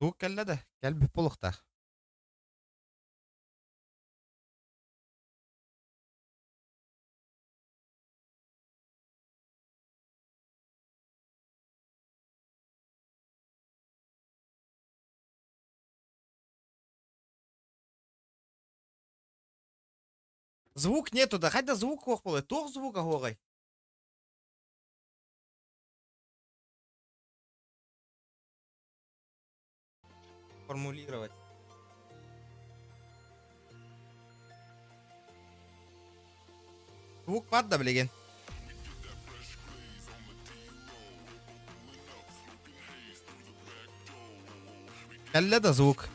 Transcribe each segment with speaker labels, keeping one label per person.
Speaker 1: Звук кэллэ да, кэлбит буолуохтаах. Звук нету да, хайда звук суох буолуой? Туох звуга суоҕай? Формулировать. Звук баар да билигин? Кэллэ да звук?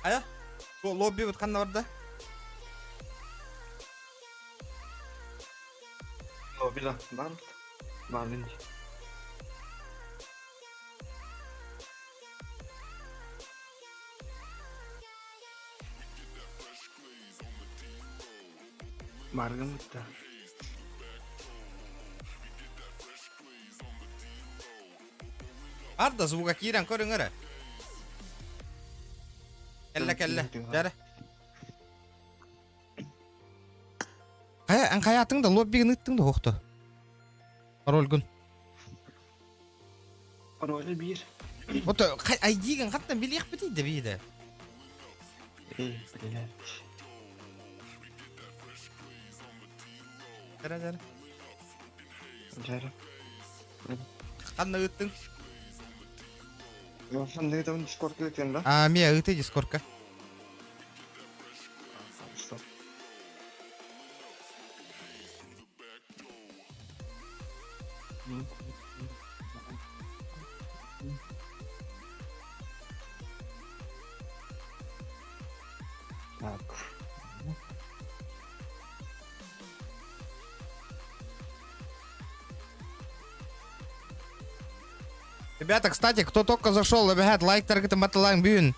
Speaker 1: Хайа? Бу лоббибыт ханна барда?
Speaker 2: Лобби да бар. Бардын. Баргын бутта.
Speaker 1: Арда звуга киирэн көрүҥ эрэ. Кэллэ кэллэ. Дьэрэ. Хайа, эн хайаатыҥ да лоббигын ыттыҥ да уохто. Парольгун.
Speaker 2: Пароль биир.
Speaker 1: Ото ID-гин хантан билиэхпитий да биирэ.
Speaker 2: Эй, блядь.
Speaker 1: Дьэрэ дьэрэ.
Speaker 2: Дьэрэ.
Speaker 1: Ханна ыыттыҥ?
Speaker 2: Ханна ыытабын Дискордка ыытыам да?
Speaker 1: А, мия ыыты Дискордка.
Speaker 2: Стоп. Так.
Speaker 1: Ребята, кстати, кто только зашел, ребят, лайк таргетом баталаң бүгүн.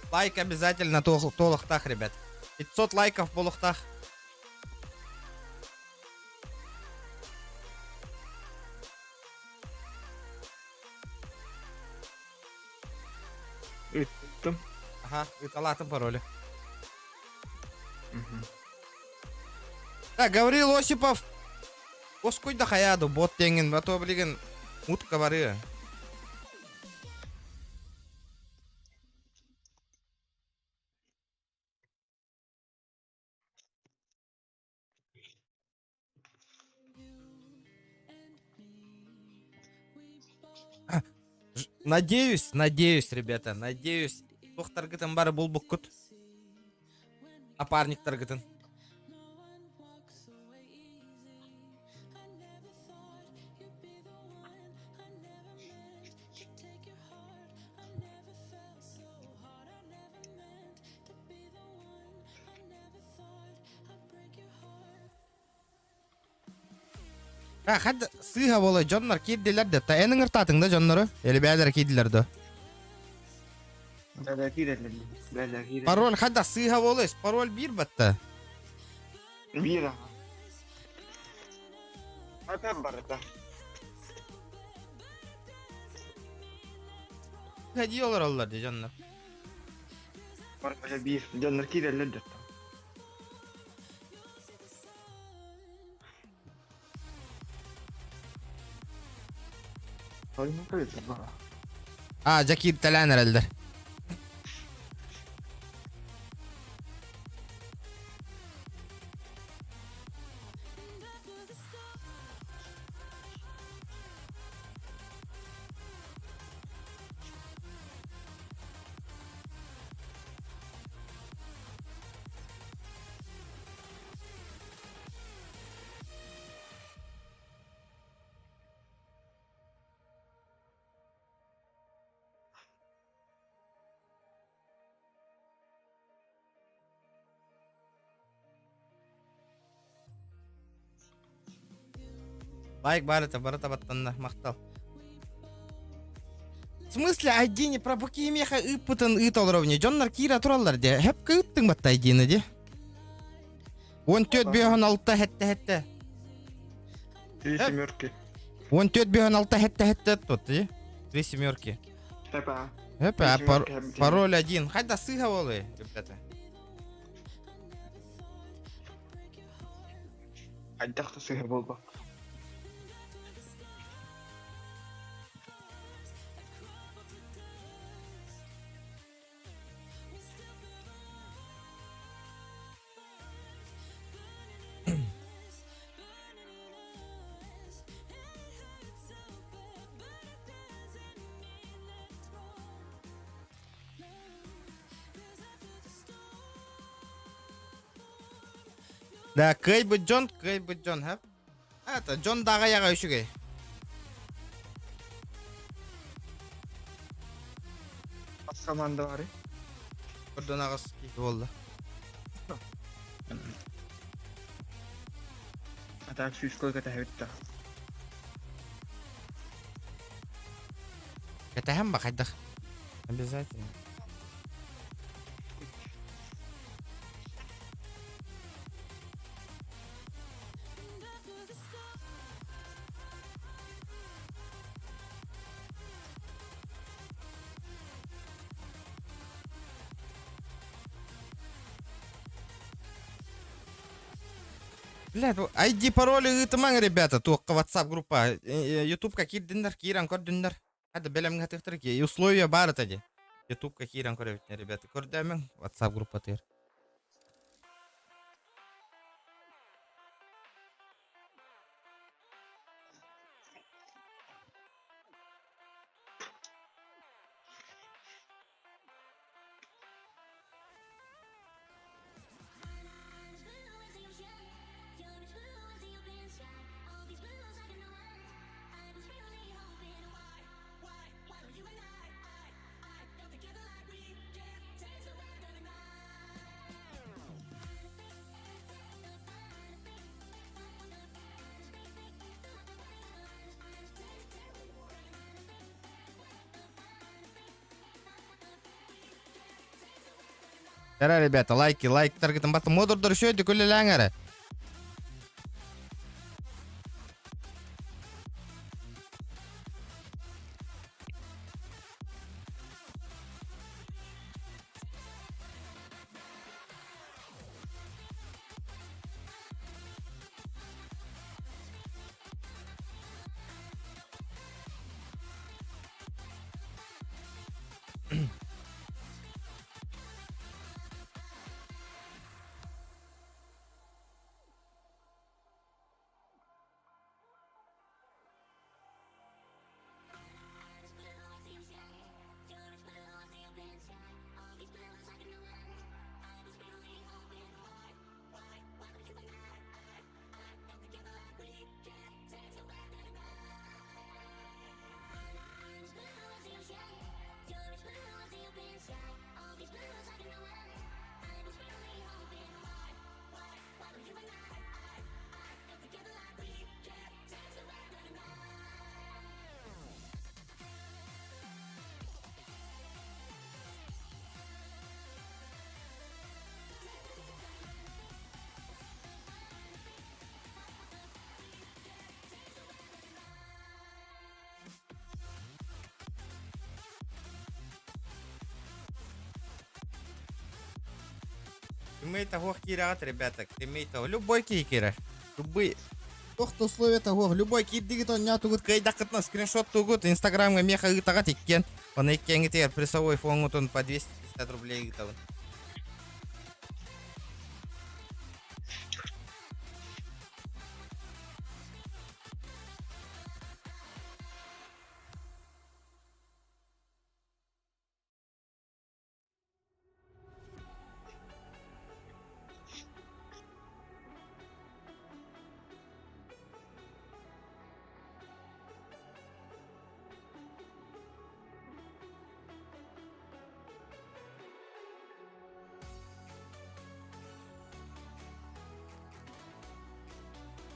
Speaker 1: Лайк обязательно туолуохтаах, ребят. 500 лайков буолуохтаах.
Speaker 2: Ыыттым.
Speaker 1: Ага, ыыталаатым паролю. Так, Гаврил Осипов. Оскуй да хаяду, бот теңин, а то билигин утка барыа. Надеюсь, надеюсь, ребята, надеюсь. Туохтаргытын бары булбуккут. Напарниктаргытын. А, хад сыыһа буола дьоннор киирдилэр да, та эн ыҥыртаатыҥ да дьоннору? Элбээлэр киирдилэр да.
Speaker 2: Бэлэ киирэллэр. Бэлэ киирэллэр.
Speaker 1: Пароль хада сыыһа буола, пароль биир батта.
Speaker 2: Биир аха. Ата барыта.
Speaker 1: Дии олороллор дии дьоннор.
Speaker 2: Барыта биир. Дьоннор киирэллэр да.
Speaker 1: А, дьэ кииртэлээн эрэллэр. Лайк баар это, бары табаттанна, махтал. В смысле ID не про кимиэхэ ыыппытын ыыт олоровне. Дьоннор киирэ тураллар де. Хепка ыыттыҥ батта ID-ны де. 14 бөһөн алта хетте хетте.
Speaker 2: Три семерки.
Speaker 1: 14 бөһөн алта хетте хетте тут, и? Три семерки.
Speaker 2: Эпа.
Speaker 1: Эпа, пар- пароль один. Хайда сыха болы, ребята.
Speaker 2: Хайдах да сыһа буолбак.
Speaker 1: Да, кыайбыт дьон, кыайбыт дьон, хөп. Это дьон даҕайаҕа үчүгэй.
Speaker 2: Хас команда бары?
Speaker 1: Көрдөн аҕыс киһи буолла.
Speaker 2: А так сүүс кой кэтэһэбит да.
Speaker 1: Кэтэһэн ба хайдах? Обязательно. Блядь, ID пароли ыытымаҥ, ребята, туохха WhatsApp группа, Ютубка киирдиннэр, киирэн көрдүннэр. Хада бэлэмҥэ тыктыр ки, условия баар это ди. Ютубка киирэн көрөбүт, ребята, көрдөмөҥ WhatsApp группатыгар. Эрэ, ребята, лайки, лайктаргытын баттын. Модурдар үшөйді күлеләң әрі. Кимей того киират, ребята, кимей того. Любой киирэр. Любой. Туох условия того, любой киирдигит онньоотугут кыайдаххытына скриншот тугут, инстаграмҥа миэхэ ыытаҕыт иккиэн. Оны иккиэҥҥитигэр прессовой фоҥҥутун по 250 рублей ыытабын.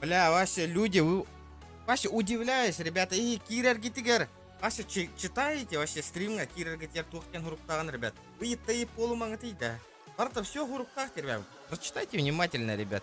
Speaker 1: Бля, вообще люди, вы... Вообще удивляюсь, ребята, и киирэргитигэр вообще читаете вообще стримҥа киирэргитигэр туох диэн суруктааҕын, ребят. Ыйытта полумаҥытый да. Барыта все суруктаах, ребят. Прочитайте внимательно, ребят.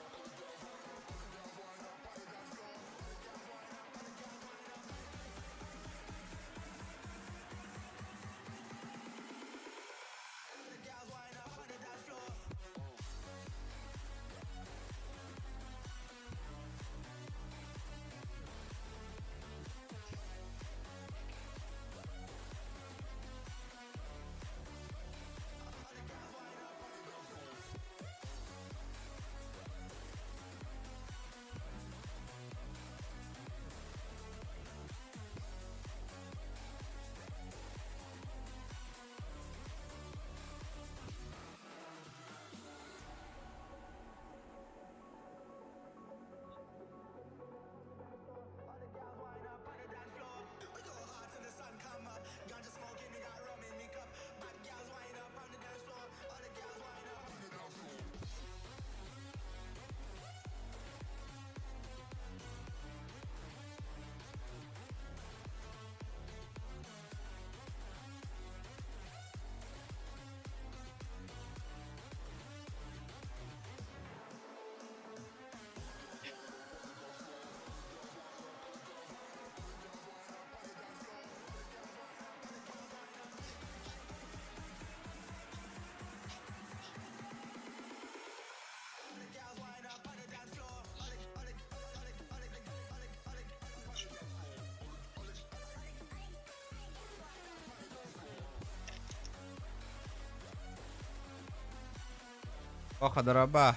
Speaker 1: Оха, дороба.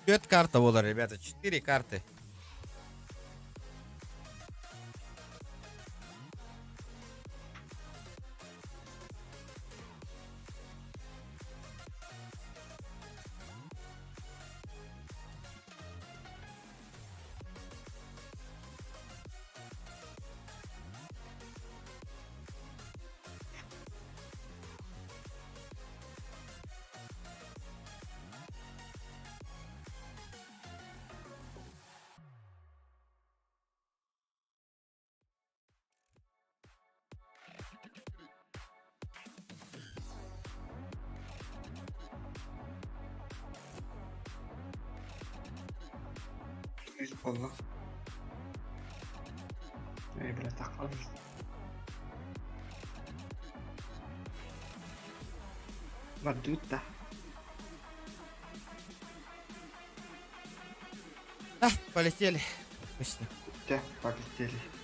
Speaker 1: Түөрт карта буолар, ребята, четыре карты.
Speaker 2: Сүүс буолла. Эй, бля, таххал. Бардыыт да.
Speaker 1: А, полетели. Точно.
Speaker 2: Дьэ, полетели.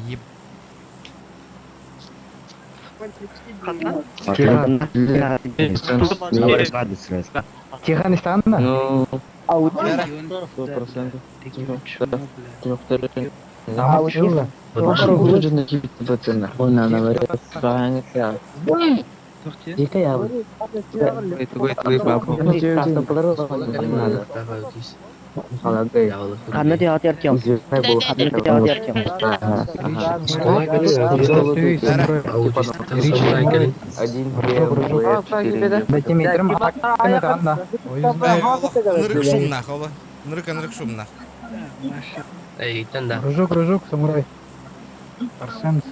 Speaker 1: Еб...
Speaker 3: Тихан истанна?
Speaker 4: Ну,
Speaker 1: Яра.
Speaker 4: 100%.
Speaker 5: Ханна театр Артем. Ханна театр Артем.
Speaker 1: Нырык шумнах, ола. Нырык нырык шумнах.
Speaker 3: Кружок, кружок, самурай. Арсен.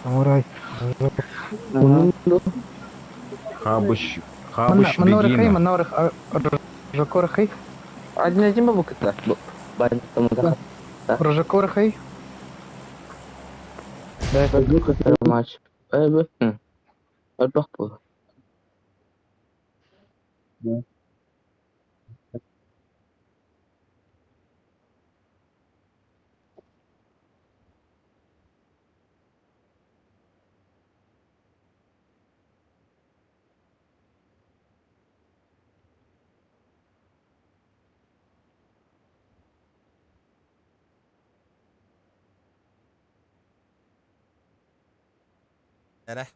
Speaker 3: Самурай. Кружок.
Speaker 6: Хабыш, хабыш
Speaker 3: Манна рахай,
Speaker 6: бегина.
Speaker 3: манна рожако рахай.
Speaker 4: Один бабук это.
Speaker 3: Рожако рахай.
Speaker 4: Матч.
Speaker 1: Яра.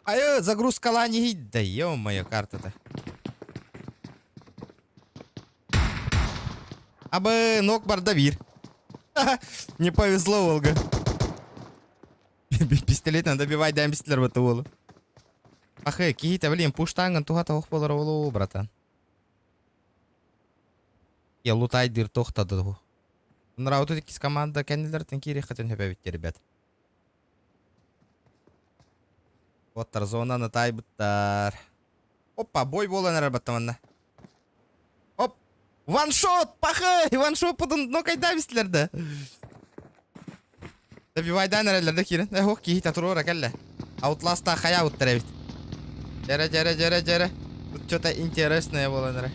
Speaker 1: Ай, загрузка лани, да ё-моё, карта-то. Абы ног бардавир. Не повезло, Волга. Пистолет надо добивать, дай пистолет в эту волу. Ах, какие-то, блин, пуштанган туха ох болар братан. Я лутай дыр тохта ду. Нрау тут кис команда кеннелер кири хатын хөпөбүттер, ребят. Оттар зонаны тайбыттар. Опа, бой болан арабаттаманна. Оп! Ваншот! Пахай! Ваншот потом но кайда бистилерде. Добивайдан эрелерде кирин. Э, хок кихит атурора келле. Аутласта хая уттарабит. Жара, жара, жара, жара. Тут что-то интересное было, наверное.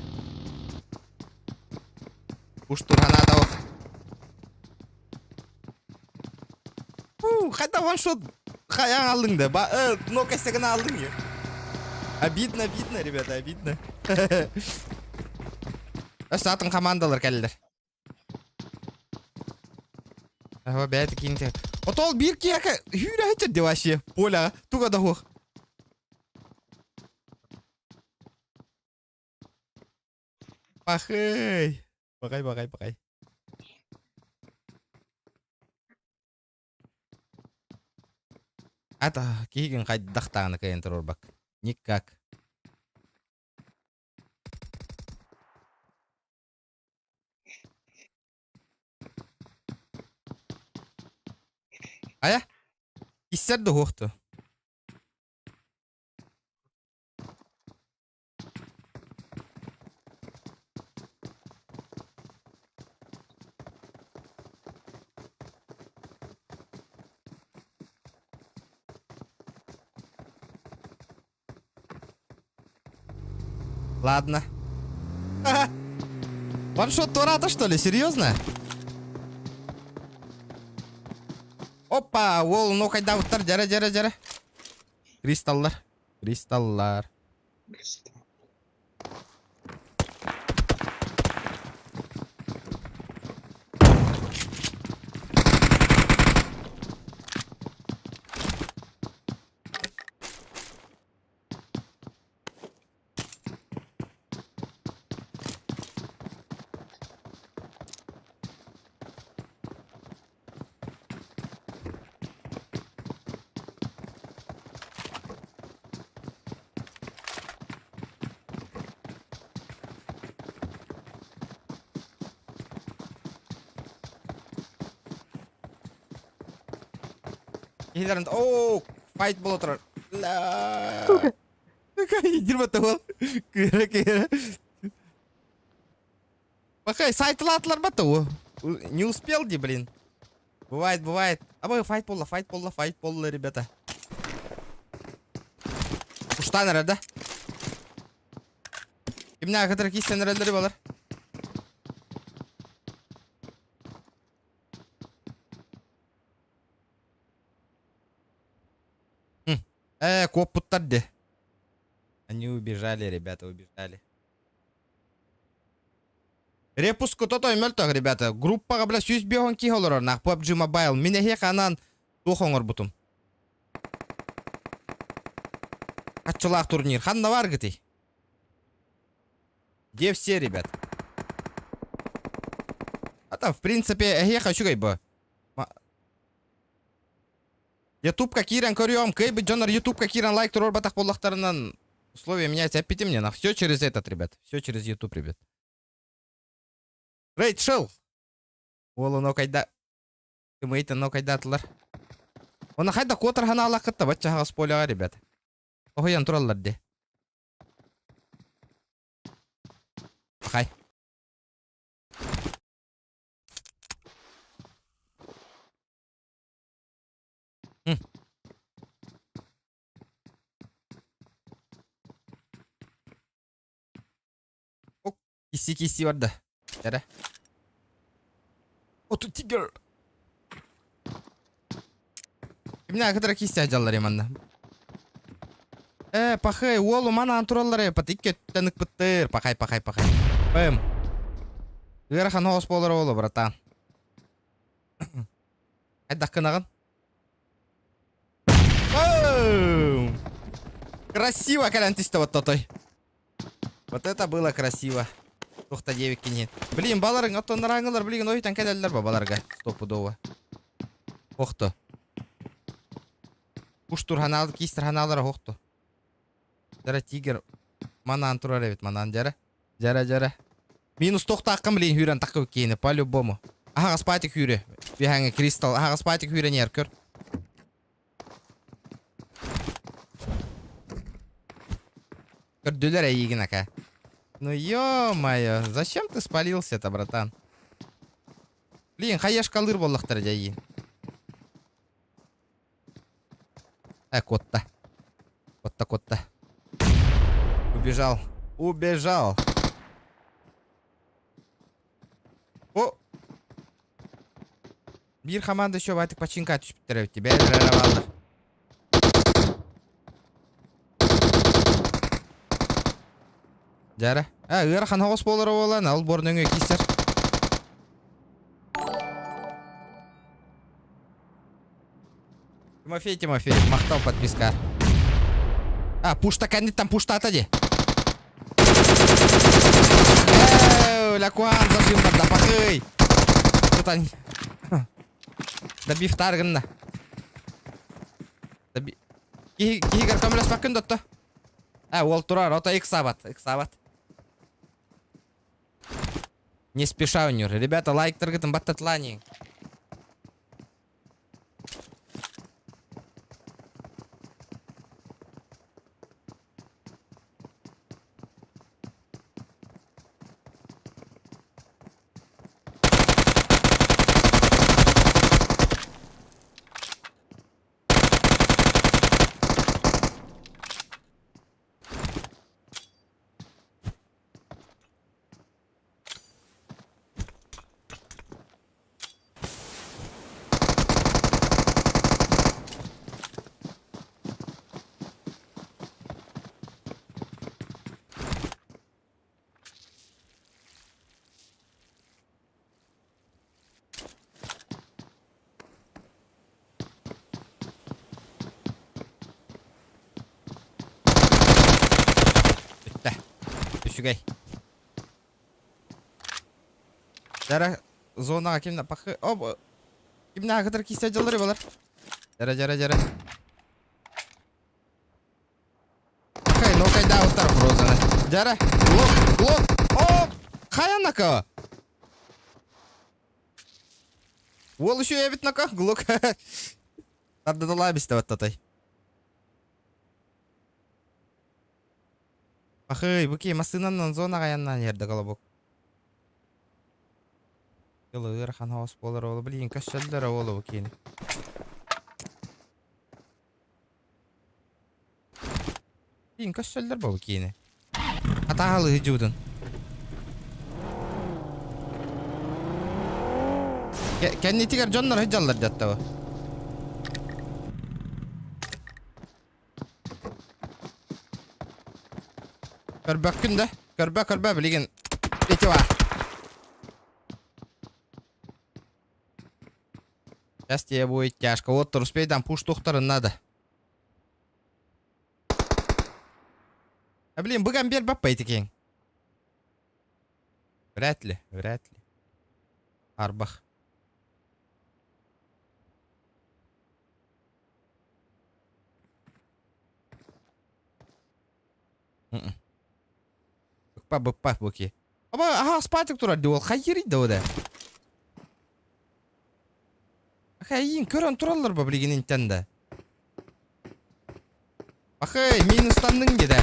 Speaker 1: Уж турхана ох. Хайда ваншот хаян алдың да. Ба, но косягына алдың я. Обидно, обидно, ребята, обидно. Атын командалар кәлілер. Ага, бәйті кейінте. Отол бір кияка хүрі хачыр деп вообще. Поля, туга да хух. Пахай. Бақай, бақай, бақай. Ата, кейген қайдақтағаны кайын тұрыр бак. Никак. Хайа? Иссэр да уһуохту. Ладно. Ваншот туораата, что ли? Серьезно? Опа, уол, ну хайдаабыттар, дьэрэ, дьэрэ, дьэрэ. Кристаллар. Кристаллар. Киһилэрин оо файт буола турар. Ла. Дирбатта уол. Кыыра кыыра. Пахай, сайтылаатылар батта уу. Не успел ди, блин. Бывает, бывает. Абы файт буолла, файт буолла, файт буолла, ребята. Куштан эрэ да? Кимнээх кытары киирсэн эрэллэри балар? Э, куоппуттар де. Они убежали, ребята, убежали. Репуск тото мөлтөх, ребята. Группаҕа бля 105 киһи олорор, нах PUBG Mobile. Мин эһиэхэ анаан туох оҥорбутум. Хаччылаах турнир. Ханна бар гытый? Где все, ребят? А там, в принципе, эһиэхэ үчүгэй бу. Ютубка киирэн көрүөм, кыайбыт дьоннор Ютубка киирэн лайк туруорбатах буоллахтарынан условия меняются. Эппитим мне, нах. Все через этот, ребят. Все через Ютуб, ребят. Рейчел! Уолу нокайда... Кымыйта нокайдаатылар. Оны хайда куотар ханаалаах кытта баччаһаҕас поляҕа, ребят. Оһуйан тураллар ди. Пахай. Кисси кисси барда. Эрэ. Оту тигр. Кимнээх кытары кисси дьаллар манна. Э, пахай, уолу манаан тураллар э, пат икки өттүттэн ыкпыттыр. Пахай, пахай, пахай. Пым. Ыарахан оҕус буолар оҕоло, братан. Хайдах гынаҕын? Бум! Красиво кэлэн түстэ вот тотой. Вот это было красиво. Тухта диэбиккин Блин, баларыҥ оттоннорааҥылар билигин ойутан кэлэллэр ба баларга. Стопудово. Охто. Уштур ханаал, киистер ханаалара охто. Дьара тигр манаан турар эбит манаан дьара. Дьара дьара. Минус тохтааххын блин хүүрэн такы киини по-любому. Аһаҕас патик хүүрэ. Биһаҥы кристалл аһаҕас патик хүүрэн иһэр көр. Көрдүлэр эйиигин ака. Ну ё-моё, зачем ты спалился-то, братан? Блин, хаешкалыыр буоллахтара дьэ Э, куотта. Куотта, куотта. Убежал. Убежал. О! Биир команда еще байтык починка түспүттэр эбит. Бээлэр бааллар. Дьара. А, ыарахан оҕус буолара буолан, ал буор нөҥүө киирсэр. Тимофей Тимофеев, махтал подписка. А, пушта кэнниттэн пуштаата дии. Эээ, лякуан зажим барда, пахый. Тутан. Добив гынна. Доби... Киһи киһигэр көмөлөспөккүн дотто. А, уол турар, ото ыксаабат, ыксаабат. Не спеша у нее. Ребята, лайктаргытын баттатлани. Үчүгэй. Дара зонаҕа кимна пахы оп кимнээҕи кытары киирсэ дьаллары балар. Дара дьара дьара. Хай, ну кайда уттар фрозаны. Дьара, лок, лок, оп, хайанака. Уол еще эбит нака, глок. Тардыдалаа бистебет татай. Ахый, бу ки массыынанан зонаҕа айаннаан иһэрдэ колобок. Дьылы ыарахан хаос буолар ол, блин, көссөллөр ол бу киини. Блин, көссөллөр бу киини. Атаалы жуудун. Кэннитигэр дьоннор сылдьаллар дьаттаба. Көрбөккүн да? Көрбө, көрбө билигин. Ити бар. Сейчас тебе будет тяжко. Вот успей там пуш тухтарын надо. А блин, быган бер баппа итикең. Вряд ли, вряд ли. Арбах. Быкпа быкпа буки. Аба аха спатик турар ди ол хайыр да ода. Хайын көрөн тураллар ба билигин интен да. Ахай минустанның деді.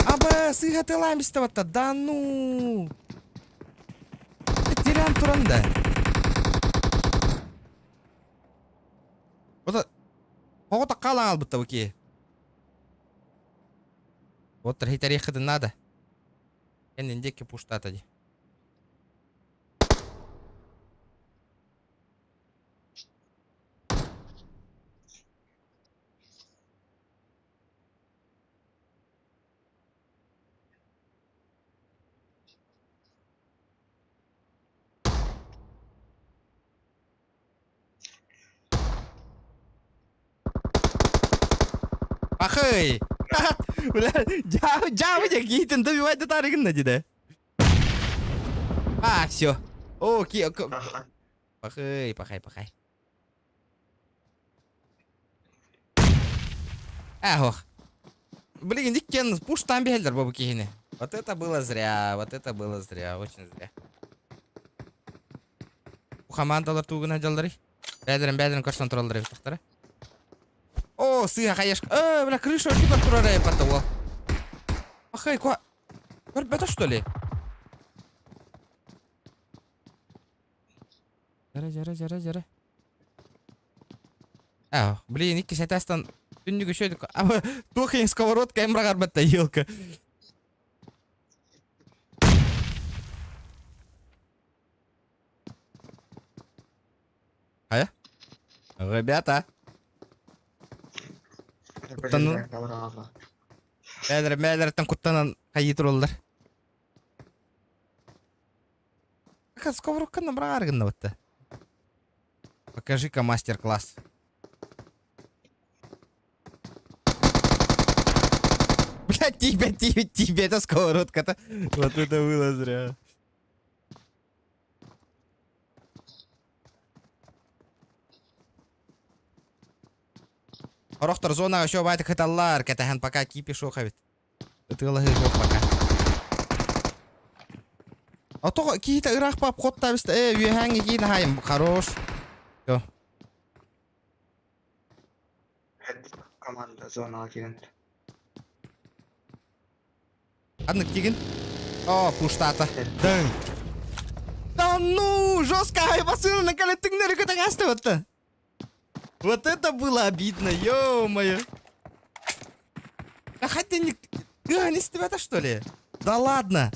Speaker 1: Аба сыйхатылайм истебатта да ну. Тиран туран да. Вот Оҕо таккаалаан албытта бу киһи. Вот хитэриэххитин надо. Кэннин диэки пуштаата дии. Ахый! Бля, дьаабы, дьаабы дьэ киһитин добивать да таарыгынна дии А, все. О, ки... Пахай, пахай, пахай. Ах, Блин, иккен пуштан биһэллэр бу киһини. Вот это было зря, вот это было зря, очень зря. Командалар тугуна дьаллары. Бэдэрин бэдэрин көрсөн тураллар эбит О, сыыһа хайашка. Э, бля, крыша үрдүгэр турар эппатта уол. Ахай, ко... Көрбөтө что ли? Жара, жара, жара, жара. А, блин, икки сэтастан түннүгү шөйдүк. А, туох сковородка эмрагарбатта елка. Хайа? Ребята. Куттанын. Бээлер бээлерттен куттанан хайыы тураллар. Сковородканы быраҕар гыннабытта. Покажи-ка мастер-класс. Блядь, тебе, тебе, тебе это сковородка-то. Вот это было зря. Орохтор зонаҕа еще баайдык кыталлар, кэтэһэн пока кипиш эбит. Ытыалаһыы суох пока. А тоҕо киһитэ ыраах пап хоттаабыста ээ үөһээҥҥи киин аһайым хорош. Все.
Speaker 2: Команда зонаҕа киирэн.
Speaker 1: Ханнык тигин? О, пуштата. Дың. Да ну, жестко айбасына калеттиңнери көтөң астыбытты. Вот это было обидно, ё-моё. А хотя не... А, не с что ли? Да ладно.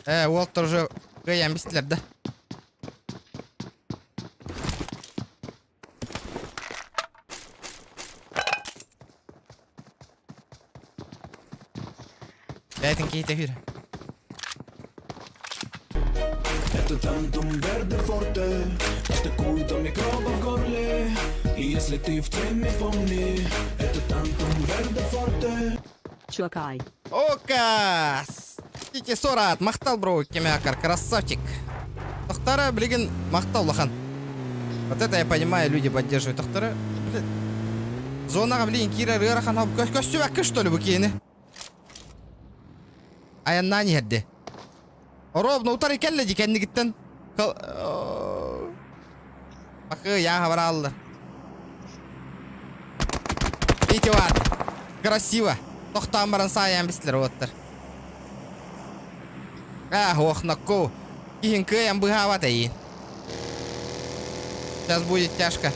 Speaker 1: Э, уолтар уже кыайан бистилэр да. Бэйтин киһитэ хүр.
Speaker 7: Атакует до микробов в горле И если ты в теме, помни Это Тантум Верде Форте
Speaker 8: Чуакай.
Speaker 1: Ока! Тики Сорат, махтал бро, кемякар, красавчик. Тохтара, блин, махтал лахан. Вот это я понимаю, люди поддерживают. Тохтара, блин. Зонаға, блин, кирер ыарахан хап көстүбәккэ что ли бу киини? Айаннаан иһэрди. Ровно утары кэллэ ди кэннигиттэн. Бакы яха бараллар. Ити бар. Красиво. Тохтоон баран саайан бистилер уоттар. А, охнакку. Киһин кыайан быһаабат эйин. Сейчас будет тяжко.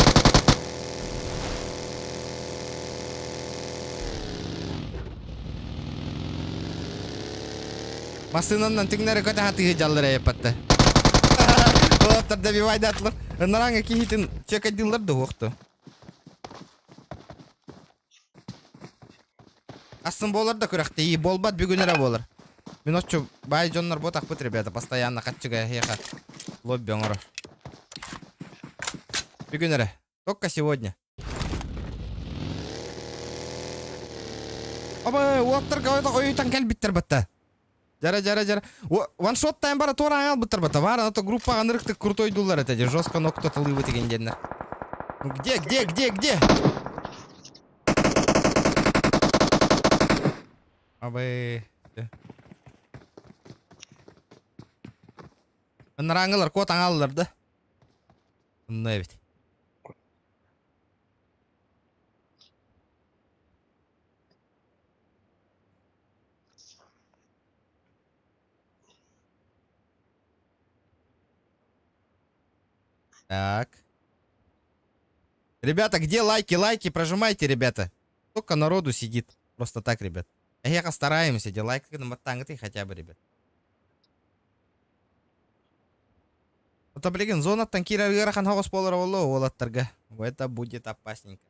Speaker 1: Массыынанан түҥнэри көтө хатыһы дьаллар эйэппатта. Уолаттар добивайдаатылар. Ынараҥа киһитин чекайдыыллар да уохту. Астын буолар да күрэхтэһии буолбат бүгүн эрэ буолар. Мин оччо баай дьоннор буотахпыт ребята постоянно хаччыга эһиэхэ лобби оҥорор. Бүгүн эрэ. Только сегодня. Оба уоттар ойутан кэлбиттэр батта. Жара жара жара. Ваншоттайын бара туора аҥалбыттар батта. Баар ото группаҕа ынырыктык крутойдуллар этэ. Жестко нокто тылыыбыт игин диэннэр. Ну где, где, где, где? Абы. Ыныраңылар куот аҥаллар да. Онно эбит. Так. Ребята, где лайки? Лайки прожимайте, ребята. Сколько народу сидит? Просто так, ребят. Эһиэхэ стараемся, де лайк ты хотя бы, ребят. Ото билигин зонаттан киирэр ыарахан соҕус буолара буолуо уолаттарга. Это будет опасненько.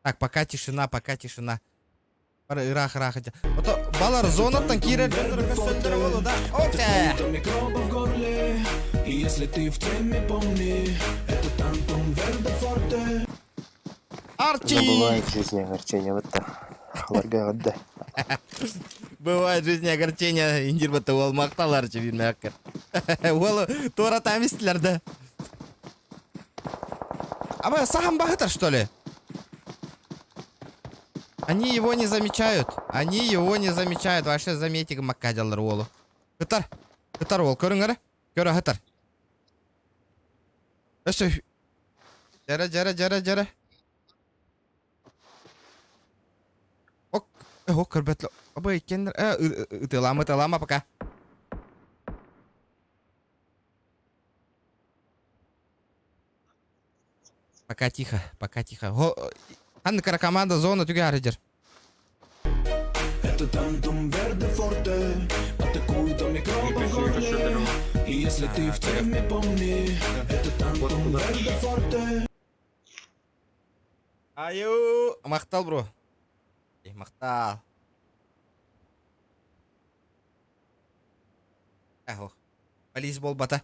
Speaker 1: Так, пока тишина, пока тишина. Бары ыраах-ыраах ити. Ото балар зонаттан киирэр дьоннору көрсөллөрө буолуо да. Окей.
Speaker 7: До микробов в горле И если ты в теме, помни Это Тантум Верде Форте
Speaker 1: Арчи!
Speaker 9: Бывает в жизни огорчения, вот так. Ларга да.
Speaker 1: Бывает в жизни огорчения, индир бата уол махтал Арчи бирмәккер. Уолу туора тамистилер да. А сахан бахытар, что ли? Они его не замечают. Они его не замечают. Вообще заметик маккадялар уолу. Хытар. Хытар уол. Көрүҥ эрэ. Көрө хытар. Өссө. Дьэрэ, дьэрэ, дьэрэ, дьэрэ. Ок, ок көрбөт. Абы иккиэннэр ытыалаама, ытыалаама пока. Пока тихо, пока тихо. Ханна кара команда зона түгә дер.
Speaker 7: Это Тантум Верде Форте Атакует микробов в горле И если ты в теме, помни Это Тантум Верде Форте
Speaker 1: Аю, махтал, бро. Махтал. Эх, полис буолбата.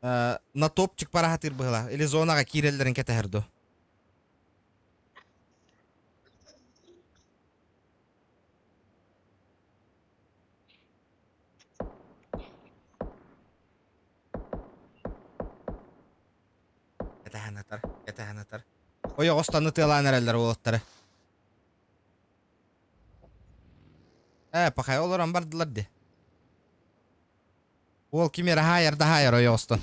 Speaker 1: На топчик парахатыр быһыла. Или зонаҕа киирэллэрин кэтэһэр ду. Кэтэһэн атар, кэтэһэн атар. Ойоҕостон ытыалаан эрэллэр уолаттары. Ээ, пахай олорон бардылар ди. Уол ким эрэ хаайар да хаайар ойоҕостон.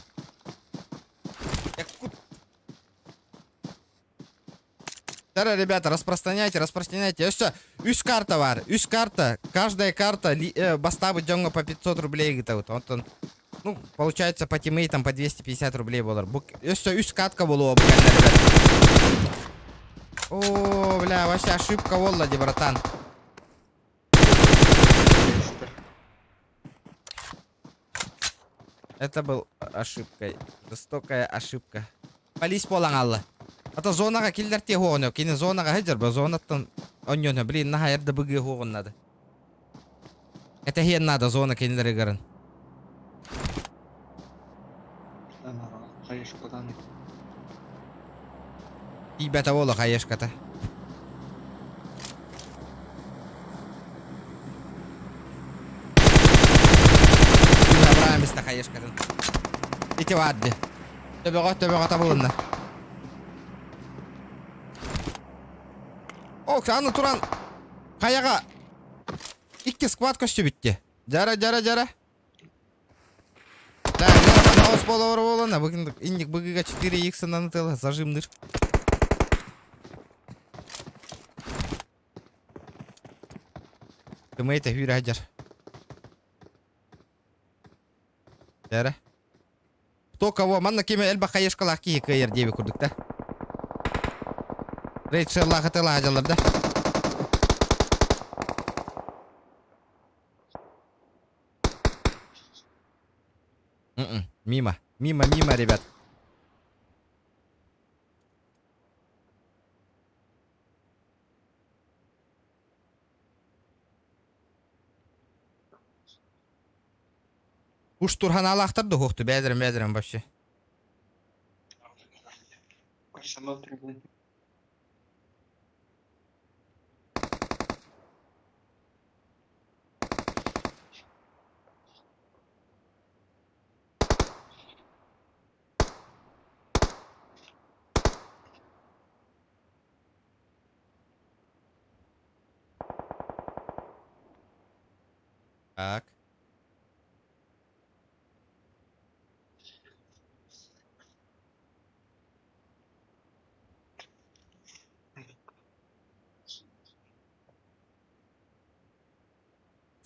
Speaker 1: Тара, ребята, распространяйте, распространяйте. Өссө үс карта бар. Үс карта. Каждая карта э, бастабыт дьоҥҥо по 500 рублей ыытабыт. Онтон, ну, получается, по тиммейтам по 250 рублей болар. Бу өссө үс катка болуо бу кэннэ, ребят. О, бля, вообще ошибка буолла ди, братан. Это был ошибкой. Жестокая ошибка. Полис буолан алла. А то зонаҕа киллэртиэ хуоҕун кини зонаҕа сылдьар бо зонаттан онньуон блин наһаа эрдэ быгыа хуоҕун надо. Этэһиэн надо зона кинилэригэрин.
Speaker 2: Хаешкадан.
Speaker 1: Тиийбэтэ буолуо хаешката. Абраам истэ хаешкатын. Ити баар дии. Төбөҕө төбөҕө табылынна. О, аны туран хайаҕа икки сквад көстүбүттэ. Дьара, дьара, дьара. Да, хаос болор болана, инник быгыга 4x нанытыл зажимныр. Кымыйта хүрэ хадьар. Дьара. Кто кого? Манна кими элбэх хаешкалаах киһи кыайар диэби курдук да. Рейдшерлаах ытылаах дьаллар да. Мимо. Мимо, мимо, ребят. Уж турханалаахтар да хуохту бэдэрим бэдэрим вообще. Так.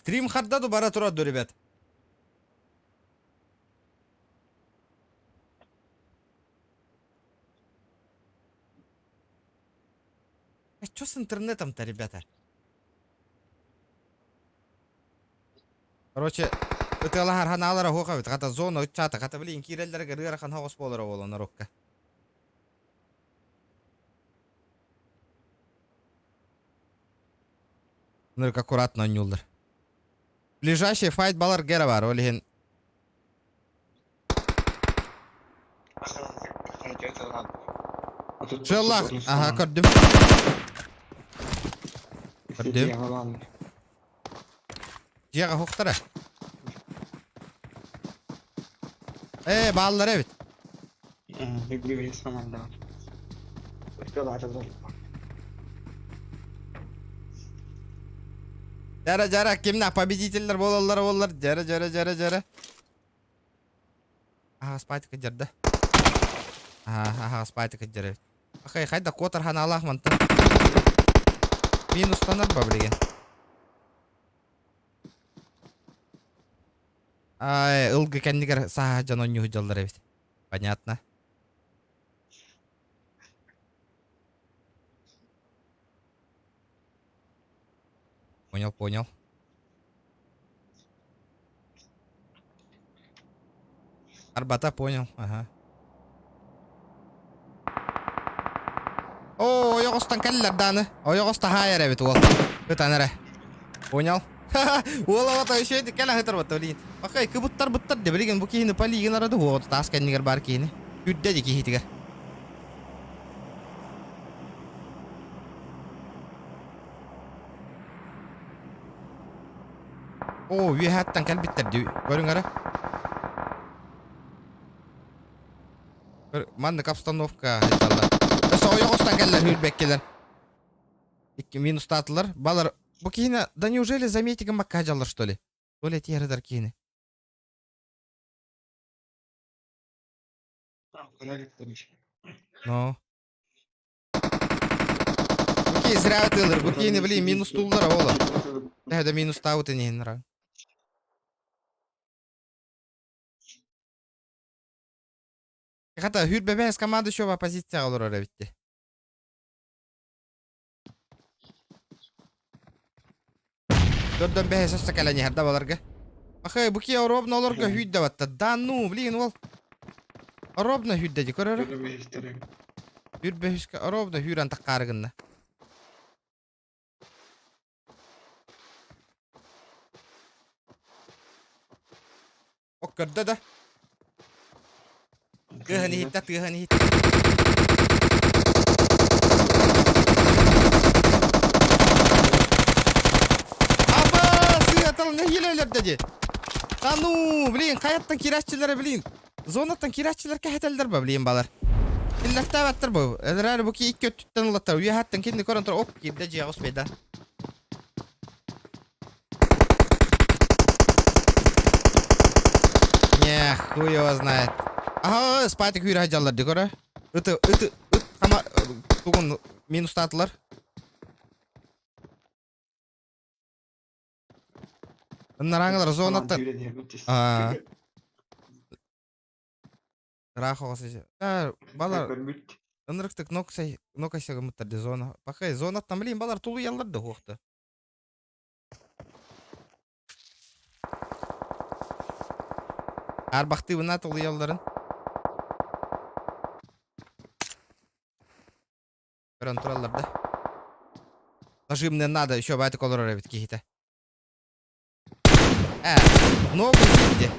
Speaker 1: Стрим харда ду бара турар ду, ребят. А что с интернетом-то, ребята? Короче, ытыалаһар ханаалара суох эбит. Хата зона ыччата, хата блин киирэллэригэр ыарахан соҕус буолара буолуо норуокка. Нырык аккуратно оонньууллар. Ближайший файт балар гера бар, ол иһин Шеллах, ага, көрдүм. Көрдүм. Дьиэҕэ уһуктара. Ээ, бааллар эбит. Дьара, дьара, кимнэ победителлэр буолаллара буоллар. Дьара, дьара, дьара, дьара. Аһа, спайтика дьарда. Аһа, аһа, спайтика дьара эбит. Ахай, хайда куотар ханаалаах мантан. Минустанар ба билигин. Ай, ылгы кэннигэр сааһа дьон онньуу дьаллар эбит. Понятно. Понял, понял. Арбата понял, ага. Оо, ойоҕостон кэллэр дааны. Ойоҕос таһаайар эбит уол. Ытан эрэ. Понял? Уол оҕото еще кэлэ сытар батта билигин. Бакай кыбыттар быттар де билигин бу киһини полигин арады уоҕу таас кэннигэр баар киһини. Үрдэ ди киһитигэр. Оо, үөһээттэн кэлбиттэр дии. Көрүҥ эрэ. Маннык обстановка айталлар. Өссө ойоҕостон кэллэр үүрбэккэлэр. Икки минустаатылар. Балар бу киһини да неужели замети гыммакка дьаллар что ли? То ли тиэрдэр киһини. Но. Бу киһи зря ытыылыр. Бу киһини блин минустууллар оҕолор. Төһө да минустаабытын иһин ран. Хата хүрбэбээс команда еще оппозицияҕа олорор эбитти. Төрдөн бэһэ сөссө кэлэн иһэр да баларга. Ахай, бу киһи ровно олорго хүйдэ батта. Да ну, блин, ол. Ровно хүйдэ ди көрөр. Хүрбэһүскэ ровно хүүрэн таккаары гынна. Ок көрдө да. Тыаһын иһиттэ, тыаһын иһиттэ. Аба, сыатал нэһиилэ өлөрдө дии. Да ну, блин, хайаттан киирээччилэрэ, блин. Зонаттан киирээччилэр кэһэтэллэр ба, блин, балар. Кинилэртээбэттэр бу. Эрээри бу ки икки өттүттэн ылаттар. Үөһэттэн кинини көрөн турар, оп, киирдэ дьиэҕэ успейда. Не, хуй его знает. Ага, спать күүрэ дьаллар ди көрө. Ыты, ыты, ыт хама тугун минустаатылар. Ыннарааңылар зонаттан. Аа. Ыраах оҕос Балар ынырыктык ноксай нокайса гыммыттар ди зона. Пахай зонаттан блин балар тулуйаллар да хуохта. Арбахтыыбына тулуйалларын. Көрөн тураллар да. Нажимный надо, еще байтик олорор эбит киһитэ. Э, ногу киирди.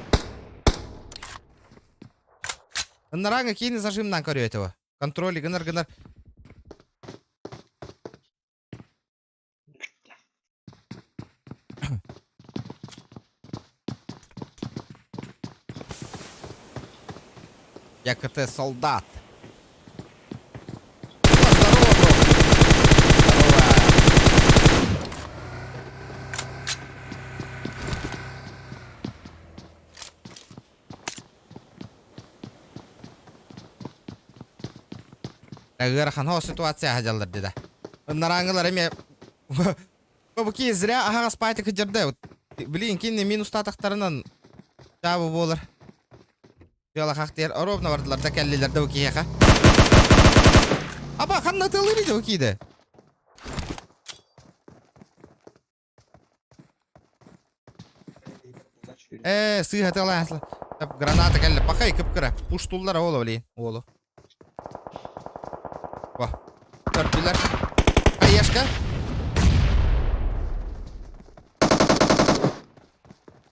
Speaker 1: Ыннараҥа киини зажимнан көрүө этого. Контроль гынар гынар. Я КТ солдат. Здорово, бро. Здорово. Ыарахан хоо ситуация хаҗаллар дида. Нараңылар эме бу ки зря аһаҕас паайтык кыдьарда. Блин, кинни минус татахтарынан чаабы буолар. Дьыала хахтыйар ровно бардылар да кэллилэр да бу киһиэхэ. Аба ханна ытыалыыр иди бу кииде? Ээ, сыыһа тыалаан Граната кэллэ. Пахай кып-кыра. Пуштуллар ооло, блин, уолу. О, көрдүлэр. Хаешка.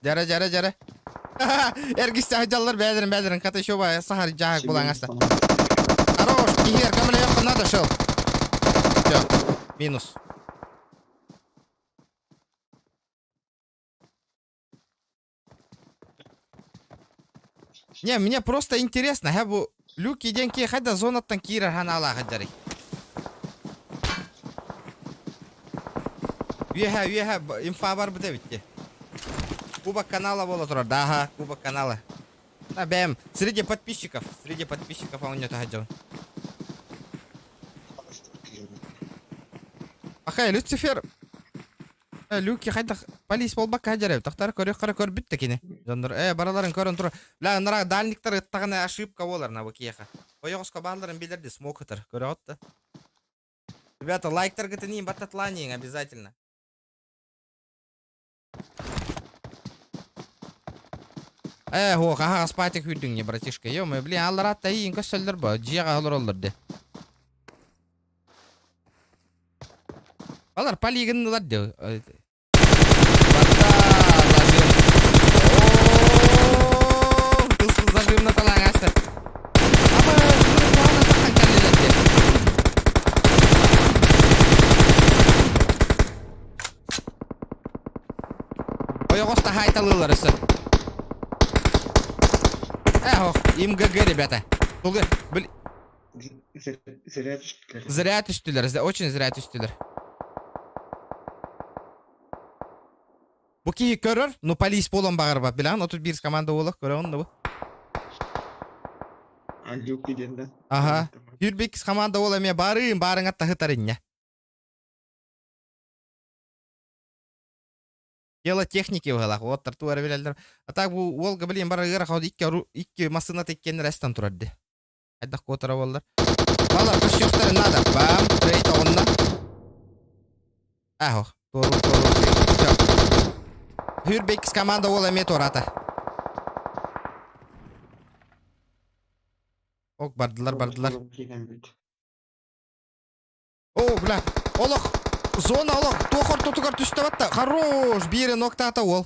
Speaker 1: Дьара, дьара, дьара. Эргисте сылдьаллар бэйэлэрин бэйэлэрин хата еще баа сахар дьаһак булан аста. Хорош, киһиэр көмөлөйөххө надо шел. Все, минус. Не, мне просто интересно, һэ бу Люки диэн киһи хайда зонаттан киирэр ханаалаах дьарый. Үөһэ, үөһэ инфа барбыт эбит дии. Кубок канала буола турар, да, аха, кубок канала. А, бэм, среди подписчиков, среди подписчиков оонньото сылдьабын. Ахай, Люцифер Люки хайдах полис буолбакка сылдьар эбит. Тохтор көрүөх хара көрбүт да кини. Дьоннор э бараларын көрөн турар. Бля, ынара дальниктар ыттаҕына ошибка буолар на бу киһиэхэ. Ойоҕоско баалларын билэр ди смок ытар. Көрөҕүт да. Ребята, лайктаргытын иин баттатланиҥ обязательно. Э, хуох, аһаҕас спать күүрдүҥ не, братишка. Ё-моё, блин, аллараатта иин көссөллөр бо. Дьиэҕэ олороллор де. Балар полигоннылар де. Барда, зажим. О, зажимна талаң асты. Аба, таххан кэллилэр де. Ойоҕос таһаайталыылар өссө. Эх, им ГГ, ребята. Тугу, бил...
Speaker 2: Зря түстүлэр.
Speaker 1: Зря түстүлэр, очень зря түстүлэр. Бу киһи көрөр, ну полис буолан баҕарбат, билэҕин, 31 команда буолар, көрөҕүн да бу.
Speaker 2: Андюки диэн да.
Speaker 1: Аха. 22 команда буола эмиэ барыын барыҥа таһытар инньэ. Дело техники быһалаах, уоттар туу эрэ билэллэр. А так бу уолга блин бары ыарахан икки икки массыыната иккиэннэр эстэн турар ди. Хайдах куотара буоллар. Балар көстүөхтэрин надо. Бам, трейд оҕунна. Ахох, туору туору. Хүрбекс команда уол эмиэ туораата. Ок, бардылар, бардылар. О, бля, олох, зона олох, туох ортотугар түстэ батта. Хорош, биири ноктаата уол.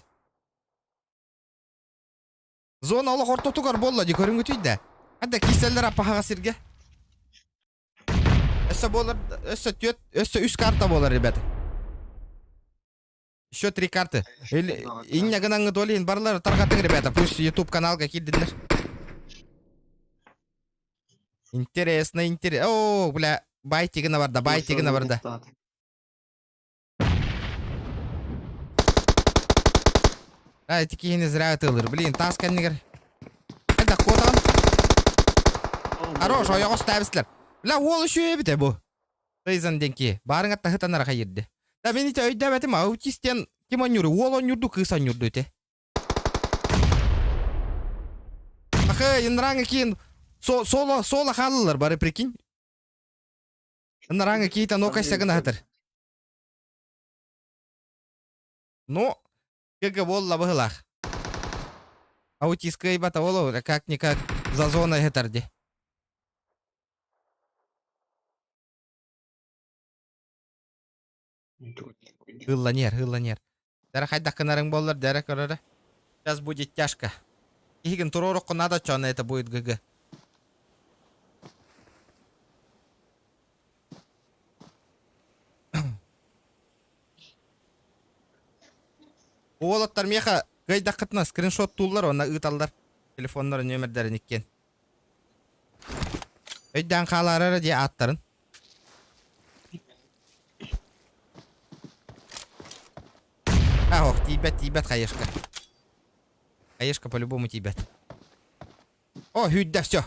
Speaker 1: Зона олох ортотугар буолла ди көрүҥүтүй да. Хадда киселлер аппаһаҕа сиргэ. Өссө буолар, өссө түөрт, өссө үс карта буолар, ребята. Еще три карты. Или инньэ гынан долин барлар тарҕатыҥ, ребята. Пусть YouTube каналга киирдиннэр. Интересно, интересно. О, бля, байтигына барда, байтигына барда. А, ити киһини зря ытыылыр. Блин, таас кэннигэр. Это куотаҕын. Хорош, ойоҕос таабыстылар. Бля, уол үчүгэй эбит ээ бу. Тайзан диэн киһи. Баарыҥа таһытанара хайырды. Да мин ити өйдөөбөтүм, аутист диэн ким оонньуур? Уол оонньуурду, кыыс оонньуурду ити. Ахы, инраҥа киин соло соло хааллылар бары прикинь. Инраҥа киитэ нокайса гына хатыр. Ну, ГГ буолла быһылаах. Аутист кыайбата ол как-никак за зоной хэтэр ди. Ылланер, ылланер. Дәрі хайдах гынарыҥ буоллар, дәрі көрөрө. Сейчас будет тяжко. Киһигин туруорукку надо, чё на это будет ГГ. Уолаттар миэхэ кыайдаххытына скриншоттууллар уонна ыыталлар телефоннарын нүөмэрдэрин иккиэн. Өйдөөн хаалаары эрэ дии ааттарын. А, ох, тиийбэт, тиийбэт хаешка. Хаешка по-любому тиийбэт. О, сүүрдэ, все.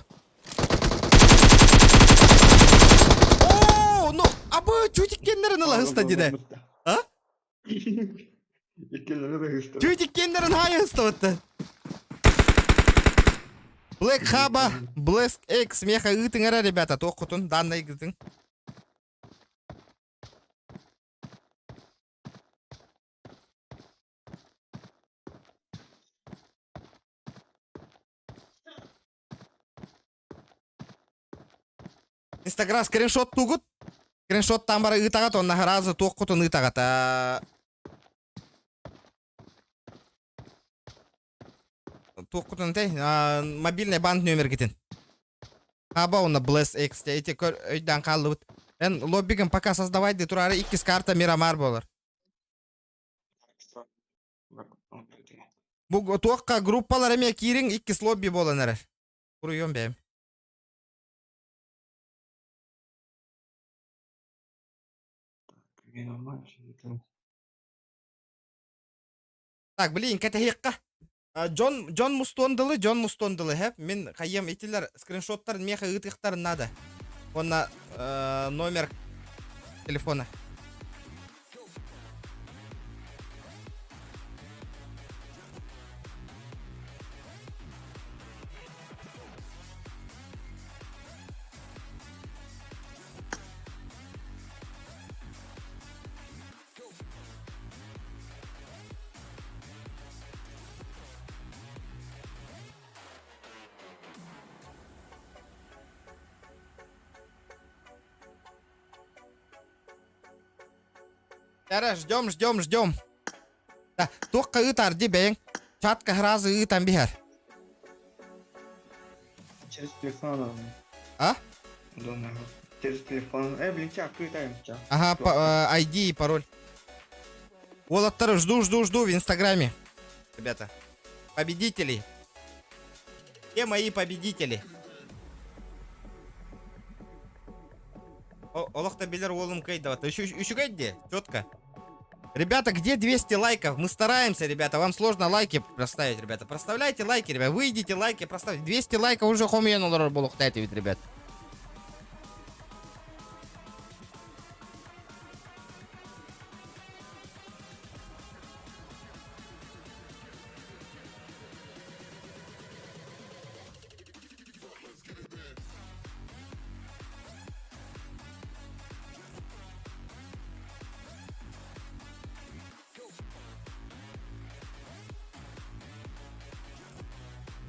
Speaker 1: О, ну, абы, чуть иккиэннэрин ыла ыста дии А?
Speaker 2: Иккиэннэрин ыста.
Speaker 1: Чуть иккиэннэрин хаайа ыстабытта. Black Haba, Blast X, меха ыытыҥ эрэ, ребята, туох кутун, данный ыытыҥ. Инстаграм скриншот тугут. Скриншоттан бара ыытаҕат, онно сразу туоххутун ыытаҕат. Туоххутун этэй? Мобильный банк нөмергитин. Хаба онно Bless X эти көр өйдөөн хааллыбыт. Эн лоббигин пока создавай дии тураары иккис карта Мирамар буолар. Бу туохха группалар эмиэ киириҥ иккис лобби буолан эрэр. Уруйуом бэйэм. Так, блин, кэтэһиэххэ. Дьон, дьон мустуон дылы, дьон мустуон дылы, хэп. Мин хайыам итилэр скриншоттарын миэхэ ыытыахтарын надо. Уонна номер телефона. Эрэ, ждем, ждем, ждем. Да, туохха ыытар ди бэйэҥ. Чатка сразу ыытан биһэр.
Speaker 2: Через телефон надо.
Speaker 1: А?
Speaker 2: Удобно. Через телефон. Блин, чак, ыытайым, чак.
Speaker 1: Ага, ID и пароль. Уолаттары жду, жду, жду в Инстаграме. Ребята, победителей. Где мои победители? Олох да билэр уолум кыайдабат. Үчүгэй дии, четко. Ребята, где 200 лайков? Мы стараемся, ребята. Вам сложно лайки проставить, ребята. Проставляйте лайки, ребята. Выйдите лайки, проставьте. 200 лайков уже хомуйан олорор буолуохтаах ведь, ребят.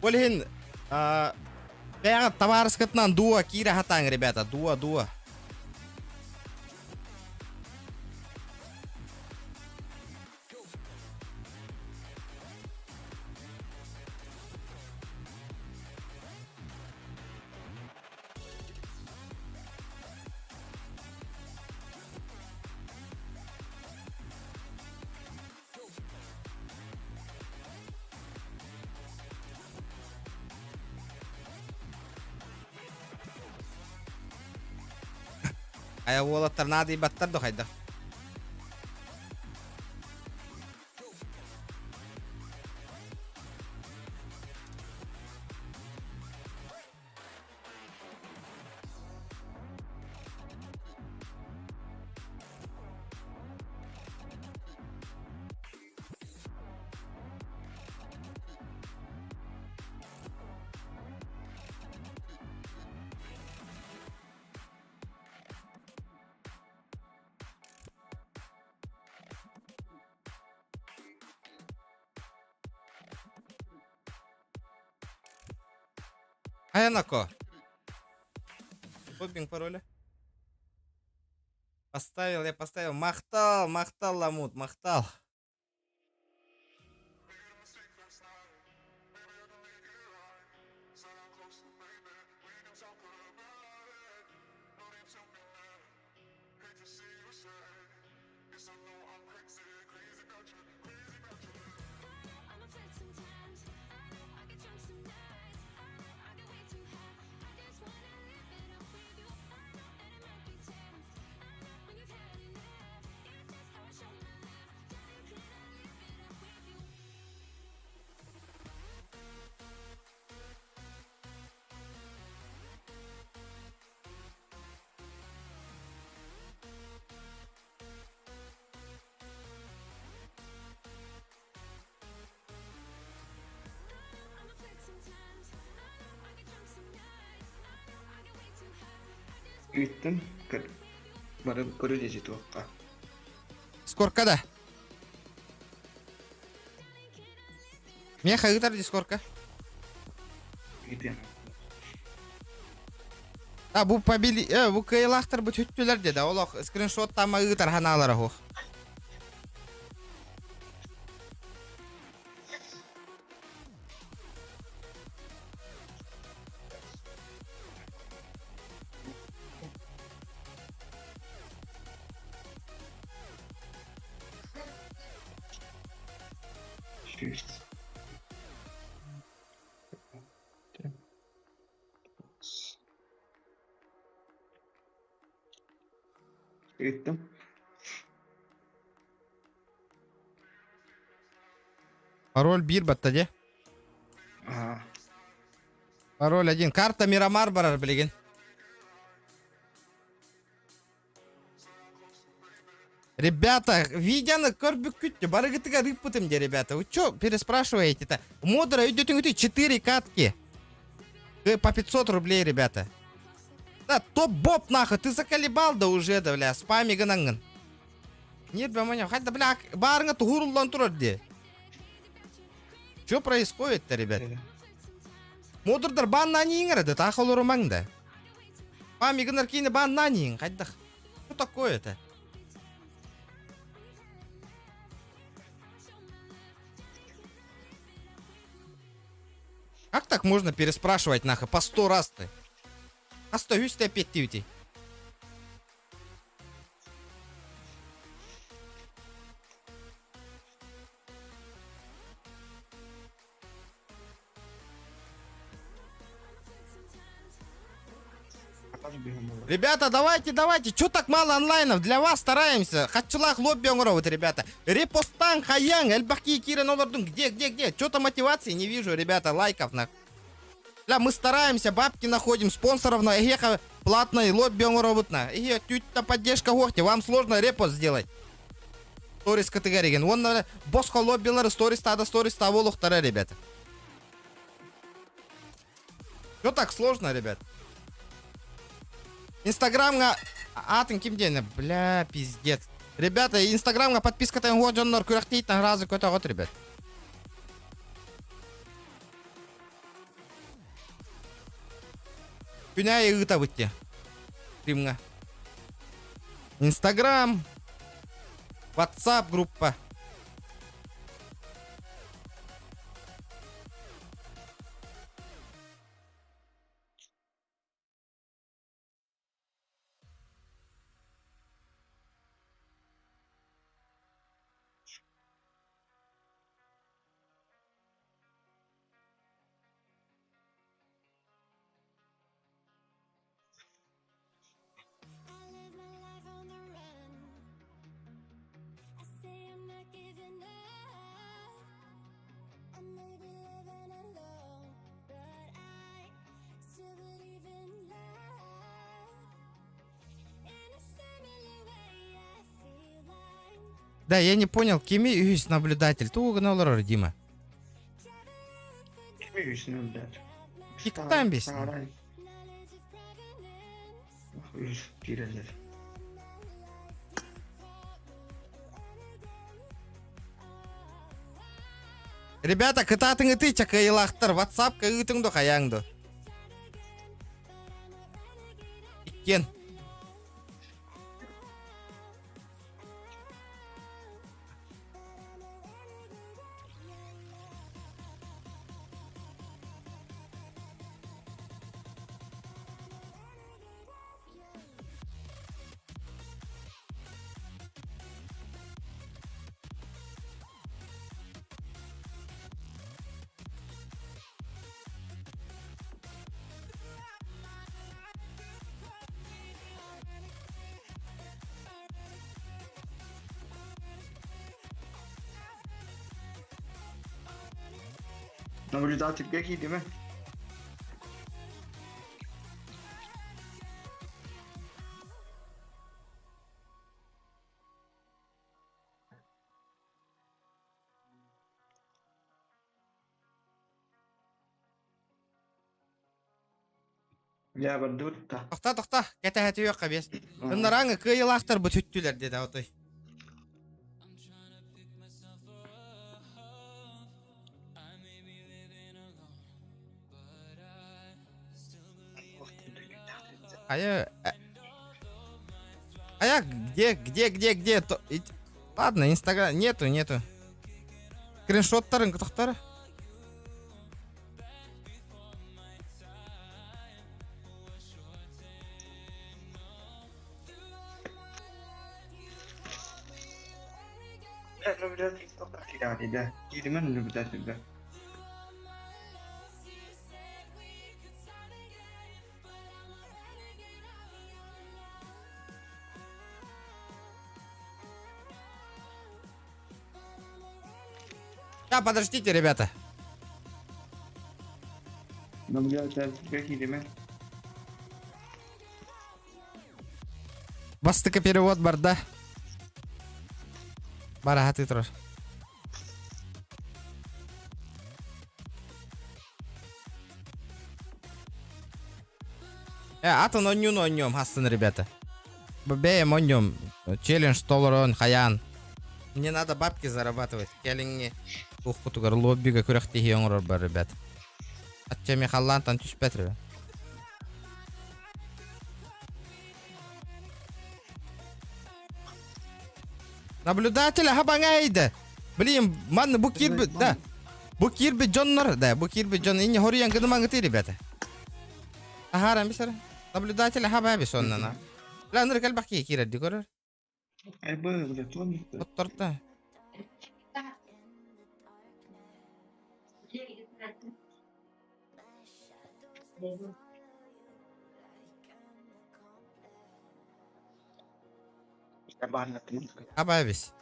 Speaker 1: Ол иһин бэйэҕит табаарыскытынан дуо киирэ сатааҥ, ребята, дуо, дуо. Хайа уолаттар наадыйбаттар да хайдах. Хайанако. Копинг пароля. Поставил, я поставил. Махтал, махтал, ламут, махтал.
Speaker 2: Ыыттым. Көр. Бары көрө дьэдьи туохха.
Speaker 1: Дискорка да. Меха ыытар дискорка.
Speaker 2: Ыытыам.
Speaker 1: А бу побили, бу кыайылаахтар бу түттүлэр деді. Олох скриншот тама ыытар ханаалара хух.
Speaker 2: Сүүс. Ыыттым.
Speaker 1: Пароль биир батта де.
Speaker 2: Аа.
Speaker 1: Пароль один. Карта Мирамар барар билигин. Ребята, видеоны көрбүккүт барыгытыгар ыыппытым де, ребята. Вы чё переспрашиваете-то? Модера өйдөтүҥүтүй 4 катки. По 500 рублей, ребята. Да, топ-боп нахуй, ты заколебал да уже, да, бля, спами гынаңын. Нет, бля, хотя, бля, барыңа туһуруллан турар де. Что происходит-то, ребят? Модердар баннан да, таах олорумаҥ да. Спами гынар киини баннан хайдах. Что такое-то? Как так можно переспрашивать нахуй по 100 раз ты? Остаюсь ты опять ты. Ребята, давайте, давайте. Чё так мало онлайнов? Для вас стараемся. Хачылах лобби вот, ребята. Репостан, хаян, элбахки, кирен, олордун. Где, где, где? Чё-то мотивации не вижу, ребята, лайков на. Бля, мы стараемся, бабки находим, спонсоров на эхо платной лобби на. Эхе, тють поддержка горте, вам сложно репост сделать. Сторис категория. Вон, босхо лоббилар, сторис тада, сторис того лохтара, ребята. Чё так сложно, ребят? Инстаграмга атын ким диэн, бля, пиздец. Ребята, инстаграмга подписка тан дьоннор күрэхтийтан разы көтөҕөт, ребят. Күнәй ыыта бытте. Стримга. Инстаграм, WhatsApp группа. Да, я не понял, кими үһүс наблюдатель? Тугу гына олорор, Дима?
Speaker 2: Кими үһүс наблюдатель?
Speaker 1: Киктан бес.
Speaker 2: Үһүс киирэллэр.
Speaker 1: Ребята, кытаатыҥытый чакыйылаахтар, WhatsApp-ка ыытыҥ до хайааҥ до. Иккиэн.
Speaker 2: Наблюдательга киирдим Дьэ бардыбыт да.
Speaker 1: Тохта, тохта, кэтэһэ түһүөххэ биэс. Ыннараҥы кыайыылаахтар бу түттүлэр диэтэ отой. Айа, а я где, где, где, где? То, Ладно, инстаграм нету, нету. Скриншоттарын тохтар.
Speaker 2: Киирдим
Speaker 1: Да, подождите, ребята.
Speaker 2: Киирдим.
Speaker 1: Бастыка перевод барда. Барахаты турар. Атын онньуун онньуом хастын, ребята. Бэйэм онньуом. Челлендж толорон, хаян. Мне надо бабки зарабатывать. Кэлиҥҥи туохпутугар лоббига күрэхтэһии оҥорор бар, ребят. Ачча халлаантан түспэт, ребят. Наблюдатель хабаңайды. Блин, манна бу киирбит, да. Бу киирбит дьоннор, да, бу киирбит дьон инне хоруйан гынымаңыты, ребята. Ахаран бисер. Наблюдатель хаба бис оннана. Ла ныр кэлбэх киһи киирэр ди көрөр.
Speaker 2: Айбы, блядь,
Speaker 1: Отторта. Хаба бис.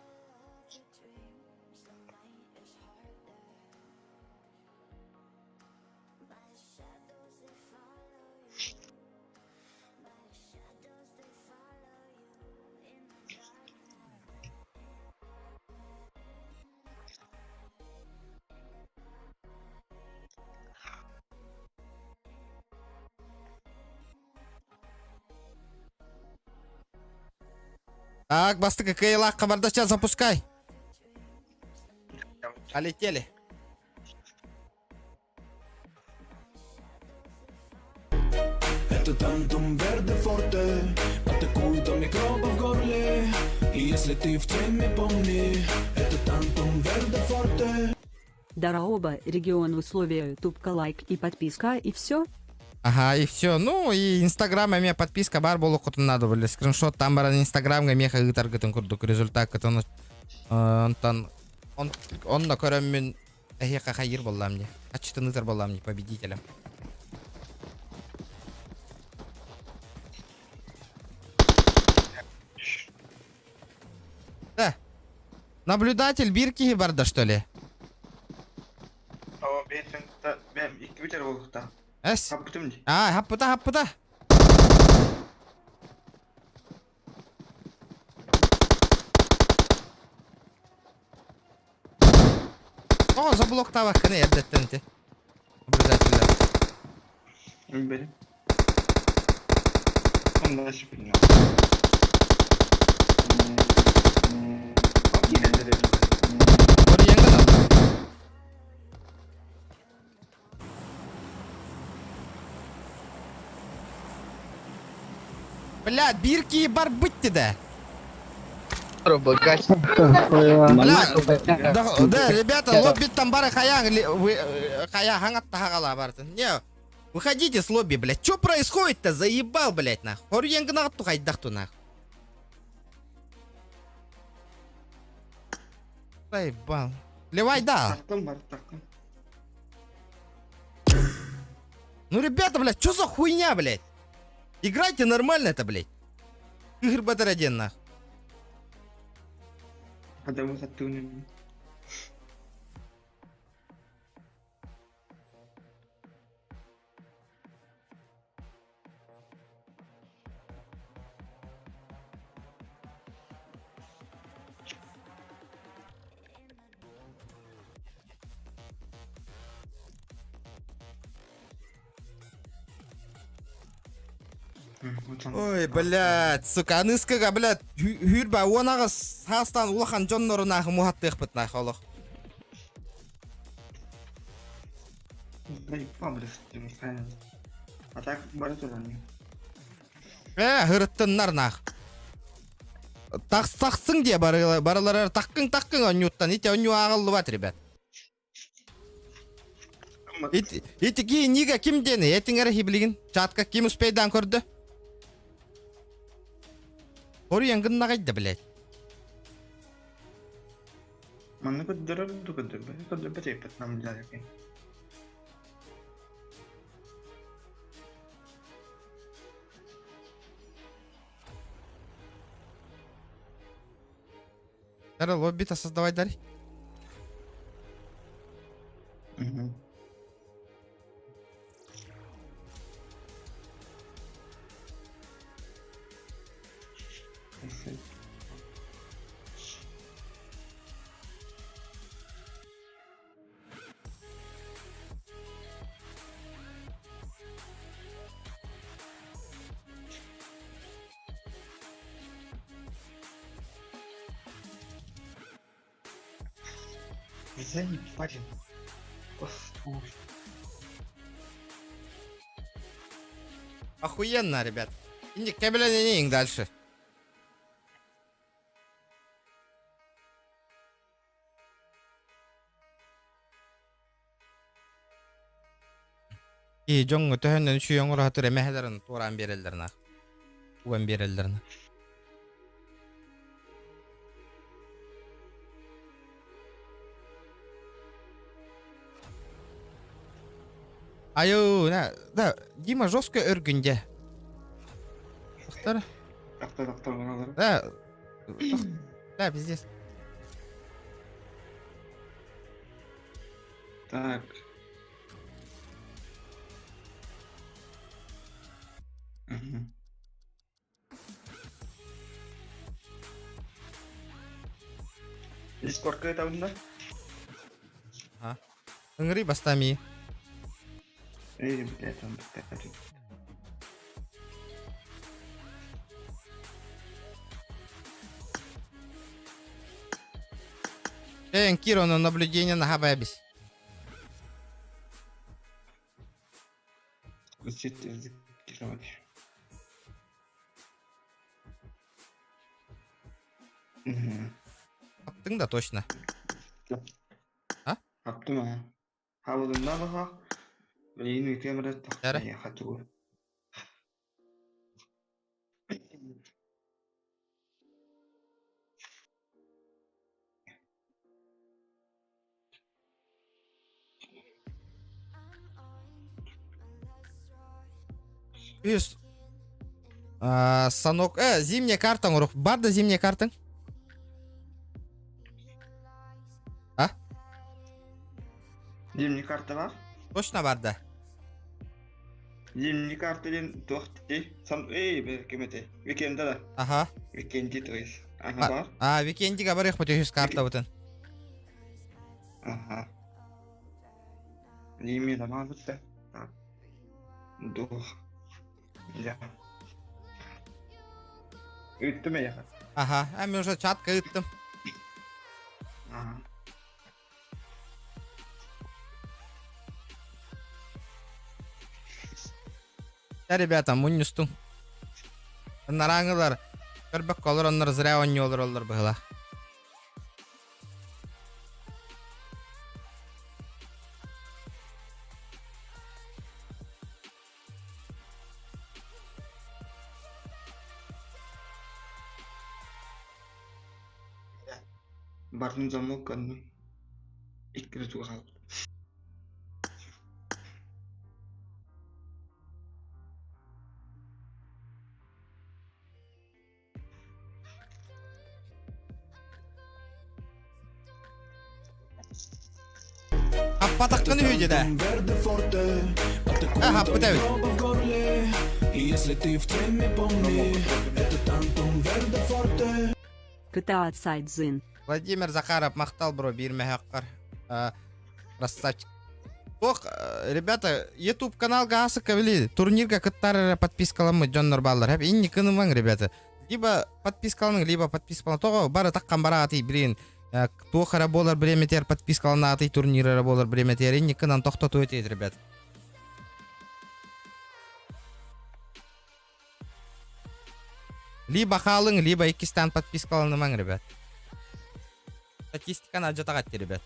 Speaker 1: Так, бастыка кыайыылаах барда, сейчас запускай. Полетели.
Speaker 7: Это Тантум Верде Форте. Атакует от микробов в горле. И если ты в теме, помни, это Тантум Верде Форте.
Speaker 8: Дорообо, регион условия, тупка лайк и подписка и все.
Speaker 1: Ага, и все. Ну, и инстаграм у меня подписка баар буолуоххутун надо были. Скриншот там баран инстаграмга миэхэ ыытаргытын курдук результат он онтон он онно көрөммүн эһиэхэ хайыр буоллам не. Ачытын ыытар буоллам не победителем. Да. Наблюдатель биир киһи барда, что ли?
Speaker 2: О, бэм, икки бүтэр буолуохтаах.
Speaker 1: Эс.
Speaker 2: Хаппытым дии.
Speaker 1: А, хаппыта, хаппыта. Тоҕо заблоктаабаккын эрдэттэн ити? Наблюдателлэр.
Speaker 2: Бери. Он дальше поднял.
Speaker 1: Көрүйэҥҥин ол. Блядь, биир киһи барбыт да. Бля, да, да, ребята, лобби там бары хаяң, вы, хая хаңат тахагала бартын. Не, выходите с лобби, блядь. Что происходит-то? Заебал, блядь, нах. Хорьенгнагатту хайдахту, нах. Заебал. Левай, да.
Speaker 2: Тахтым бар, тахтым.
Speaker 1: Ну, ребята, блядь, что за хуйня, блядь? Играйте нормально это, блядь. Игорь Батараден, нах.
Speaker 2: Адамы хаттыын.
Speaker 1: Ой, блядь, сука, аныскыга, блядь, хүрбә уонагыс хастан улахан дьоннорун аахы муһаттыахпыт нах олох.
Speaker 2: А так бары туран.
Speaker 1: Э, хырыттыннар нах. Тахсың дие барылар таккың таккың онньуттан ити онньу ааҕыллыбат, ребят. Ити ити ки нига ким диэни этиҥ эрэ билигин чатка ким успейдаан көрдө? Хоруйан гыннаҕайда, блядь.
Speaker 2: Манна көрдөрөр ду көрдөрбөт. Көрдөрбөт эппит нам для.
Speaker 1: Дара лобби-то создавай, Дарь.
Speaker 2: Угу. Заебали. Господи.
Speaker 1: Охуенно, ребят. Инди кэбилэнин дальше. И дьоҥҥо төһөннөн үчүгэй оҥоро эмэһэлэрин туораан биэрэллэр нах. Уган биэрэллэр нах. Айуу, на, да, Дима жестко өргүн дьэ. Тохтор.
Speaker 2: Тохтор, тохтор, балалар.
Speaker 1: Да, да, пиздец.
Speaker 2: Так. Угу. Дискордка там, да?
Speaker 1: Ага. Ыҥырый бастами.
Speaker 2: Эй, блядь, там блядь.
Speaker 1: Эн Киро на наблюдение на хабабис.
Speaker 2: Спустить короче. Угу.
Speaker 1: Аптың да точно. А?
Speaker 2: Аптым а. Хабылынна баха. Блин, камера
Speaker 1: Әре.
Speaker 2: тахта хату.
Speaker 1: Үс. А, Санок, зимняя карта, оҥоруох. Бар да зимняя карта? А?
Speaker 2: Зимний карта бар?
Speaker 1: Точно бар да.
Speaker 2: Зимний карта диэн туох дии? Сам эй, ким этэй? Викенда да.
Speaker 1: Ага.
Speaker 2: Викенди то есть. Ага бар.
Speaker 1: А, Викендига барыах үһүс карта бутын.
Speaker 2: Ага. Лимия тамаабытта. Дух. Я. Ыыттым эйиэхэ.
Speaker 1: Аха, а мен уже чатка ыыттым.
Speaker 2: Ага.
Speaker 1: Да, ребята, мунньустуҥ. Нарааҥылар көрбөккө олороннор зря оонньуу олороллор быһыылаах.
Speaker 2: Бардым замок гынным. Икки рүтүгэ хаалбыт.
Speaker 1: Аппатаххын үһү дьэ Ага, пытаюсь.
Speaker 8: Кытаат сайдзын.
Speaker 1: Владимир Захаров махтал бро биир мөһөккөр. Красавчик. Ох, ребята, YouTube каналга асыкка били турнирга кыттар эрэ подпискаламмыт дьоннор бааллар. Хэп инни кынымаҥ, ребята. Либо подпискаланың, либо подпискалан. Тоҕо бары таккан бараатый, блин. Туох эрэ буолар бириэмэтигэр подпискаланаатый, турнир эрэ буолар бириэмэтигэр инни кынан тохтотуо этиэт, ребят. Либо хаалыҥ, либо иккистээн подпискаланымаҥ, ребят. Статистиканы алдьатаҕат ребят.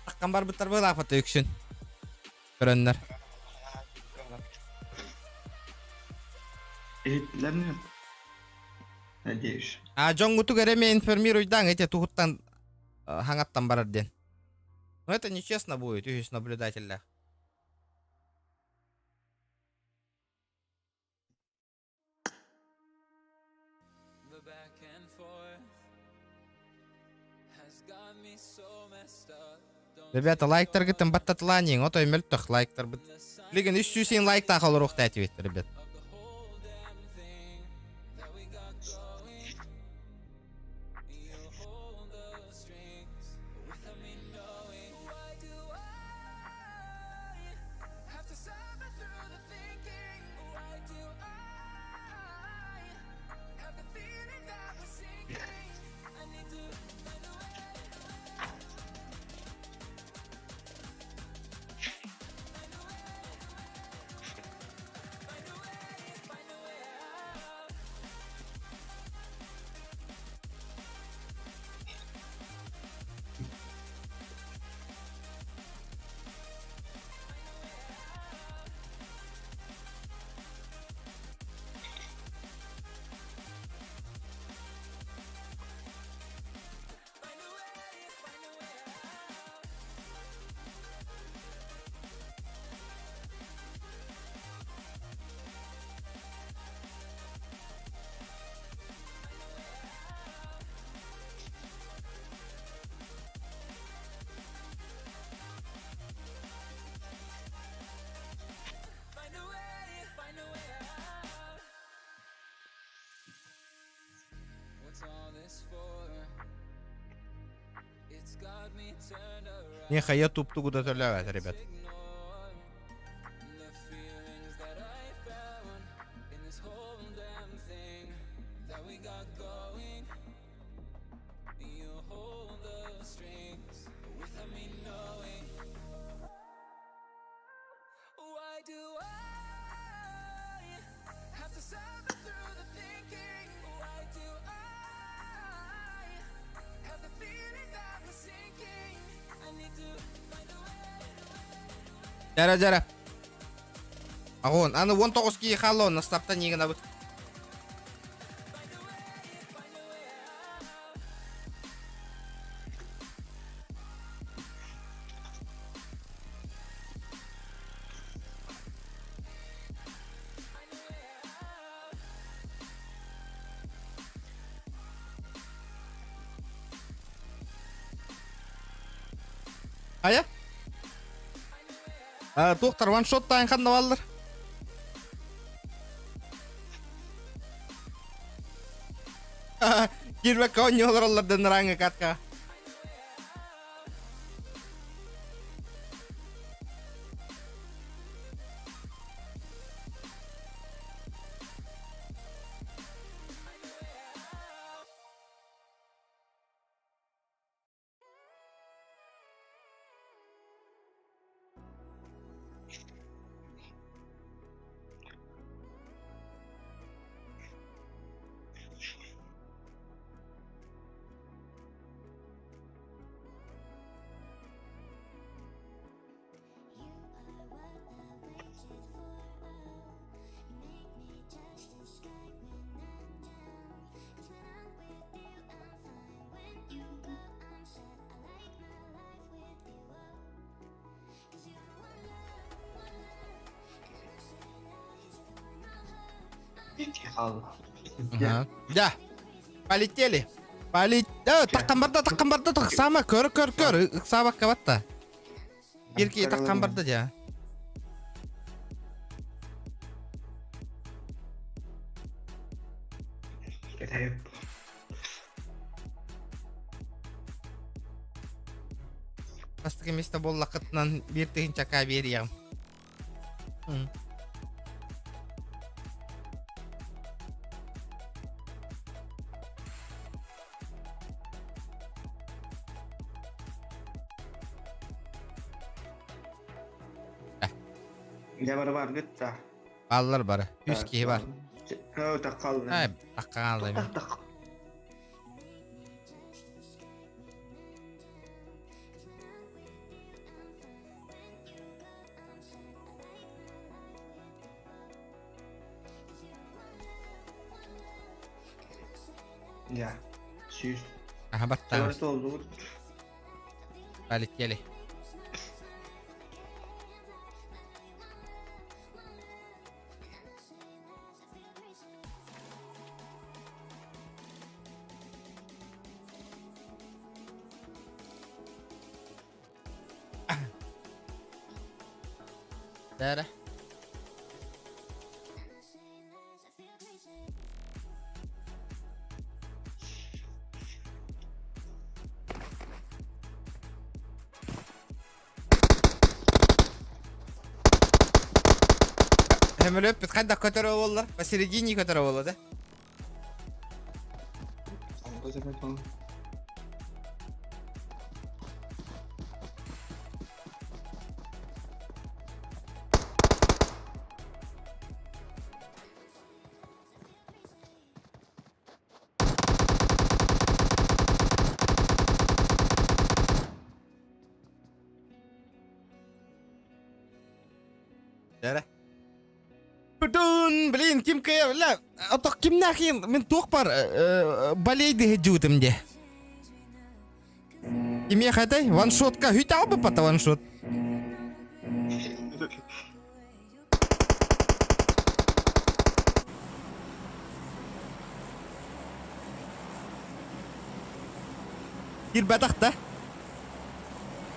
Speaker 1: Таккан барбыттар быылаахпыт үксүн. Көрөннөр.
Speaker 2: Иһиттилэр нет? Надеюсь.
Speaker 1: А дьоҥҥутуг эрэ эмиэ информируйдаҥ эти туһуттан хаҥаттан барар диэн. Но это нечестно будет, үһүс наблюдателлээх. Ребята, лайктаргытын баттатылааньыҥ, отой мөлтөх лайктарбыт. Билигин 300 лайктаах олоруохта этибит, ребят. Миэхэ YouTube тугу да төлөөбөт, ребят. Дьара дьара. Аҕон, аны 19 киһи хаалла онно стаптан иигинабыт. Хайа? Туохтар ваншоттаан ханна баллар? Кирбэккэ оонньуу олороллор да нырааҥҥа катка. Ага. Да. Полетели. Полет... Э, таххан барда, таххан барда, тахсама, көр, көр, көр, ыксаабакка батта. Бир киһи таххан барда дьэ. Бастакы место буоллаххытынан биир тыһыынчака биэриэҕим.
Speaker 2: Дьэ бары баргыт да.
Speaker 1: Бааллар бары. Үс киһи бар.
Speaker 2: Таххалла.
Speaker 1: Ай, таххаалла.
Speaker 2: Тах Я. Сүүс.
Speaker 1: Аха баттаҕас.
Speaker 2: Толдубут.
Speaker 1: Полетели. Дара. Өмөлөп хайдах көтөрө буоллар? Посередине көтөрө буолла да? Дәрэ. Тутун, блин, ким кыйа, бля, отох кимнээхин, мин туох бар, болейды жуутум де. Кимиэхэ этэй? Ваншотка хүт албыппата ваншот. Кирбэтэх да?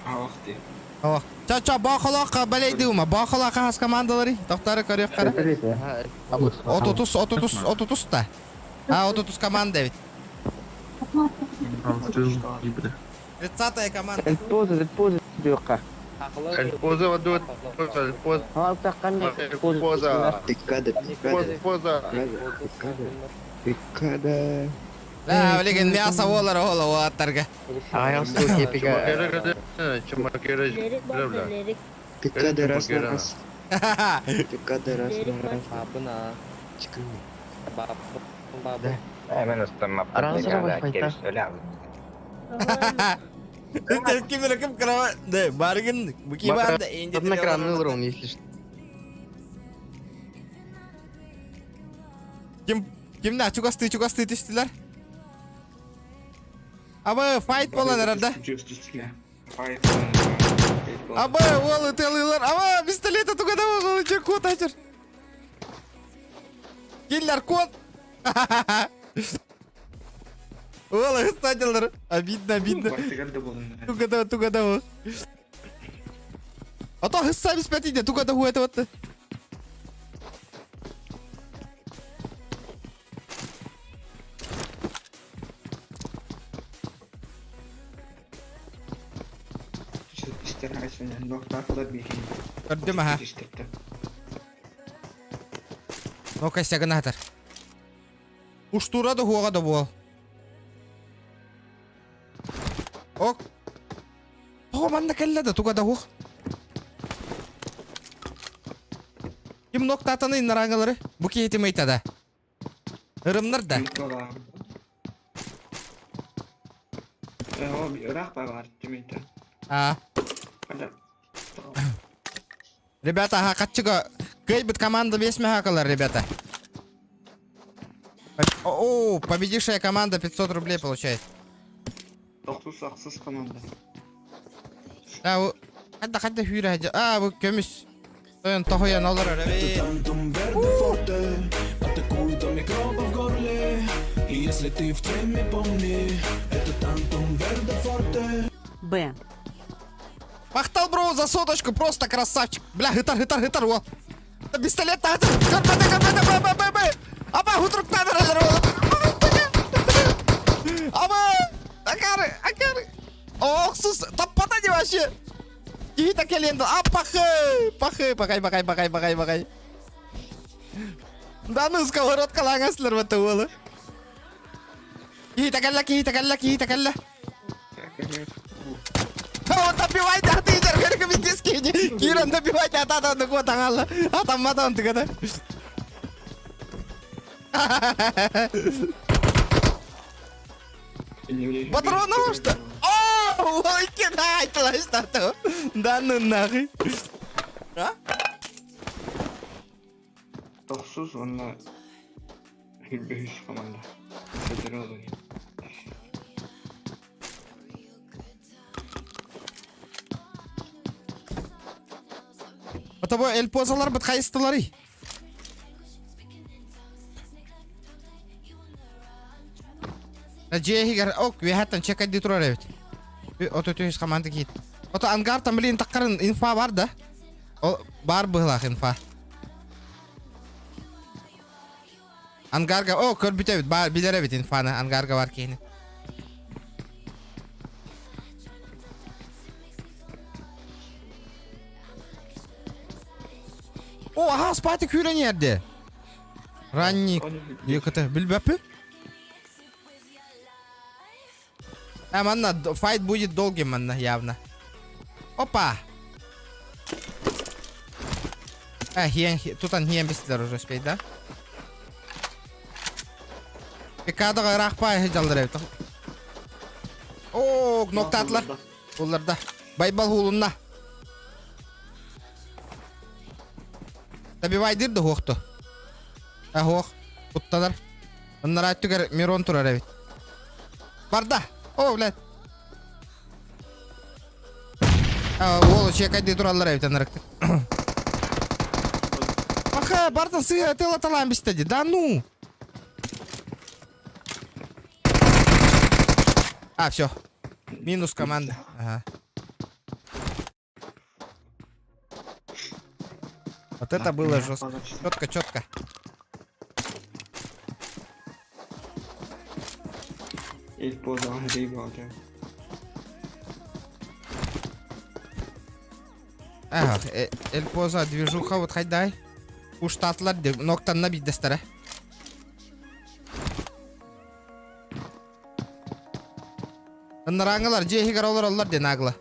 Speaker 2: Аах дии.
Speaker 1: О, ча-ча, баахалаахха балейдыума, баахалаахха хас командалары? Тохтары көрүөххара. Отутус, отутус, отутус та. А, отутус команда ведь. 30-я команда.
Speaker 4: Поза, поза, диэххэ.
Speaker 10: Поза дует, поза, поза,
Speaker 9: Пикада, пикада,
Speaker 10: поза.
Speaker 9: пикада, пикада.
Speaker 1: Да, билигин мясо буолар ол уолаттарга.
Speaker 9: Пикада раз на раз. Пикада раз на раз.
Speaker 1: Ким эрэ ким кыраба, да, барыгын, бу бар да, энди Ким, кимнэ чугастыы чугастыы түстүлэр? Абы, файт болан эрэр да? Абы, уол ытыалыылар. Абы, пистолета туга да уол чэ кот ачыр. Киллер кот. Уол ыстадылар. Обидно, обидно. Туга да, туга да уол. А то хысса биспэтиде, туга да хуэта вот. Көрдүм аха. Ну-ка, сягынатар. Уштура да хуоға да буол. Ок. Тоҕо манна кэллэ да туга да хуох. Ким ноктаатаны иннарааңалары? Бу киһитим ыйтада. Ырымнар да. А. Ребята, аха, хаччыга кыайбыт команда бес мехакалар, ребята. О, победившая команда 500 рублей получает.
Speaker 2: Тохсус ахсыс команда.
Speaker 1: А, бу хадда хадда хүүрэ хадя. А, бу көмүс. Тойон тоһуйан олорор эбит.
Speaker 7: Тантум верде форте Атакует до микробов в горле И если ты в теме, помни Это тантум верде форте
Speaker 8: Б.
Speaker 1: Махтал бро за соточку, просто красавчик. Бля, хытар, хытар, хытар, уол. Пистолет таһытар. Көрбөтө, көрбөтө, б, б, б, б. Аба, хутруктаан эрэлэр уол. Аба, акары, акары. Охсус, таппата не вообще. Киһи кэлиэн а пахы, пахы, пахай, пахай, пахай, пахай, пахай. Да ну, сковородкалааҥаслар бата уолу. Киһи кэллэ, киһи кэллэ, киһи кэллэ. О, добивайте, а ты жаргар виздески. Киран, добивайте, а та ну вот аңалла. А там матан ты когда. Патронов что? О, ой, кидай, что Да ну нахуй. А?
Speaker 2: Тохсус уонна үһүс команда. Федералый.
Speaker 1: Отобо эл позалар бит хайыстылары. Дьиэһигэр ок үөһэттэн чекайдыы турар эбит. Ото түһүс команда киит. Ото ангартан блин таккарын инфа бар да. Ол бар быһылаах инфа. Ангарга, о, көрбүт эбит, бар, билэр эбит инфаны, ангарга бар киһини. О, аха, спати күүрэн ерде. Ранник, екіті, билбэппи? А, манна, файт будет долгим, манна, явно. Опа! А, хиен, тутан хиен бистилер уже успеть, да? Пикадаға ыраах пай жалдыр эбит. О, ноктаатылар. Улларда. Байбал хуулунна. Добивайдыр да хуохту. А хуох. Куттанар. Оннара түгэр Мирон турар эбит. Барда. О, блядь. А, уолу чекайдыы тураллар эбит анарыктык. Аха, барда сыа тыла талаан бистеди. Да ну. А, все. Минус команда. Ага. Вот это было жестко. Четко, четко. Ага, Эль Поза движуха вот хайдай. Уштатлар ноктанна бидэстэрэ. Ынырааҥылар дьиэ иһигэр олороллор диэн агла.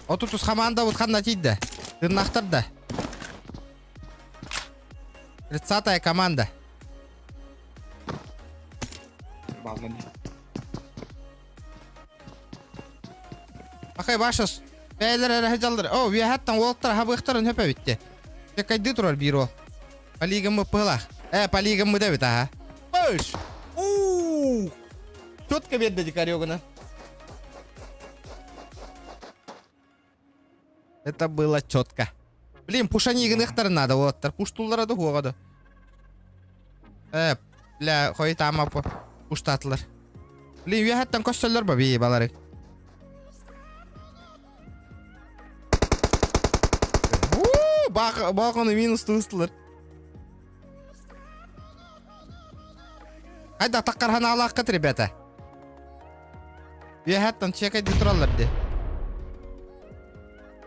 Speaker 1: Отутус хамаандабыт ханна тиийдэ? Тыыннаахтар да. Тридцатая команда. Акай Баша бэйэлэр эрэ сылдьаллар. О, үөһэттэн уолаттар хабыахтарын хөп эбитти. Чекайдыы турар биир уол. Полигаммыт быһылаах. Э, полигаммыт эбит аха. Пыш! Уу! Четко биэрдэ дикарёгына. Это было четко. Блин, пушани гыныхтарын надо уолаттар. Пуштуллара да хуоҕа да. Э, бля, хойутаама пуштаатылар. Блин, үөһэттэн көстөллөр ба бии балары. Бааханы минус тустулар. Айда таққарханаалааххыт, ребята. Үөһэттэн чекайдыы тураллар дии.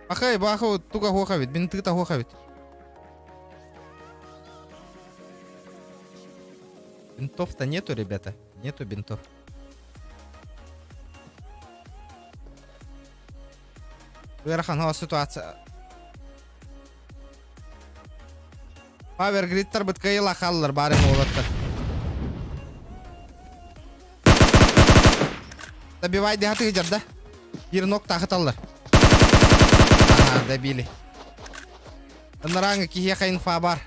Speaker 1: Ахай, баахы туга хуох эбит, бин тыыта хуох эбит. Бинтов-то нету, ребята. Нету бинтов. Ыарахан ситуация. Power Gridтар кыайыла хааллар баарын уолаттар. Добивай дехаты да? Бір нок тахыталлар. Ага, добили. Ыныраңы киһиэхэ инфа бар.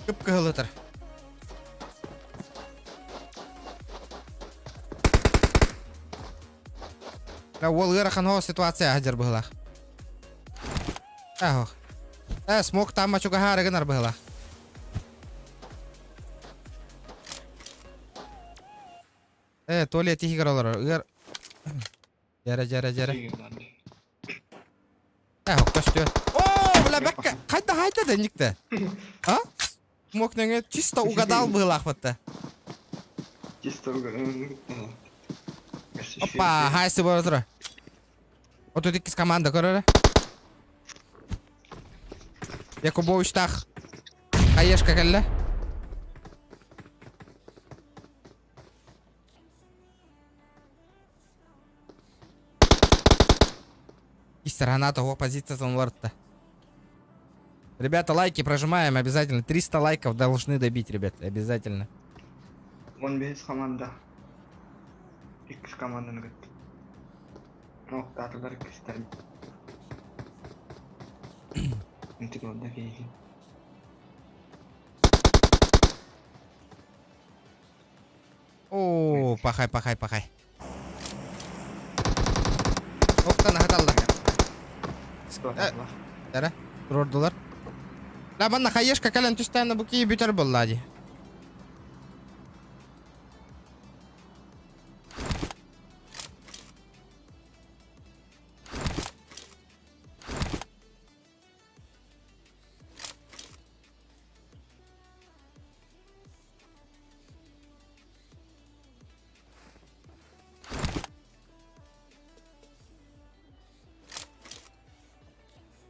Speaker 1: Кып-кыһылытыр. Ол ыарахан хоо ситуация хадьар быһылаах. Ах. Э, смок тамма чугаһаары гынар быһылаах. Э, туалет иһигэр олорор. Ыар... Дьэрэ, дьэрэ, дьэрэ. Э, көстүө. О, бля, бэккэ. Хайда, хайда да никте. А? Смок нөҥө чисто угадал быһылаахпытта.
Speaker 2: Чисто угадал.
Speaker 1: Опа, хайсы бара тура. Отут иккис команда көрөрө. Якубовичтаах Хаешка кэллэ. Сторона того позиция уларытта. Ребята, лайки прожимаем обязательно. 300 лайков должны добить, ребят, обязательно.
Speaker 2: 15 команда. Иккис команданы кытта. Ноктаатылар иккистэр. Интик онда киһи.
Speaker 1: О, пахай, пахай, пахай. Октан аһаталлар. Дара, турордулар. Да, манна хаешка кэлэн түстээнэ бу кии бүтэр буолла дии.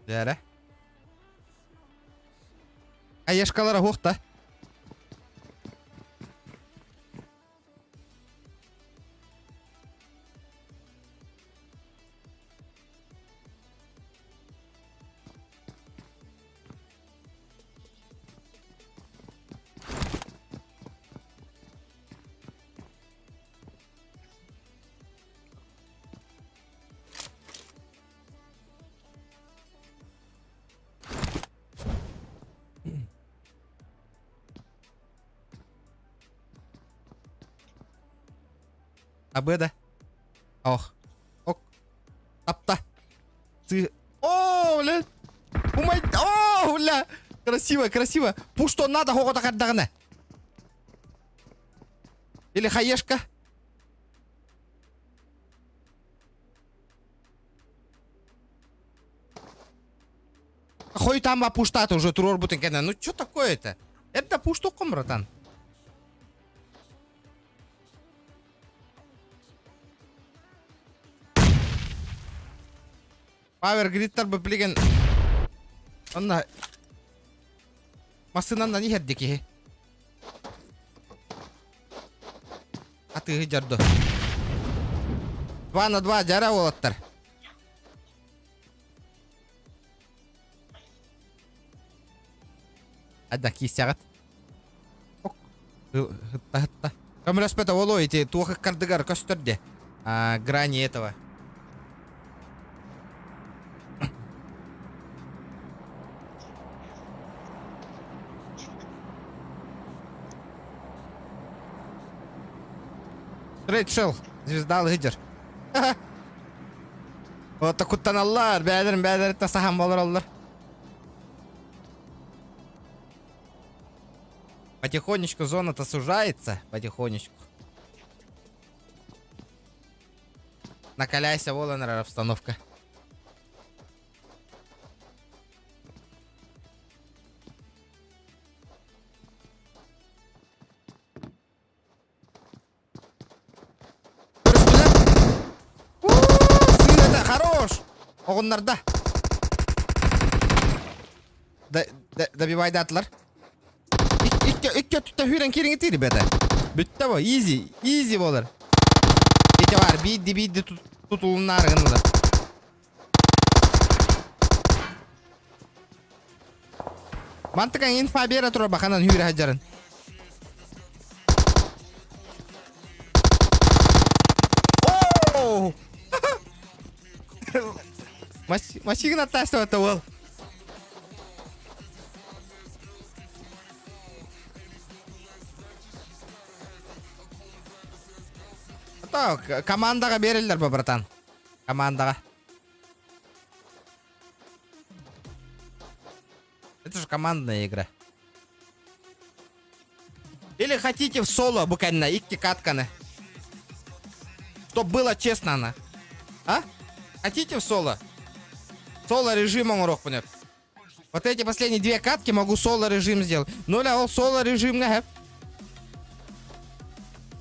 Speaker 1: Дээрэ. Аешкалара хуохта. Абы да. Ох. Ок. Апта. Ты... О, бля. Умай... О, бля. Красиво, красиво. Пусть что надо, хоҕото хардаҕына. Или хаешка. Хой там пуштат уже турор бутын кэнэ. Ну что такое это? Это пуштукум, братан. Power Gridтар бу билигин онно массыынанан иһэрди киһи. Атыыһы дьорду. 2 на 2 дьара уолаттар. Айда киисэҕит. Хытта хытта. Көмөлөспөт оҕолоо ити туох ыккардыгар көстөр де. А, грани этого. Рэйчел, звезда лидер. Вот куттаналлар, бэйэлэрин бэйэлэриттэн саһан олороллор. Потихонечку зона-то сужается, потихонечку. Накаляйся, вон она обстановка. Көрүстүлэр. Хорош! Оҕуннарда. Добивайдаатылар. Икки икки өттүттэн сүүрэн киириҥитии, ребята. Бүттэ бу, изи, изи буолар. Ити бар, биирди биирди тутулуннаары гыннылар. Мантыка инфа биэрэ турар баханан хүүрэ сылдьарын. Оо! Машина аттаастыбата уол. Так, командаға берелер бе, братан? Командаға. Это же командная игра. Или хотите в соло буквально, икки катканы? Чтоб было честно она. А? Хотите в соло? Соло режим оҥоруохпун Вот эти последние две катки могу соло режим сделать. Ну, ля, ол соло режим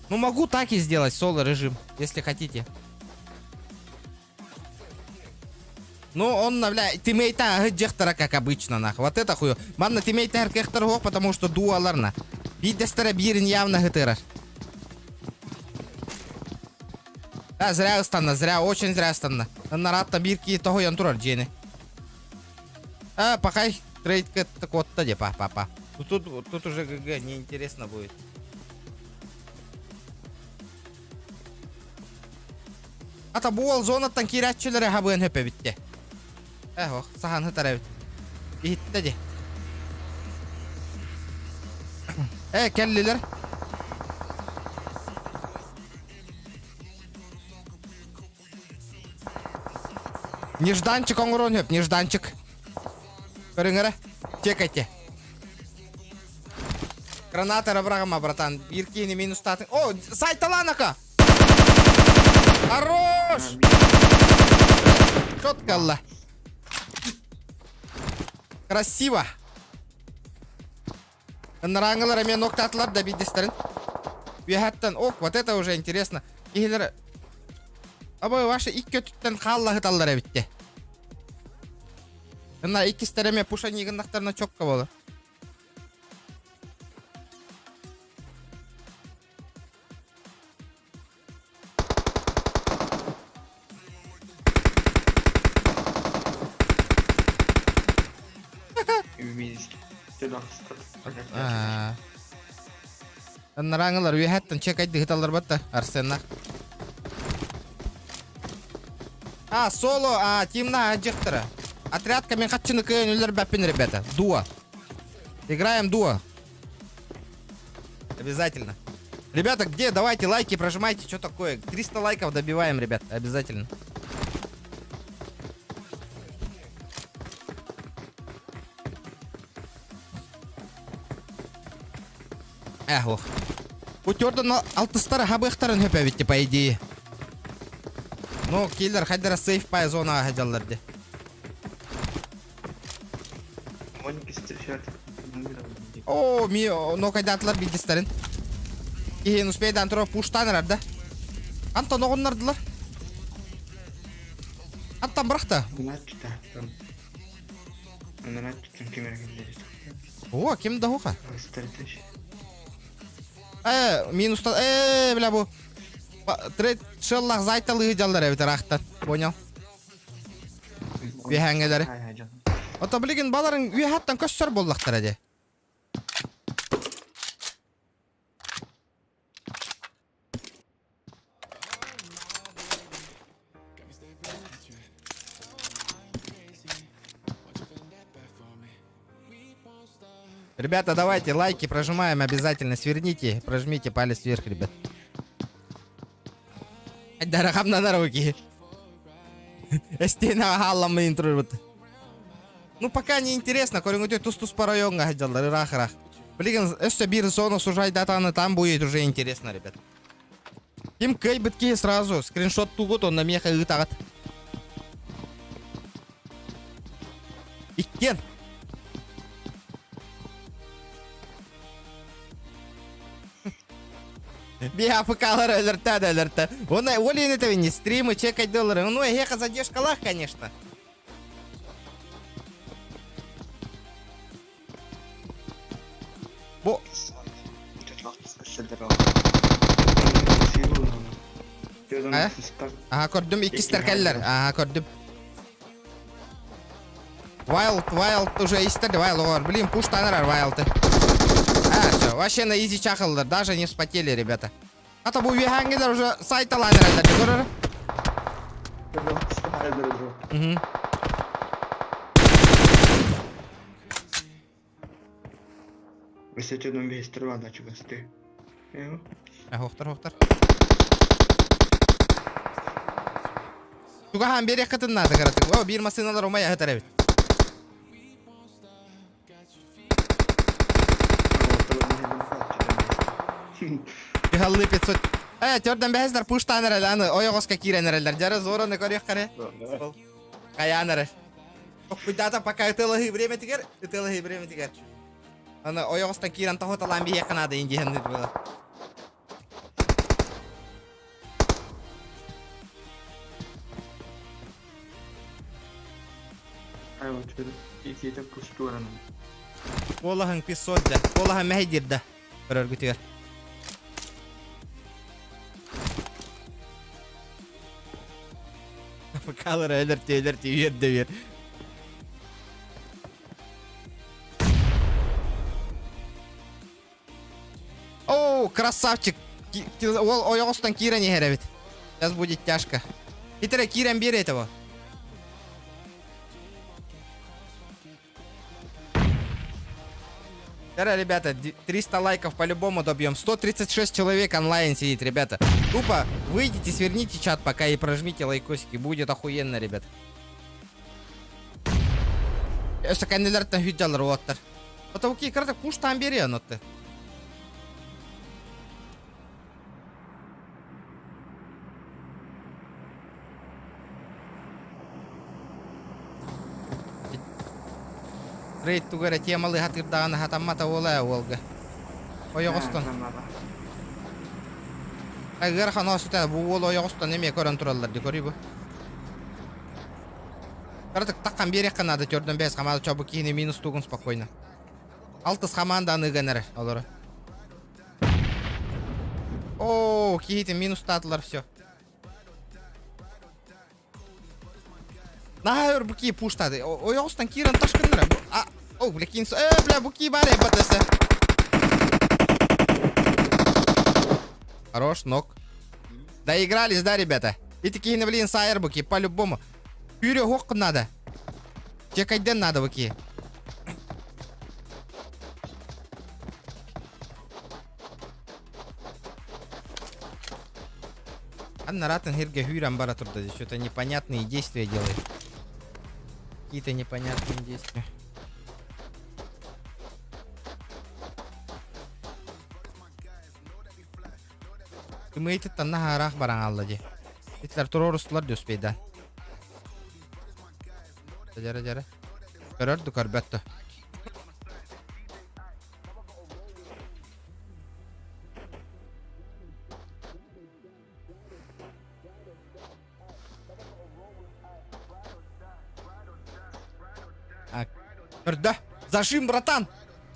Speaker 1: Ну, могу так и сделать соло режим, если хотите. Ну, он, бля, тиммейта дьахтара, как обычно, нах. Вот это хую. Манна тиммейта кехтар потому что дуаларна. Биирдэстэрэ биирин явно ытырар. Да, зря ыстанна, зря, очень зря ыстанна. Наратта биир киһи тоһуйан турар дьиэни. А, пахай, трейдка так вот де, па, па, па. Ну, тут, тут уже ГГ неинтересно будет. Ата буол зонаттан киирээччилэри хабыан хөп эбитте. Эх, сахан ытар эбит. Иһиттэ ди. Э, кэллилэр. Нежданчик оҥоруон хөп, нежданчик. Көрүҥ эрэ, чекайте. Граната эрэ быраҕыма, братан. Биир киһини минустаатын. О, сайталаанака! Хорош! Четко ылла. Красиво. Ынарааҥылар эмиэ ноктаатылар да биирдэстэрин. Үөһэттэн, ок, вот это уже интересно. Киһилэр Абай ваша икки өттүттэн хааллаһыталлар эбитте. Ына иккистэр эмиэ пушанигыннахтарына чокко болар. Анарааҥылар үөһэттэн чекайдыһыталлар батта Арсенна. А, соло, а, тимна дьахтара. Отрядка мен хатчыны кыайан өлөрбөппүн, ребята. Дуо. Играем дуо. Обязательно. Ребята, где? Давайте лайки прожимайте. Что такое? 300 лайков добиваем, ребят. Обязательно. Эх, ох. Утердан алтыстар хабыхтарын хөпөбүтти, по идее. Ну, киллер хайдара сейф пай зонаға хадьаллар де. О, ми нокайдаатылар биирдэстэрин. Киһин успейдаан тура пуштаан эрэр да. Антон оҕуннардылар. Антон бырахта. О, ким да хуха? Э, минуста, э, бля бу. Трейд шеллах зайталыы дьаллар эбит ыраахтан. Понял? Үөһээҥҥэлэри. Ото билигин баларыҥ үөһэттэн көссөр буоллахтара дии. Ребята, давайте лайки прожимаем обязательно. Сверните, прожмите палец вверх, ребят. Дарахам руки. Эстиэнэҕэ хаалламмын турбут. Ну пока не интересно, көрүҥүтү тус-туспа райоҥҥа сылдьаллар, ыраах-ыраах. Билигин өссө биир зону сужайдатаны там будет уже интересно, ребят. Ким кыайбыт киһи сразу скриншот тугут, онно миэхэ ыытаҕыт. Иккиэн. Биһи АФК-лар өлөртө да өлөртө. Оны Олин это не стримы чекать доллары. Ну, эхе задержкалах, конечно. Бу Э? Аха, көрдүм, иккистер кэллэр. Аха, көрдүм. Wild, Wild уже истерди, Wild оҕор. Блин, пуш танырар Wild'ы. А, все, вообще на изи чахыллар, даже не вспотели, ребята. А то бу үөһээҥҥилэр уже сайталаан эрэллэр, көрөр. Угу.
Speaker 2: Высоту бестер вада чугасты.
Speaker 1: Хоқтар, хоқтар. Тугахан берек кытыннады кыратык. О, бир масыналар умай ахытар эбит. Пихаллы 500. Э, төрден бәһездер пуштан эрел, аны ойоғоска киирен эреллер. Жары зораны көрүөх каре. Каян эрел. Куйдата пока ытылыһы время тигер, ытылыһы время тигер. Аны ойоҕостон киирэн тоһуталаан биһиэхэ наада индиһэннир было.
Speaker 2: Икиитэ пустуоран.
Speaker 1: Куолаһыҥ 500 да. Куолаһа мэһэйдиир да. Көрөргүтүгэр. Фкалара өлөртү өлөртү үөр да үөр. О, красавчик! Ол ойоҕостон киирэн иһэр эбит. Сейчас будет тяжко. Итэрэ киирэн биэр этого. Вчера, ребята, 300 лайков по-любому добьем. 136 человек онлайн сидит, ребята. Тупо выйдите, сверните чат пока и прожмите лайкосики. Будет охуенно, ребят. Өссө кэннилэриттэн хүддьаллар уолаттар. Отоуки кырата куштаан биэриэн отты. Рейд тугу эрэ темалыы хатыырдаҕына хатаммата уола ээ уолга. Ойоҕостон. Ыарахан оосута бу уол ойоҕостон эмиэ көрөн тураллар дии көрүй бу. Кыратык таххан биэриэххэ наада төрдөн бэс хамаада чобу киһини минус тугун спокойно. Алтыс хамаанда аныган эрэ олору. О, киһитин минустаатылар все. Наһаа өр буки пуштады. Ойоҕустан киирэн ташкыннара. А, о, бля, кин... Э, бля, буки бар БТС. Хорош, нок. Доигрались, да, ребята? И такие, блин, сайер буки, по-любому. Пюре хок надо. Чекайден надо буки. Анна Ратенхирге хүйрен бара турда. Что-то непонятные действия делает. Какие-то непонятные действия. Кымыйтыттан наһаараах баран хаалла дии. Итлэр туруорустулар дии успейдаан. Дьэрэ дьэрэ. Көрөр ду көрбөт ду. Көрдө. Зажим, братан.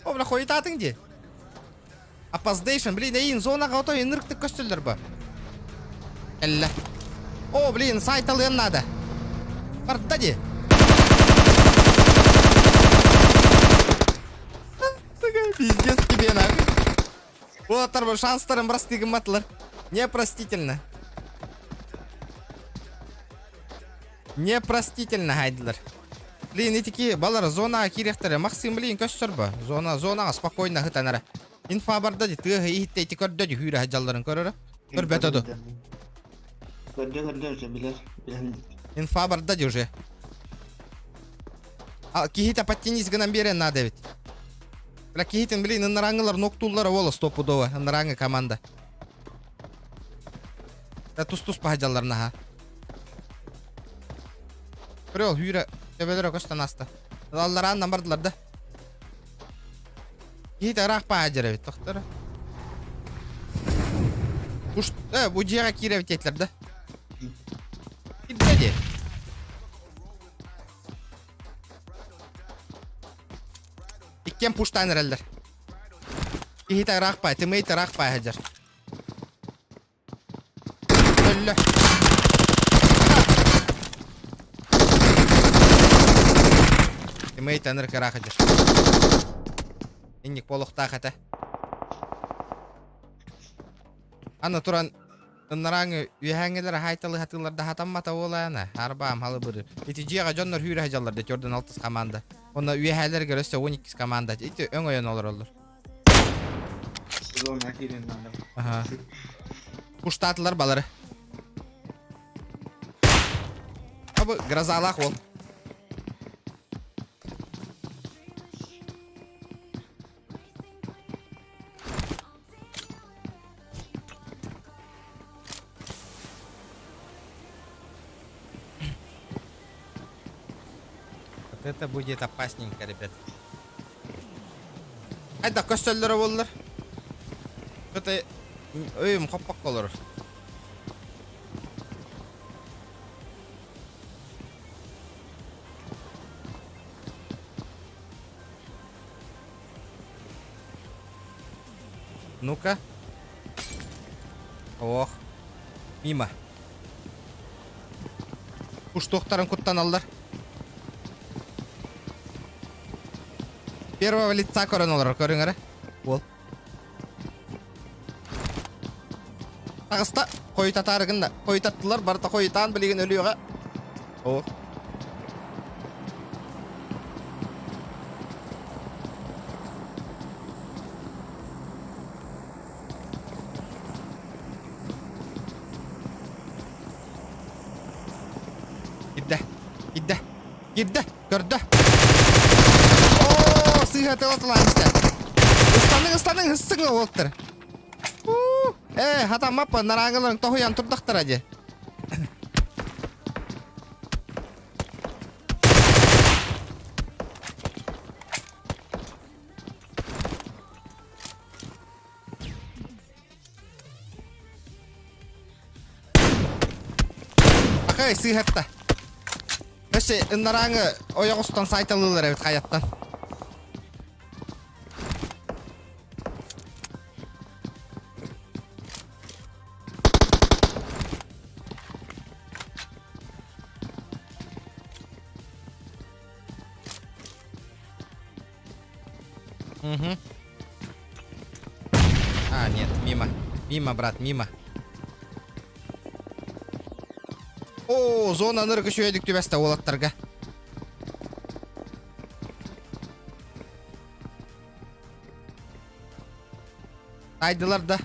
Speaker 1: О, бля, хойутаатыҥ дии. Опоздейшн, блин, эйин зонаҕа отой ынырыктык көстөллөр бу. Кэллэ. О, блин, сайт алыан наада. Барда дии. Пиздец тебе нахуй. Уолаттар бу шанстарын прости гымматылар. Непростительно. Непростительно хайдылар. Блин, итики балар зонаға кириэхтэрэ. Максим, блин, көссөр бу. Зона, зонаға спокойно хытанара. Инфа барда ди тыаһы иһиттэ ити көрдө ди хүүрэ жалларын көрөрө. Көрбөтө ду.
Speaker 2: Көрдө көрдө уже билэр. Билэн.
Speaker 1: Инфа барда ди уже. А киһитэ подтянись гынан биэрэн надо ведь. Бля, киһитин, блин, ыныраңылар ноктуллара ола стопудово. Ыныраңы команда. Да тус-тус паһадьаллар наһаа. Көрө ол хүүрэ төбөлөрө көстөн аста. Алларааннан бардылар да. Киһитэ ыраах паһадьар эбит, тохтор. Уж, бу дьиэҕэ киирэбит диэтилэр да. Кирдэ дии. Иккиэн пуштаан эрэллэр. Киһитэ ыраах паа, тымыйыт ыраах паа сылдьар. Өллө. Тымыйыт аныр ыраах сылдьар. Инник буолуохтаах этэ. Аны туран ыннарааҥы үөһээҥҥилэр аһаайталы хатыылар да хатаммата уолаана арбаам халыбыры. Ити дьиэҕэ дьоннор хүүрэ сылдьаллар да төрдөн алтыс команда. Онно үөһээлэригэр өссө 12 команда. Ити өҥөйөн олороллор.
Speaker 2: Зона киирэн надо.
Speaker 1: Аха. Куштаатылар балары. Абы грозалаах уол. Вот это будет опасненько, ребят. Айда көстөллөрө буоллар. Это өйүм хоппокко олорор. Ну-ка. Ох. Мимо. Куштуохтарын куттаналлар. Первого лица көрөн олорор, көрүҥ эрэ. Уол. Таҕыста, хойутатаары гынна. Хойутаттылар, барыта хойутаан билигин өлүөҕэ. Ох. Кирдэ. Кирдэ. Кирдэ. Көрдө. Оо, сыыһа тыла тылаан истэ. Ыстаныҥ, ыстаныҥ, ыссыҥ уолаттар. Ээ, хатаммаппа, нарааҥыларыҥ тоһуйан турдахтара дии. Акай сыыһатта. Өссө ыннарааҥы ойоҕостон сайталыылар эбит хайаттан. Угу. А, нет, мимо. Мимо, брат, мимо. О, зона ынырык үчүгэйдик түбэстэ уолаттарга. Тайдылар да.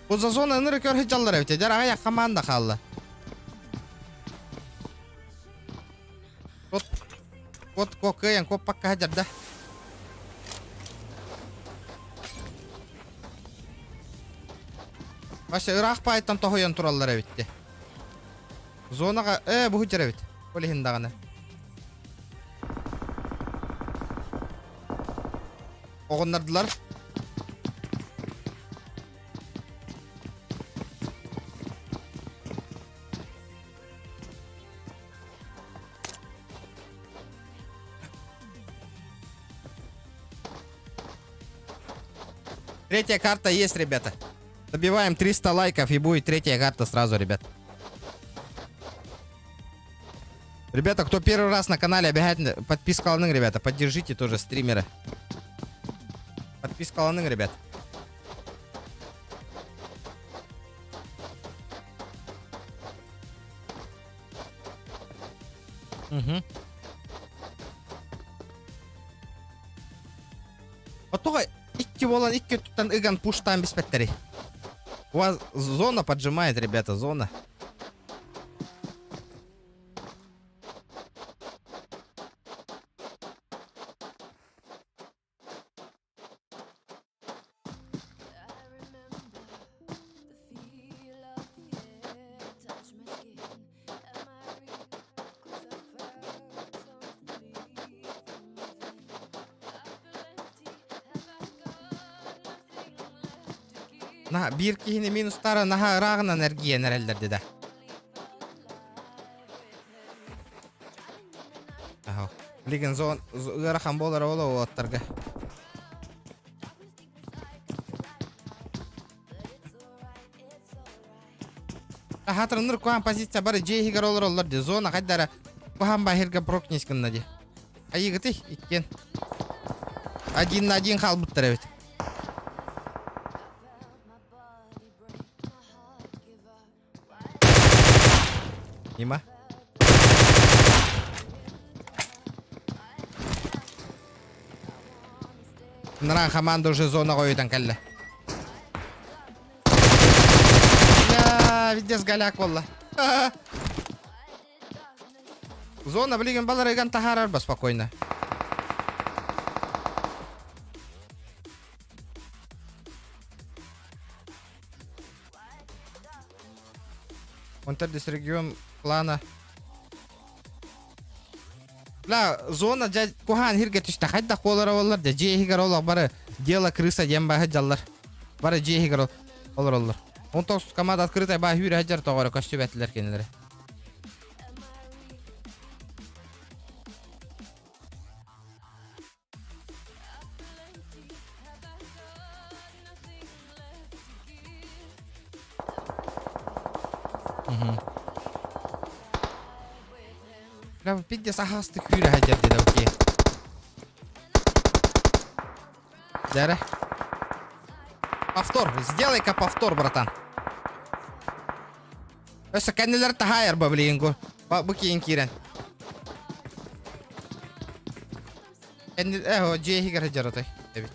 Speaker 1: Бу за зона ынырык өр сылдьаллар эбит. Дьэр аҕыйах команда хаалла. Вот, вот кыайан куоппакка сылдьар да. Вообще ыраах паайтан тоһуйан тураллар эбит де. Зонаҕа бу сылдьар эбит. Ол иһин даҕаны. Оҕуннардылар. Третья карта есть, ребята. Добиваем 300 лайков и будет третья карта сразу, ребят. Ребята, кто первый раз на канале, обязательно подписка ребята. Поддержите тоже стримера. Подписка ребят. Угу. Оттоҕо икки буолан икки өттүттэн ыган пуштаан биспэттэрий. У вас зона поджимает, ребята, зона. На биир киһини минустара наһаа ырааҕынан эргийэн эрэллэр дедэ. Аһа. Билигин зон ыарахан буолар ол уолаттарга. Хатырыныр куһаан позиция бары дьиэ иһигэр олороллор ди зона хайдара куһаан баһирга прокнись гынна ди. Айыгыты иккиэн. Один на один хаалбыттар эбит. Мимо. Наран команда уже зона ойутан кэллэ. Бля, видес голяк болла. Зона билигин баларыган таһаарар ба спокойно. Онтон регион плана. Бля, зона дьэ куһаан иһиргэ түстэ. Хайдах буолара буоллар дьэ дьиэ иһигэр олох бары дело крыса диэн баһы дьаллар. Бары дьиэ иһигэр олороллор. Онтон команда открытая баа хүүрэ сылдьар тоҕо эрэ көстүбэтилэр кинилэри. Бля, пиздец аһаҕастык күүрэ сылдьар диэтэ окей. Дьэрэ. Повтор, сделай-ка повтор, братан. Өссө кэннилэр таһаайар ба билигин бу киин киирэн. Кэнни э дьиэ иһигэр сылдьар отой эбит.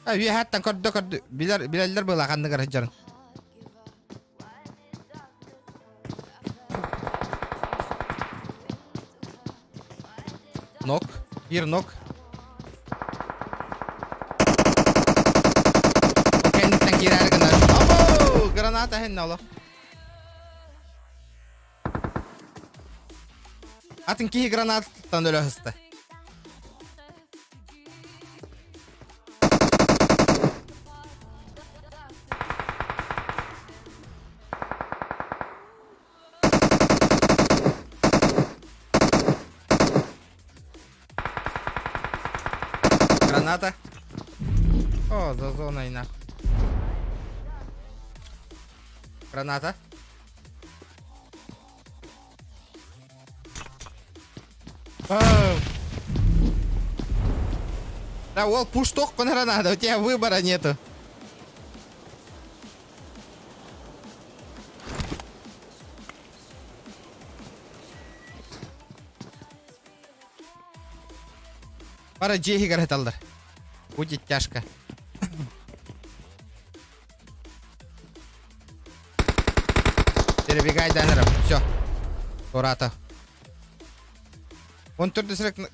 Speaker 1: А үөһэттэн көрдө көрдө билэр билэллэр была ханныгар сылдьарын. Нок. Биир нок. Кэнниттэн киирээри гынар. Обо! Граната хэннэ олох. Атын киһи гранататтан өлө сыста. Граната. О, за зоной нахуй. Граната. Да, ол пушток граната, у тебя выбора нету. Бары дьиэ иһигэр сыталлар. Будет тяжко. Перебегай данером. Все. Урата. Он түрдүсүрек...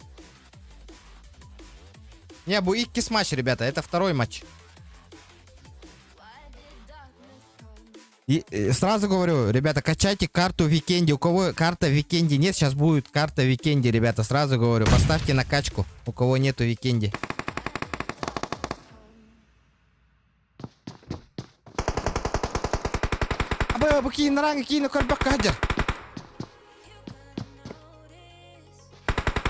Speaker 1: Не, бу иккис матч, ребята. Это второй матч. И, сразу говорю, ребята, качайте карту Викенди. У кого карта Викенди нет, сейчас будет карта Викенди, ребята. Сразу говорю, поставьте на качку, у кого нету Викенди. Абы, бу киин нараҥы киини көрбөккө сылдьар.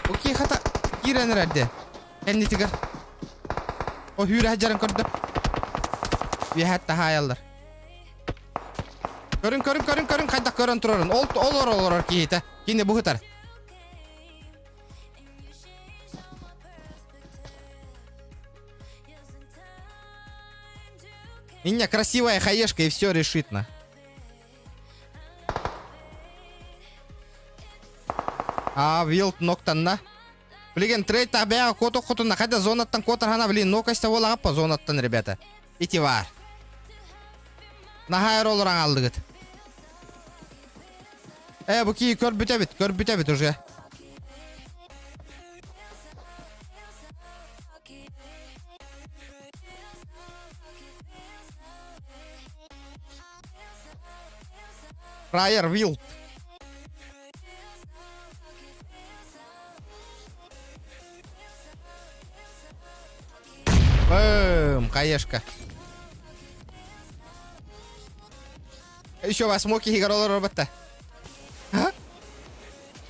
Speaker 1: Бу кии хата киирэн эрэрде. Кэннитигэр. О хүүрэ сылдьарын көрдө. Үөһэт таһаайаллар. Көрүн, көрүн, көрүн, көрүн, хайдах көрөн турарын. Ол олор олорор киһитэ. Кини бу сытар. Иння красивая хаешка и все решит на. А, вилт ноктанна. Блин, трейд табя коту хотуна. Хотя зонаттан котархана, блин, нокаста буолаҕа по зонаттан, ребята. Ити бар. Наһаа өр олорон алдыгыт. Э, бу кии көрбүтэбит, көрбүтэбит уже. Фраер Вилд. Бэм, хаешка. Еще вас смоки хигар олорор батта.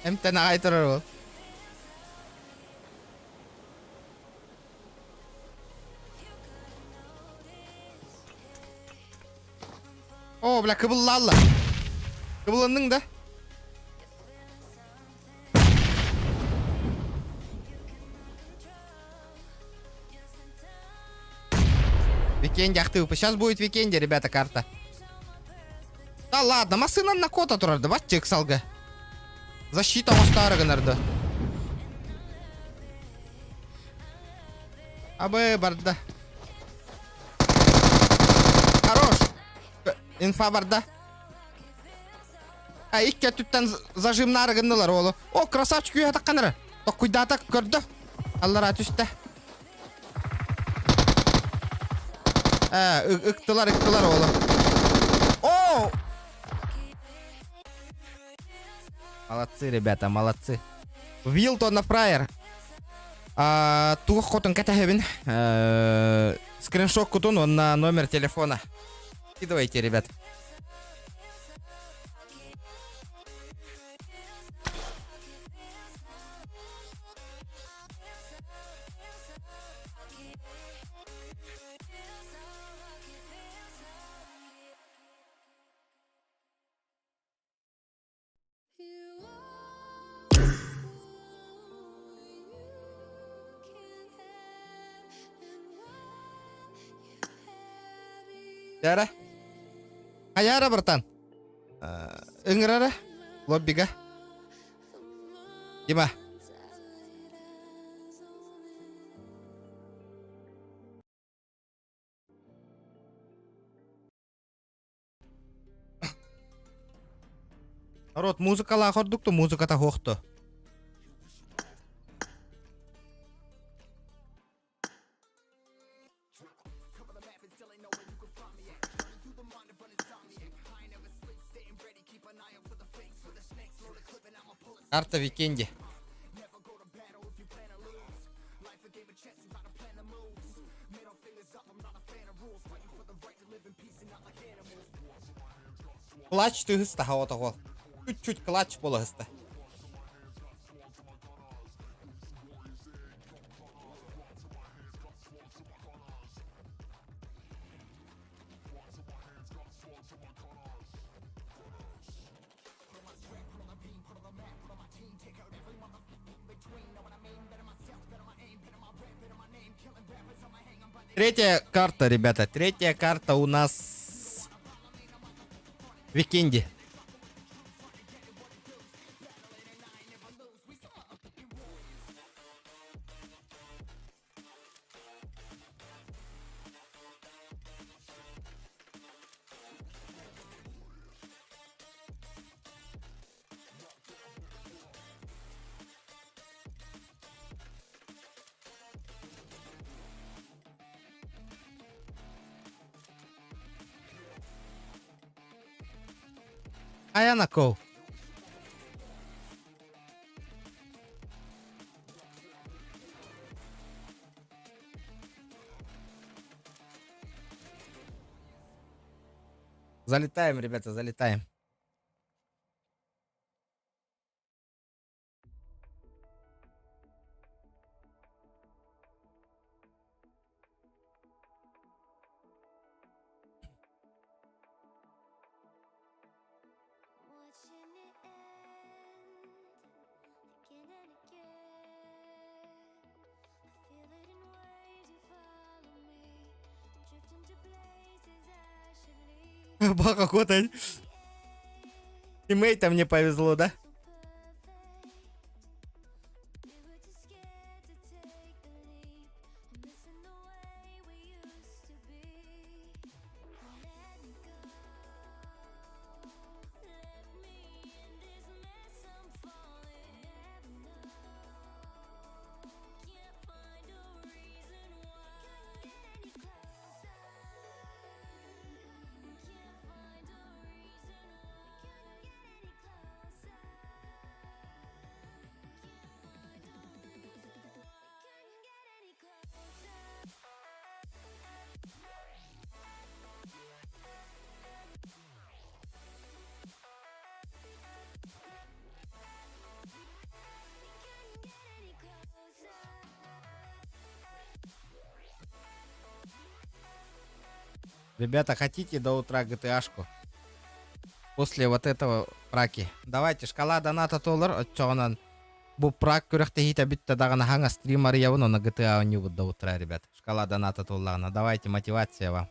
Speaker 1: Эмтэн аҕай турар ол. О, бля, кыбыллаалла. Кыбылынныҥ да? Викенди ахтыы. Сейчас будет Викенди, ребята, карта. Да ладно, массыынан накота турар да, бачча ыксалга. Защита оҥостоору гынар да. Абы барда. Хорош. Инфа барда. А икки өттүттэн зажимнары гыннылар оолу. О, красавчик үөһэ тахханара. Токкуйдаата көрдө. Аллара түстэ. Э, ыктылар, ыктылар оолу. О! Молодцы, ребята, молодцы. Вилтон на фраер. Туох хотун кэтэһэбин. Скриншот кутун, он на номер телефона. Скидывайте, ребят. Яра. Аяра, братан. Ыҥырара. Лоббига. Дима. Народ музыкалаах ордук музыката хуохто. Карта Викенди. Клатч тыһыста хаотоҕол. Чуть-чуть клатч буолаһыста. Третья карта, ребята. Третья карта у нас Викинди. Айанако. Залетаем, ребята, залетаем. Бах охота. Тиммейтам мне повезло, да? Ребята, хотите до утра GTA-шку? После вот этого праки. Давайте, шкала доната туолар, оччоҕунан бу прак күрэхтэһиитэ бүттэ даҕаны хаҥа стрим арыйабын, онно GTA оонньуубут до утра, ребят. Шкала доната туоллаҕына. Давайте, мотивация вам.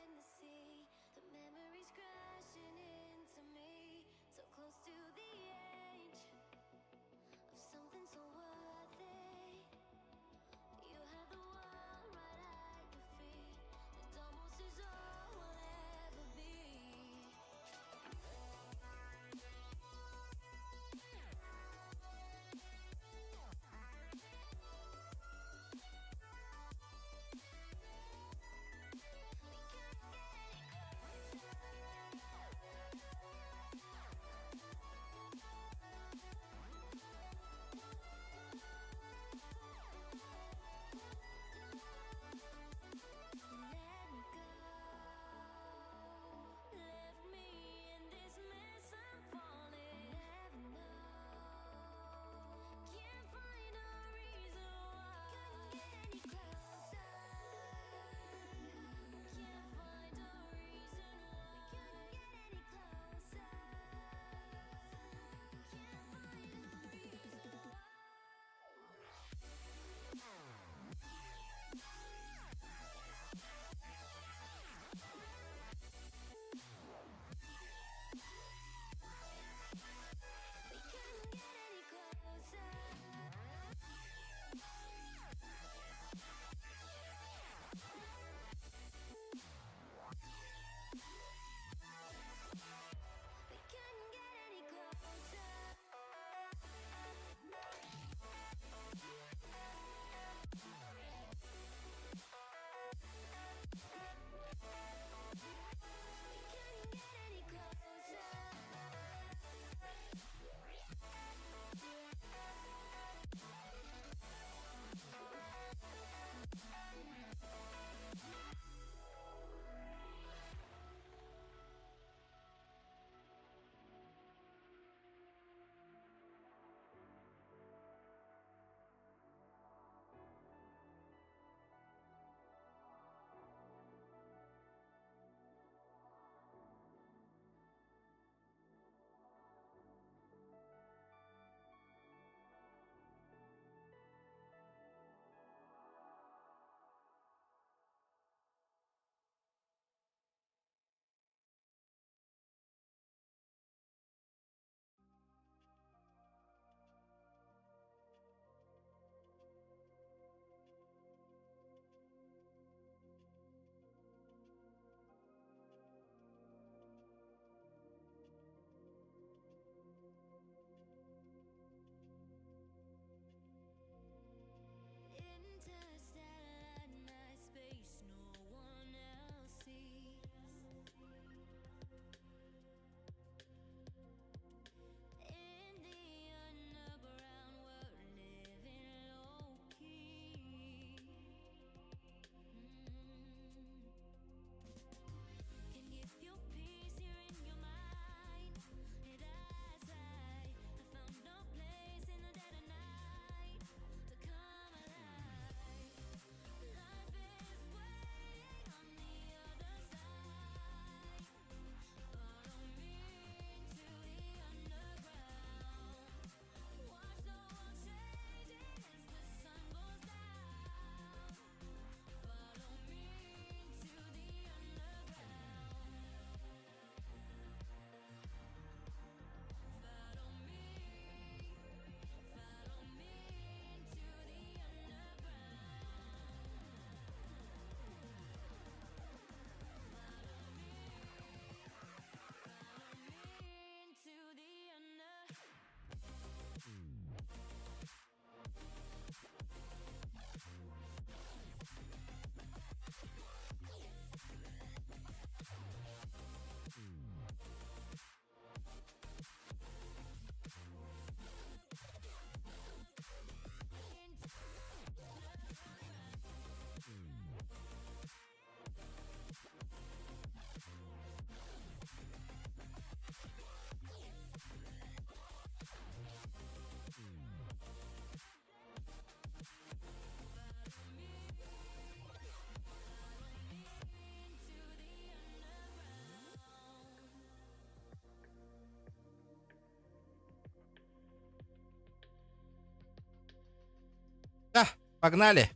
Speaker 1: Погнали!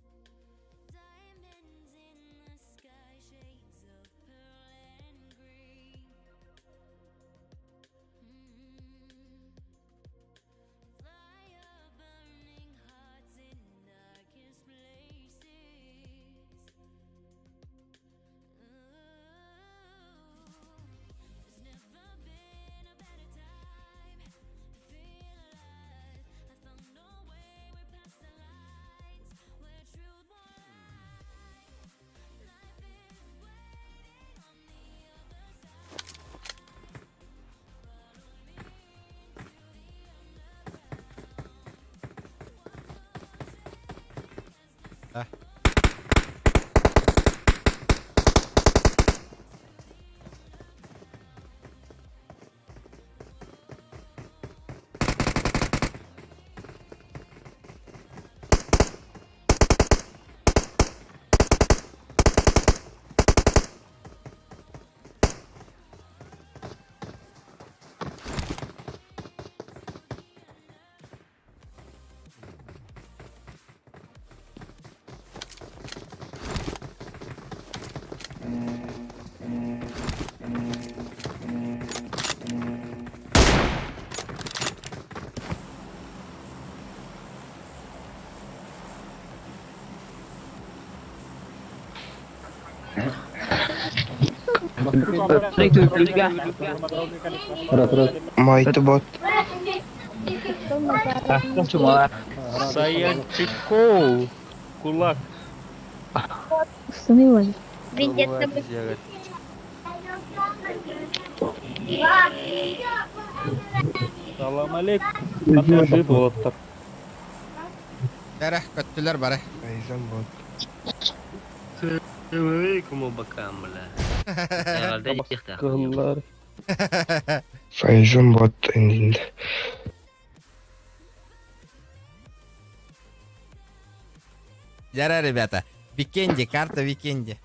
Speaker 2: Майты бот.
Speaker 10: Саянчиков. Кулак. Салам алейкум. Болоттар.
Speaker 1: Бәрі, көттілер бары.
Speaker 2: Айзан бот.
Speaker 10: Кыллар.
Speaker 2: Файзан бот инде.
Speaker 1: Жара, ребята. Викенди, карта Викенди.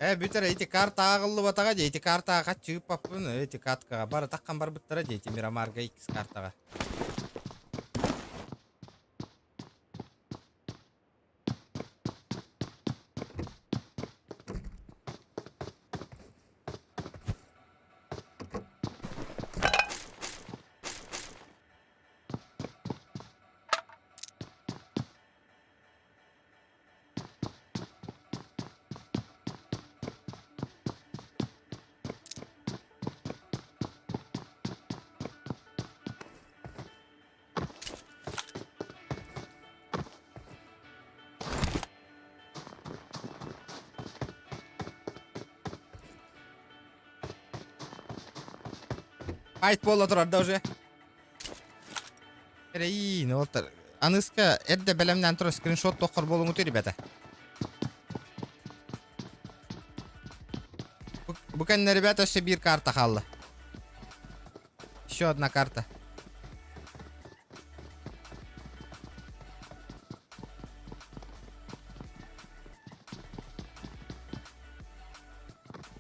Speaker 1: Э, бүтэр эти карта ааҕыллыбатаҕа дии, ити картаҕа хаччы ыыппаппын, эти каткаҕа бары таххан барбыттара дии, ити Мирамарга иккис картаҕа. Айт буола турар да уже. Эрэйин, ол Аныска эрдэ бэлэмнээн турар скриншот тоххор буолуҥутуй, ребята. Бу кэннэ, ребята, өссө биир карта хаалла. Еще одна карта.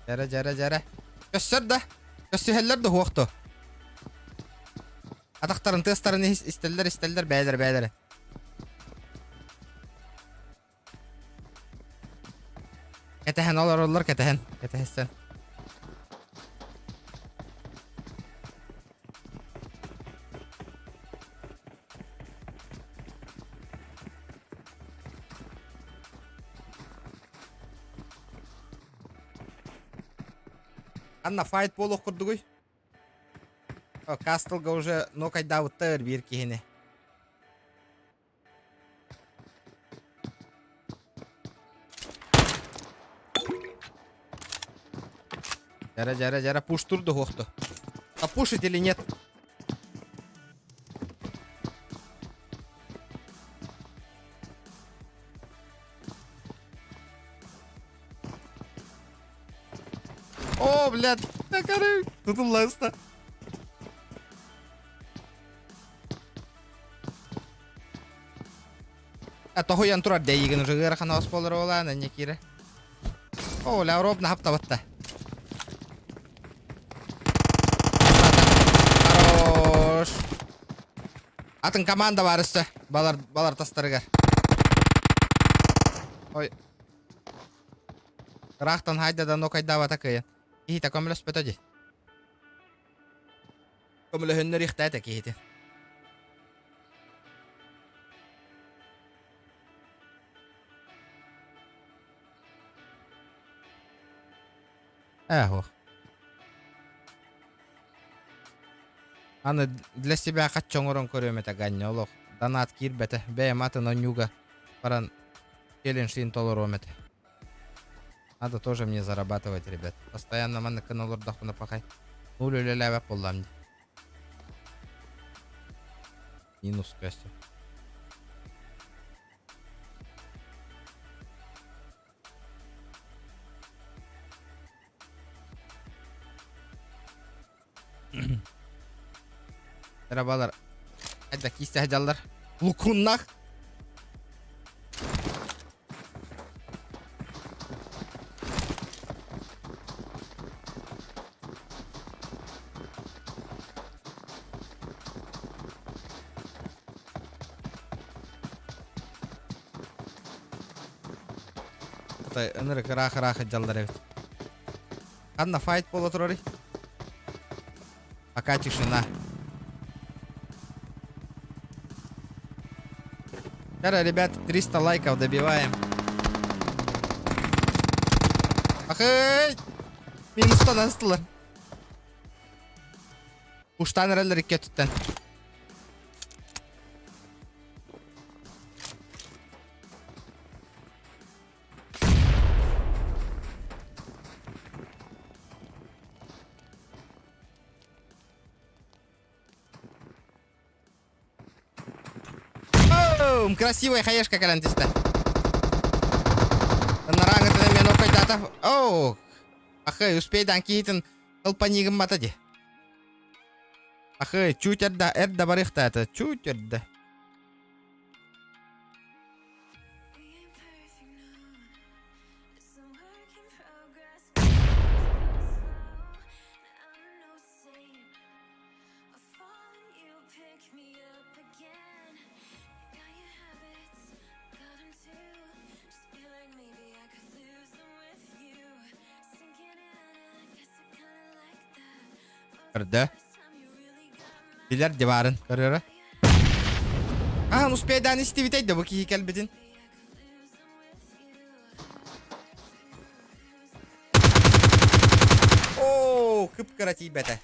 Speaker 1: Дьэрэ, дьэрэ, дьэрэ. Көссөр да. Көссүһэллэр да хуохто. Атахтарын тыастарын истэллэр истэллэр бээлэр бээлэр. Кэтэһэн олороллор кэтэһэн кэтэһсэн. Анна файт буолуох курдугуй? Кастелга уже нокайдаабыттар биир киһини. Жара, жара, жара, пуш турду хуохту. А пушить или нет? О, блядь, такары, тутулласта. А тоһуйан турар дэйигин уже ыарахан ос болар олаан анне кире. О, ля робна хаптабатта. Хорош. Атын команда бар өссө. Балар, балар тастарыгар. Ой. Ыраахтан хайда да нокайдаабата кыайан. Киһитэ көмөлөспөтө дии. Көмөлөһүннэриэхтээтэ киһити. Ээ, Аны для себя хаччы оҥорон көрүөм этэ Ганньа олох донат киирбэтэ бэйэм атын онньууга баран челленджин толоруом этэ. Надо тоже мне зарабатывать, ребят. Постоянно манныкын олордохпуна пахай. Нуль үлэлээбэт буоллам дии. Минус көстө. Merhabalar. Hadi киистэһдьаллар. Лукуннах. Ынырык ыраах-ыраах дьаллар эбит. Ханна файт буола турарый? Пока тишина. Кара, ребят, 300 лайков добиваем. Ахый! Минустан астылар. Уштан эрэллэр икки өттүттэн. Бум! Красивая хаешка кэлэн түстэ. Нараҥытынан мен окойдата. Оу! Ахы, успейдан киһитин ылпанигым мата ди. Ахы, чуть эрдэ, эрдэ барыхта это, чуть эрдэ. Көрдө. Билэр диварын көрөрө. Ахан успейдаан истибитэй да бу киһи кэлбитин. Оо, кып-кыра тиийбэтэ.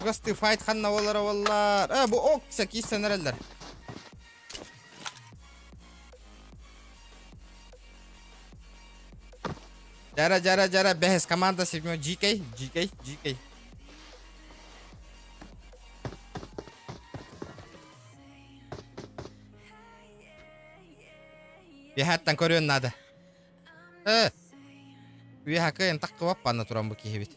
Speaker 1: Госты файт ханна болар боллар. Э, бу ок киссен эрэллэр. Жара, жара, жара, бэһэс команда седьмой GK, GK, GK. Үөһэттэн көрүөн наада. Э, үөһэ кыайан таххыбаппанна туран бу киһибит.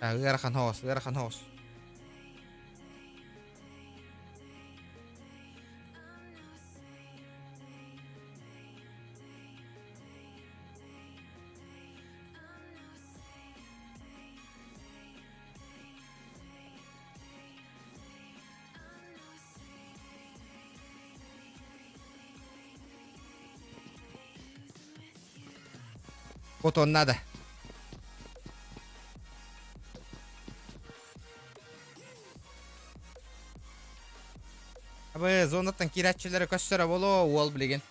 Speaker 1: Ыарахан соҕус, ыарахан соҕус. Хотон надо. Абы зонаттан киирээччилэри көссөрө боло уол билигин.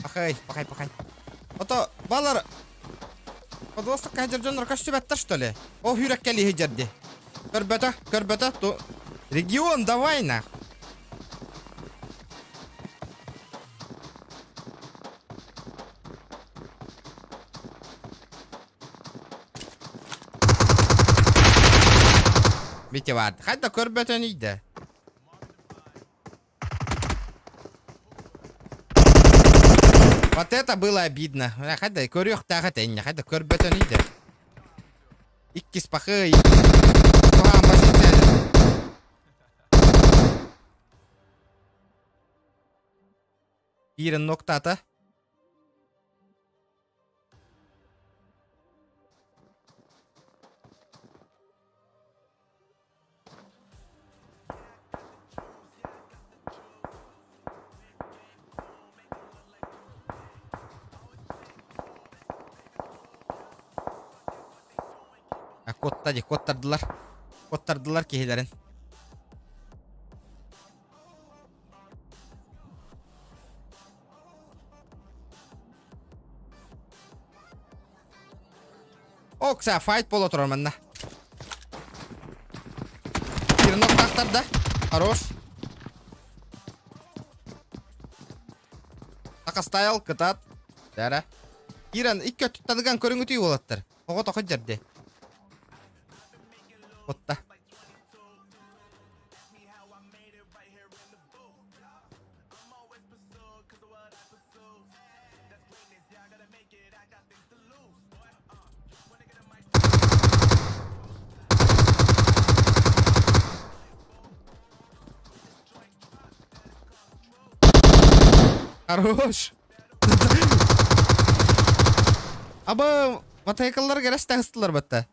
Speaker 1: Пахай, пахай, пахай. Ото балар Подвостокка сылдьар дьоннор көстүбэттэр что ли? Ол хүреккэ лиһи дьэрди. Көрбөтө, көрбөтө. Ту... Регион, давай нах. Бити бар. Хайда көрбөтөн ийде. Вот это было обидно. Хайда көрүөхтээх этэ инньэ. Хайда көрбөтөн ийде. Иккис пахы. Куһаҕан позиция. Биирин ноктаата. Куотта дии, куоттардылар. Куоттардылар киһилэрин. Окса, файт бола турар манна. Кирнок тахтарда. Хорош. Такастайл, кытат. Дәрә. Киран икки өттүттадыган көрүҥүтүй уолаттар. Оҕо тоқо дьэрди. Отта. Хорош. Аба, мотоцикллар кересте ыстылар батта.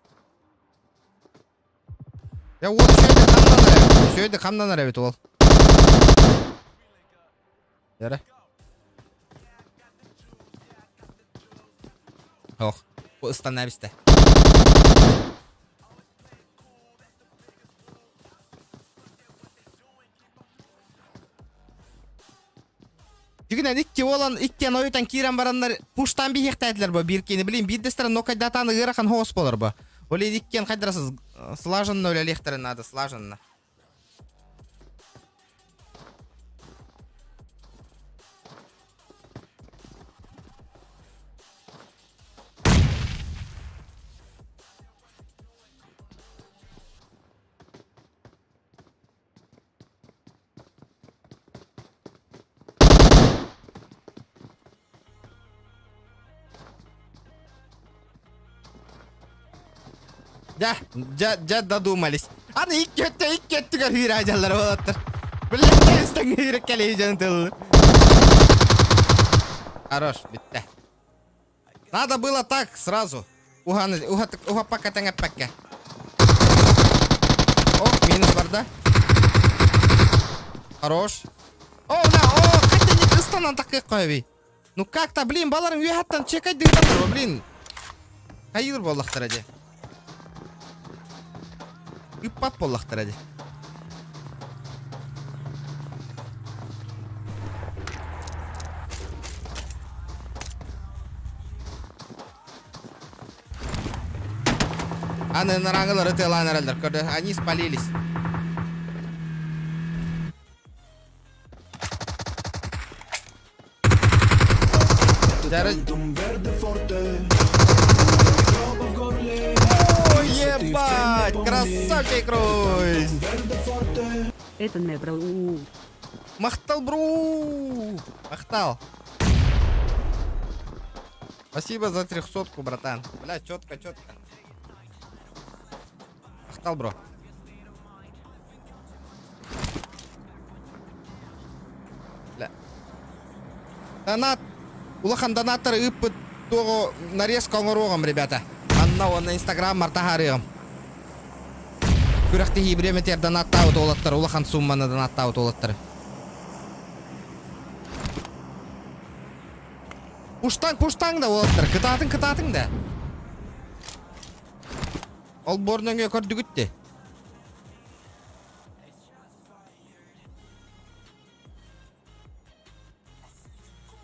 Speaker 1: Я уол үчүгэйдик хамнанар эбит. Үчүгэйдик хамнанар эбит уол. Эрэ. Ох, бу ыстанна эбистэ. Дьигинэн икки уолан иккиэн ойутан киирэн бараннар пуштаан биһиэхтээтилэр бу биир киини билин биирдэстэрэ нокайдатаан ыарахан хоос болор бу. Ол иккиэн хайдара слаженно үлэлиэхтэрин наада слаженно. Дьэ, дьэ, дьэ додумались. Аны икки өттө икки өттүгэр hүүрэ дьаллар буолаттар. Билэттэр истэн hүүрэ кэлии дьон тыл. Хорош, бүттэ. Надо было так сразу. Уханы, уха, ухаппакка тэҥэппэккэ. О, минус барда. Хорош. О, бля, о, хотя не ыстанан такых қойби. Ну как-то, блин, баларың үөһэттэн чекайдыгытан блин. Хайыр буоллахтара дии. Ыппат буоллахтара дии. Аны нараңылар ытыалаан эрэллэр. Көрдө, они спалились. Ой, ебать! Красавчик, Ройс!
Speaker 8: Это не бро.
Speaker 1: Махтал, бру! Махтал! Спасибо за трехсотку, братан. Бля, четко, четко. Махтал, бро. Бля. Донат. Улахан донаттар ыыппыт туоҕу нарезка оҥоруоҕум, ребята. Манна уонна инстаграм мартаһаарыаҕым. Күрэхтэһии бириэмэтигэр донаттаабыт уолаттар улахан сумманы донаттаабыт уолаттары. Пуштаҥ, пуштаҥ да уолаттар, кытаатыҥ, кытаатыҥ да. Олбуор нөҥүө көрдүгүт дии.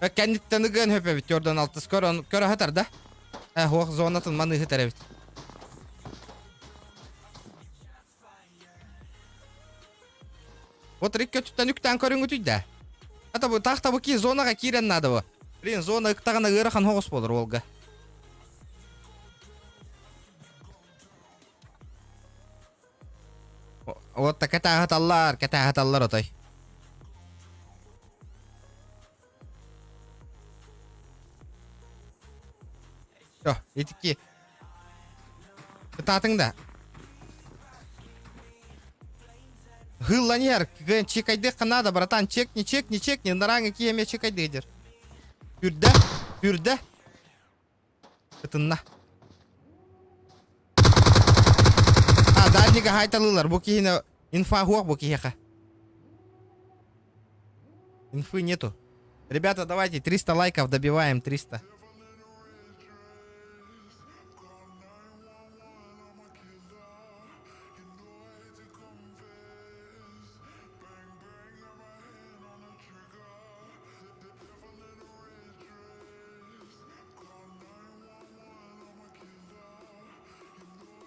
Speaker 1: Кэнниттэн ыгыан хөп эбит, Йордан алтыс көр, көрө сытар да. Э, хуох зонатын маныы сытар эбит. Вот икки өттүттэн үктээн көрүҥүтүй да. Это бу таах табы ки зонаға киирэн наада бу. Блин, зона ыктаҕына ыарахан хоҕус буолар уолга. Вот та кэтээхаталлар, кэтээхаталлар отой. Все, итики. Кытаатыҥ да. Хылланер, чекайдыхха надо, братан, чекни, чекни, чекни, нараңы киеме чекайды дер. Үрдэ, үрдэ. Кытынна. А, дальнига хайталылар, бу киһини инфа хуох бу киһиэхэ. Инфы нету. Ребята, давайте 300 лайков добиваем, 300.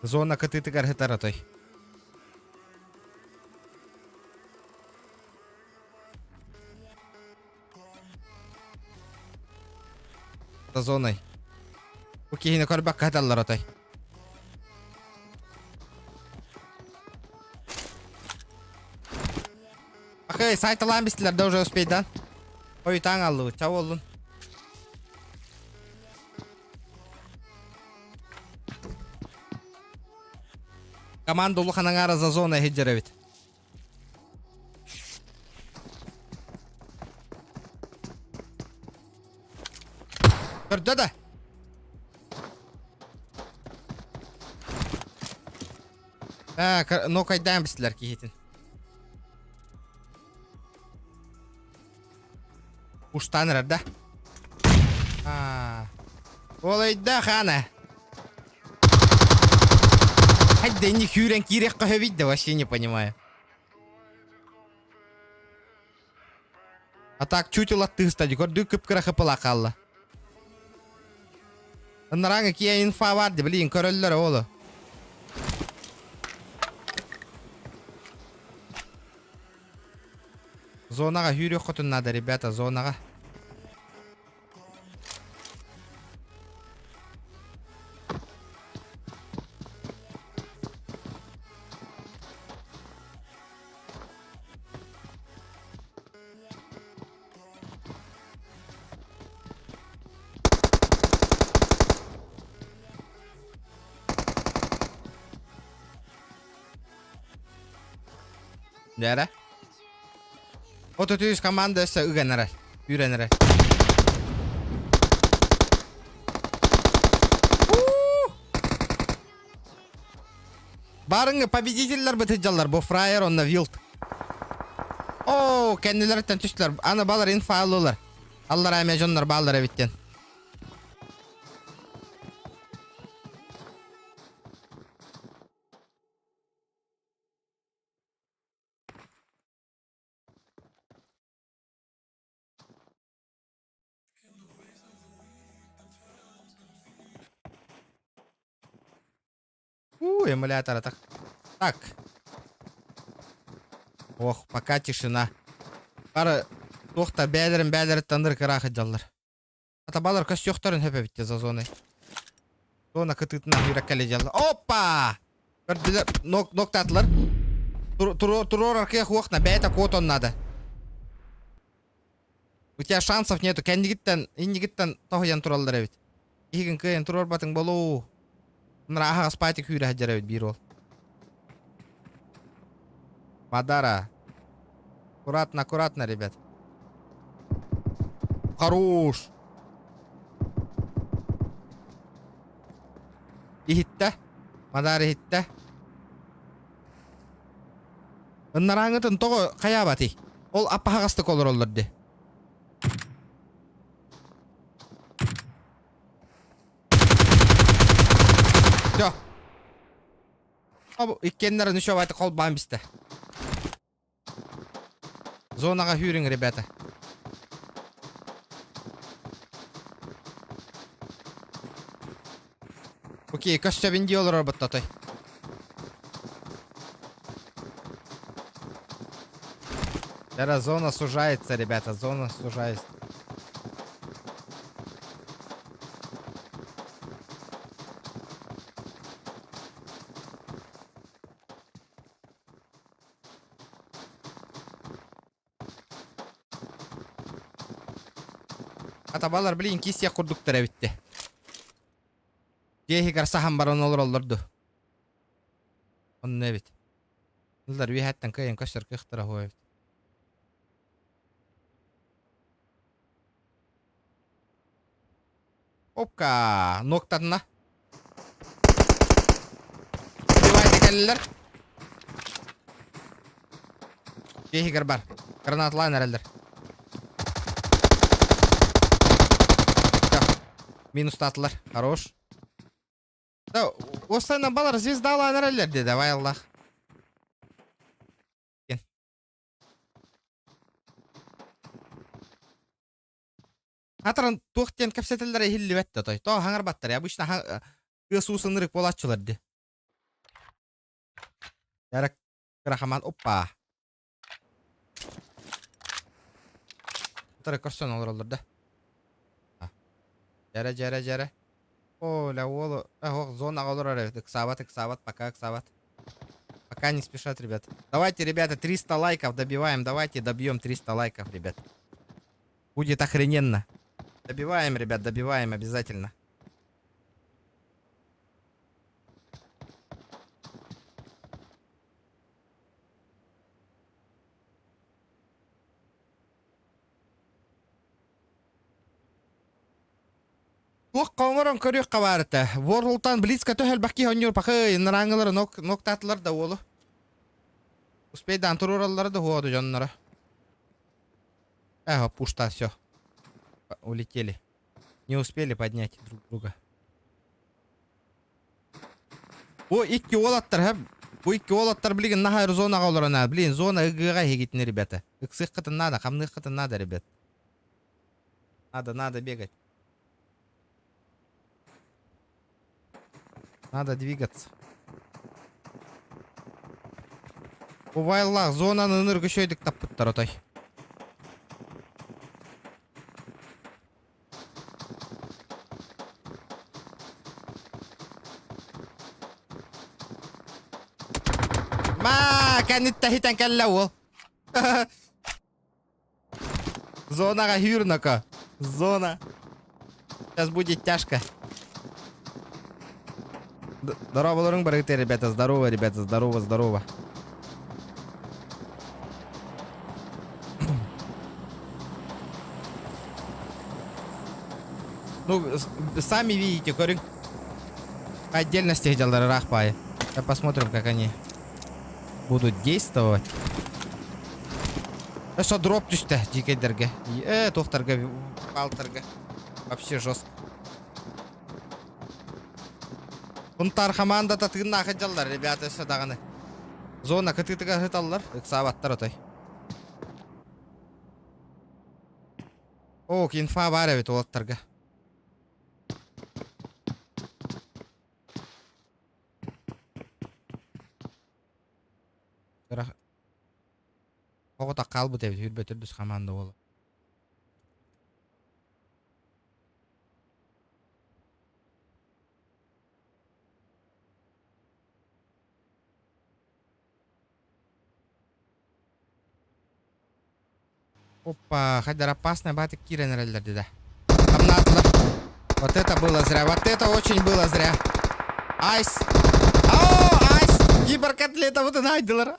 Speaker 1: Зона кытыытыгар сытар отой. Зоной. Бу киһини көрбөккө сыталлар отой. Окей, сайталаан бистилэр да уже успейдан. Ой, таң аллыбыт, чау боллун. Команда улахан аҥаара за зона иһирдьэр эбит. Көрдө да. Ээ, нокайдаан бистилэр киһитин. Уштаан эрэр да. Аа. Олайда хана. Хайда не күүрэн киириэххэ сөбүй да вообще не понимаю. А так чуть улаттыыста көрдүү кып-кыра хыпыла хаалла. Ынарааҥы киэ инфа бар ди блин көрөллөр оолу. Зонаҕа сүүрүөххүтүн наада, ребята, зонаҕа. Дьэ 33 команда өссө ыган эрэр, үүрэн эрэр. Барыҥы победителлэр бытыдьаллар бу фраер онно вилд. Оо, кэннилэриттэн түстүлэр. Аны балар инфа аллылар. Аллар эмэ дьоннор бааллар эбиттен. У, эмулятор так. Так. Ох, пока тишина. Бары туохта бээлэрин бээлэриттэн ыркыраах дьаллар. Атабалар көстүөхтөрүн хөп эбит за зоной. Зона кытыытынан күүрэккэлэ дьалла. Опа! Көрдүлэр, нок ноктаатылар. Туруор аркыах уохна, бэйэтэ куотон надо. У тебя шансов нету, кэннигиттэн, иннигиттэн тоһуйан тураллар эбит. Иһигин кыайан туруорбатыҥ болуу. Мына аһаҕас паатик күүрэ сылдьар эбит биир уол. Мадара. Аккуратно, аккуратно, ребят. Хорош. Иһиттэ. Мадар иһиттэ. Ыннарааҥытын тоҕо хайаабатый? Ол аппаһаҕастык олороллор дии. Все. Иккиэннэрин еще байте холбаан бистэ. Зонаҕа хүүрүҥ, ребята. Окей, көстөбүн дии олорор буттатай. Эра, зона сужается, ребята, зона сужается. Атабалар, блин, кисия курдуктар эбитте. Дьиэһигэр саһан баран олороллор ду. Онно эбит. Ыллар үөһэттэн кыайан көстөр кыахтара хуо эбит. Опка, ноктатына. Убивайте кэллилэр. Дьиэһигэр бар. Гранаталаан эрэллэр. Минустаатылар. Хорош. Да, уостайынан балар звездалаан эрэллэр дии, давай Аллах. Атыран туох диэн кэпсэтэллэрэ иһиллибэт да той. Тоо хаҥарбаттар, обычно тыас уус ынырык буолааччылар дии. Ярак кырахаман оппа. Утары көрсөн олороллор да. Дьэрэ, дьэрэ, дьэрэ. О, ля уолу, ох, зонаҕа олорор эбит. Ыксаабат, ыксаабат, пока ыксаабат. Пока не спешат, ребят. Давайте, ребята, 300 лайков добиваем. Давайте добьем 300 лайков, ребят. Будет охрененно. Добиваем, ребят, добиваем обязательно. Туох оҥорон көрүөххэ баар этэ. Ворлтан Блицка төһө элбэх киһи оонньуур пахы ынараҥылары нок ноктаатылар да уолу. Успейдаан туруораллара да уоду дьонноро. Эх, пушта, все. Улетели. Не успели поднять друг друга. Бу икки уолаттар, һэ, бу икки уолаттар билигин наһаа зонаҕа олорон аа, блин, зона ыгыаҕа иһигитин, ребята. Ыксыаххытын надо, хамныаххытын надо, ребят. Надо, надо бегать. Надо двигаться. Убайлаах зонаны ыныр көшөйдүк таппыттар отой. Маа, кэнниттэ хитэн кэллэ уол. Зонаҕа хүүрноко. Зона. Сейчас будет тяжко. Здорово, барыгыт, ребята. Здорово, ребята. Здорово, здорово. Ну, сами видите, көрүҥ. По отдельности дьаллар ыраах баайы. Сейчас посмотрим, как они будут действовать. Өссө дроп түстэ дьиикэйдэргэ. Э, туохтарга, баалтарга. Вообще жестко. Бунтаар хамаандата тыыннаах дьаллар, ребята, өссө даҕаны. Зона кытыытыгар ыһыталлар, ыксаабаттар отой. О, инфа баар эбит уолаттарга. Оҕото хаалбыт эбит, хүрбэ төрдүс хамаанда уола. Опа, хайдар опасная батык киирэн эрэллэр деді. Хамнаатылар. Вот это было зря, вот это очень было зря. Айс! О, Айс! Киберкотлета вот найдылар.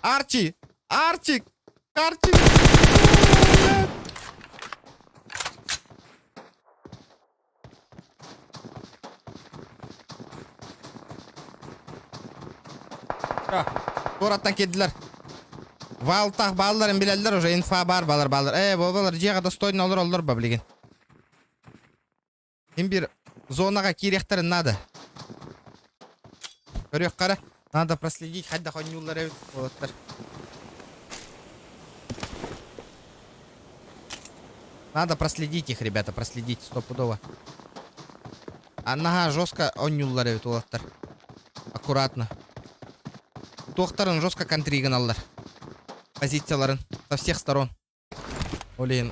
Speaker 1: Арчи! Арчик! Арчик! Куораттан киирдилэр. Валтах баалларын билэллэр уже инфа бар балар балар. Э, болар дьиэҕэ достойно олороллор ба билигин. Ким бир зонаҕа киириэхтэрин наада. Көрүөххэ Надо проследить хайдах оонньууллар эбит уолаттар. Надо проследить их, ребята, проследить стопудово. Аннаха жестко оонньууллар эбит уолаттар. Аккуратно. Туохтарын жестко контригыналлар. Позицияларын со всех сторон. Блин.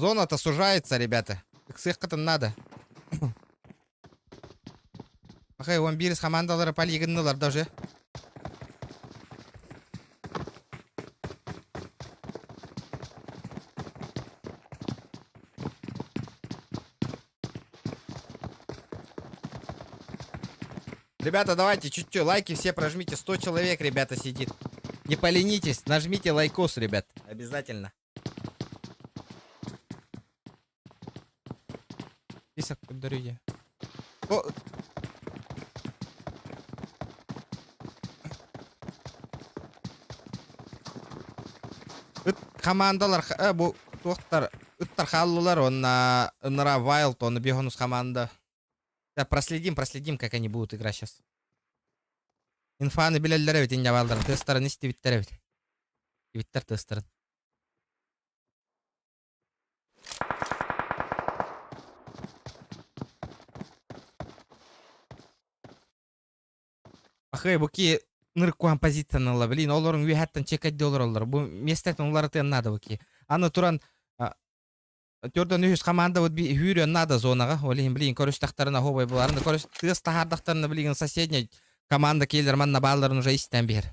Speaker 1: Зона-то сужается, ребята. Ыксыаххытын надо. Ахай, он бирис командалары полигоннылар даже. Ребята, давайте чуть-чуть лайки все прожмите. 100 человек, ребята, сидит. Не поленитесь, нажмите лайкос, ребят. Обязательно. Список подарю О! Ыт командалар э, бу туохтар ыттар хааллылар уонна ынара Wild уонна Бехонус команда. Да, проследим, проследим, как они будут играть сейчас. Инфаны билэллэр эбит инньэ баалларын тыастарын истибиттэр эбит. Истибиттэр тыастарын. Ахай, бу ки ныркуан позицияны блин, олорун үөһэттэн чекайды олороллор. Бу местэтин уларытыан надо бу ки. Аны туран төрдөн үһүс команда вот хүүрүөн надо зонаҕа. Ол иһин блин көрүстэхтэринэ оһуобай буларын көрүс тыас таһаардахтарына билигин соседняй команда киэлэр манна баалларын уже истэн биһэр.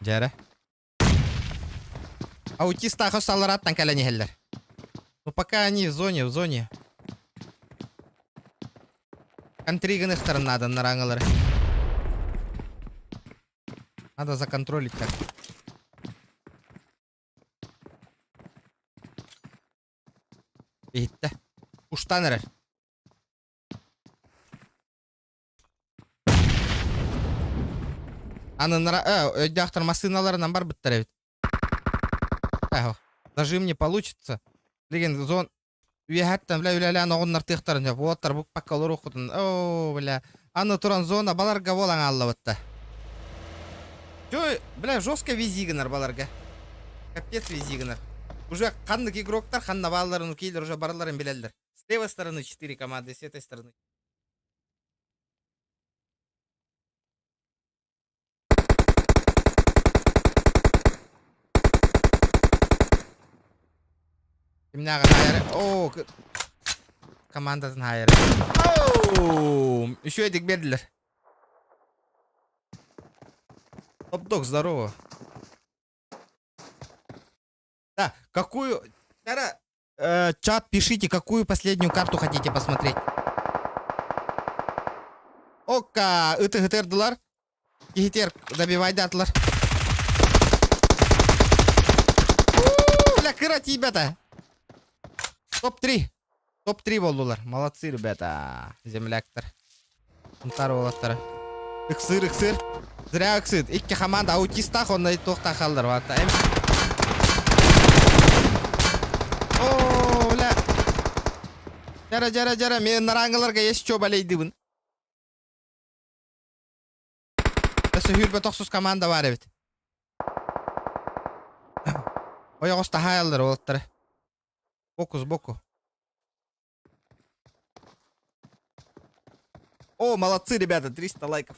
Speaker 1: Дьэрэ. Аутистаах саллараттан кэлэн иһэллэр. Ну пока они в зоне, в зоне. Контри гыныхтарын надо нараҥалары. Надо законтролить как. Иһиттэ. Уштан эрэр. Анынара, э, өйдөөхтөр массыыналарынан барбыттар эбит. Эхо, зажим не получится. Билигин зон үөһэттэн бля үлэлээн оҕуннартыахтарын сөп. Уоттар букпакка олоруоххутун. Оо, бля. Аны туран зона баларга буолан ааллабытта. Чё, бля, жестко вези гынар баларга. Капец вези гынар. Уже ханнык игроктар ханна баалларын кейлер уже бараларын билэллэр. С левой стороны 4 команды, с этой стороны Кимнээҕэ хаайары? Оо, командатын хаайары. Оу, үчүгэйдик биэрдилэр. Топ-дог, здорово. Да, какую... Тара, чат, пишите, какую последнюю карту хотите посмотреть. Ока, ытыгытырдылар. Киһитер добивайдатылар. Бля, кыра тиийбэтэ. Топ-3. Топ-3 болдулар. Молодцы, ребята. Земляктар. Сунтаар уолаттара. Ыксыыр, ыксыыр. Зря ыксыыр. Икки команда аутистаах, онно туохтаах хааллар. Вата. О, бля. Жара, жара, жара. Мен нарааңыларга есть что болейдыбын. Өссө сүүрбэ тохсус команда баар эбит. Ойоҕос таһаайаллар уолаттары. Боку сбоку. О, молодцы, ребята, 300 лайков.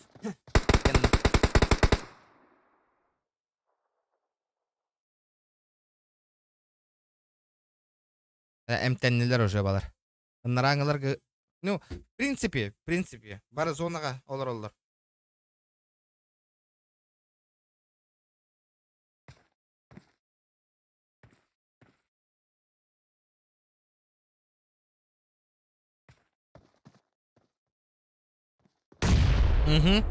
Speaker 1: Эмтэннилэр уже балар. Ынарааҥыларга, ну, в принципе, бары зонаҕа олороллор. Угу.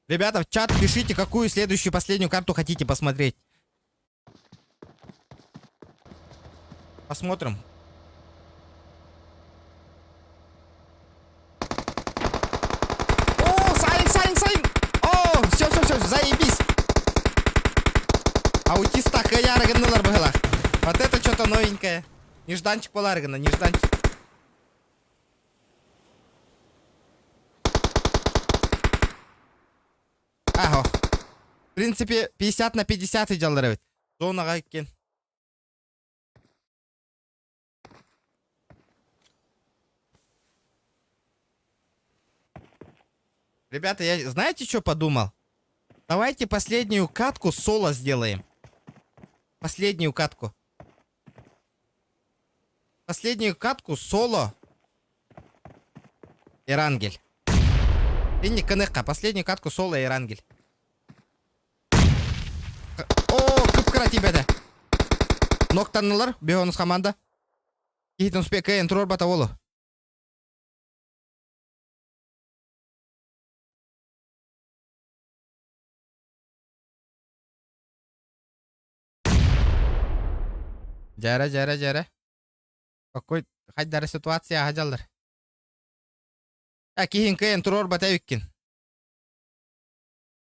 Speaker 1: Ребята, в чат пишите, какую следующую последнюю карту хотите посмотреть. Посмотрим. О, Сайн, Сайн, Сайн! О, все, все, все, заебись! Аутиста кыайаары гыннылар быһыылаах. Вот это что-то новенькое. Нежданчик буолаары гынна, нежданчик. Ахо. В принципе, 50 на 50 идёллар эбит. Зонаҕа иккиэн. Ребята, я знаете, что подумал? Давайте последнюю катку соло сделаем. Последнюю катку. Последнюю катку соло. Эрангель. Инник гыныахха, последнюю катку соло Эрангель. О, кып-кыра тиийбэтэ. Ноктаннылар, биэс команда. Киһитин успе кыайан туруорбата уолу. Дьэрэ, дьэрэ, дьэрэ. Какой хайдара ситуация хаджаллар. А киһин кыайан туруорбата эбиккин.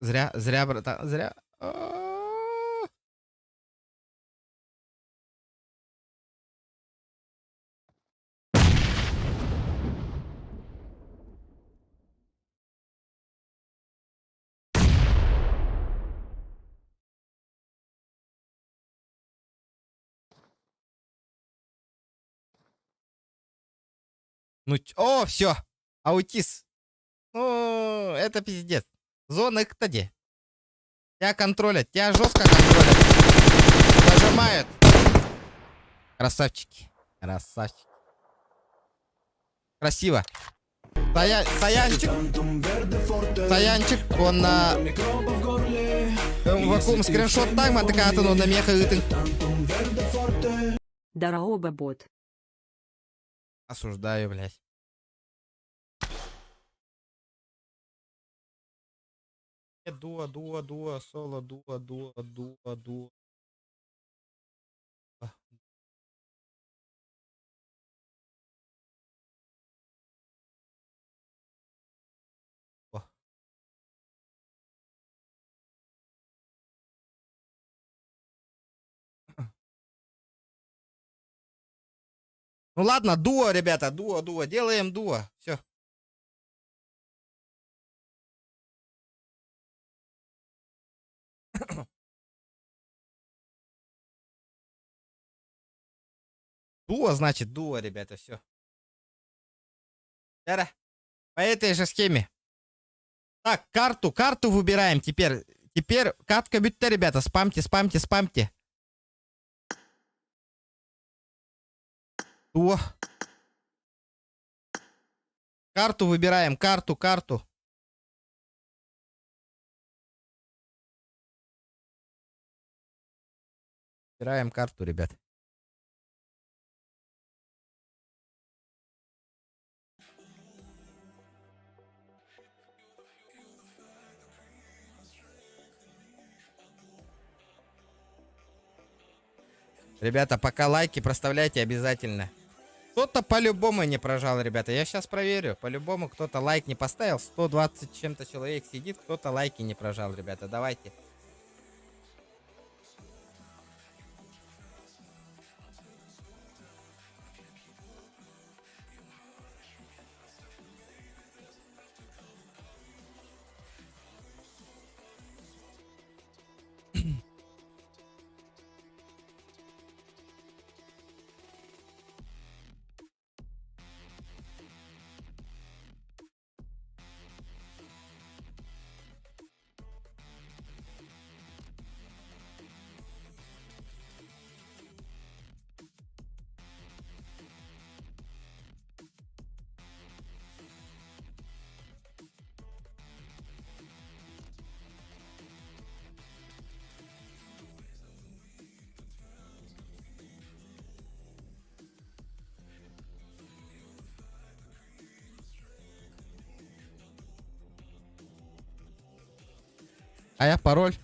Speaker 1: Зря, зря, братан, зря. А. Ну, о, все, аутист. Ну, это пиздец. Зона где? Тебя контролят, тебя жестко контролят. Зажимают. Красавчики. Красавчики. Красиво. Саянчик. Саянчик, он на... Вакуум скриншот тайма такая ну на меха ытын.
Speaker 8: Дороба бот.
Speaker 1: Осуждаю, блядь. Дуо, дуо, дуо, соло, дуо, дуо, дуо, дуо. А. О. Ну ладно, дуо, ребята, дуо, дуо. Делаем дуо. Все. Дуо, значит, дуо, ребята, все. По этой же схеме. Так, карту, карту выбираем теперь. Теперь катка бүттэ, ребята. Спамьте, спамьте, спамьте. Дуо. Карту выбираем, карту, карту. Выбираем карту, ребят. Ребята, пока лайки проставляйте обязательно. Кто-то по-любому не прожал, ребята. Я сейчас проверю. По-любому кто-то лайк не поставил. 120 чем-то человек сидит, кто-то лайки не прожал, ребята. Давайте. А я пароль.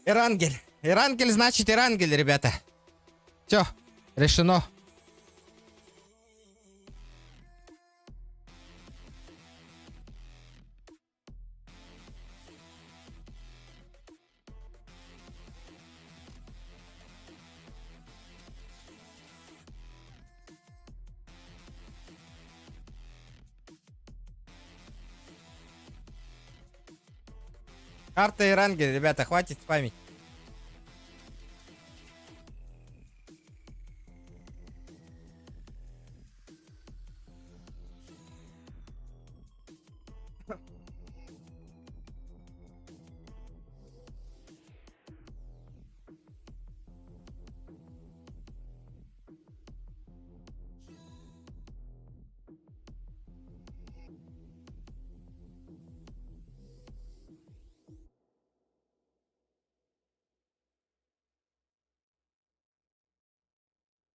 Speaker 1: Эрангель. Эрангель значит Эрангель, ребята. Все, решено. Карта Эрангель, ребята, хватит спамить.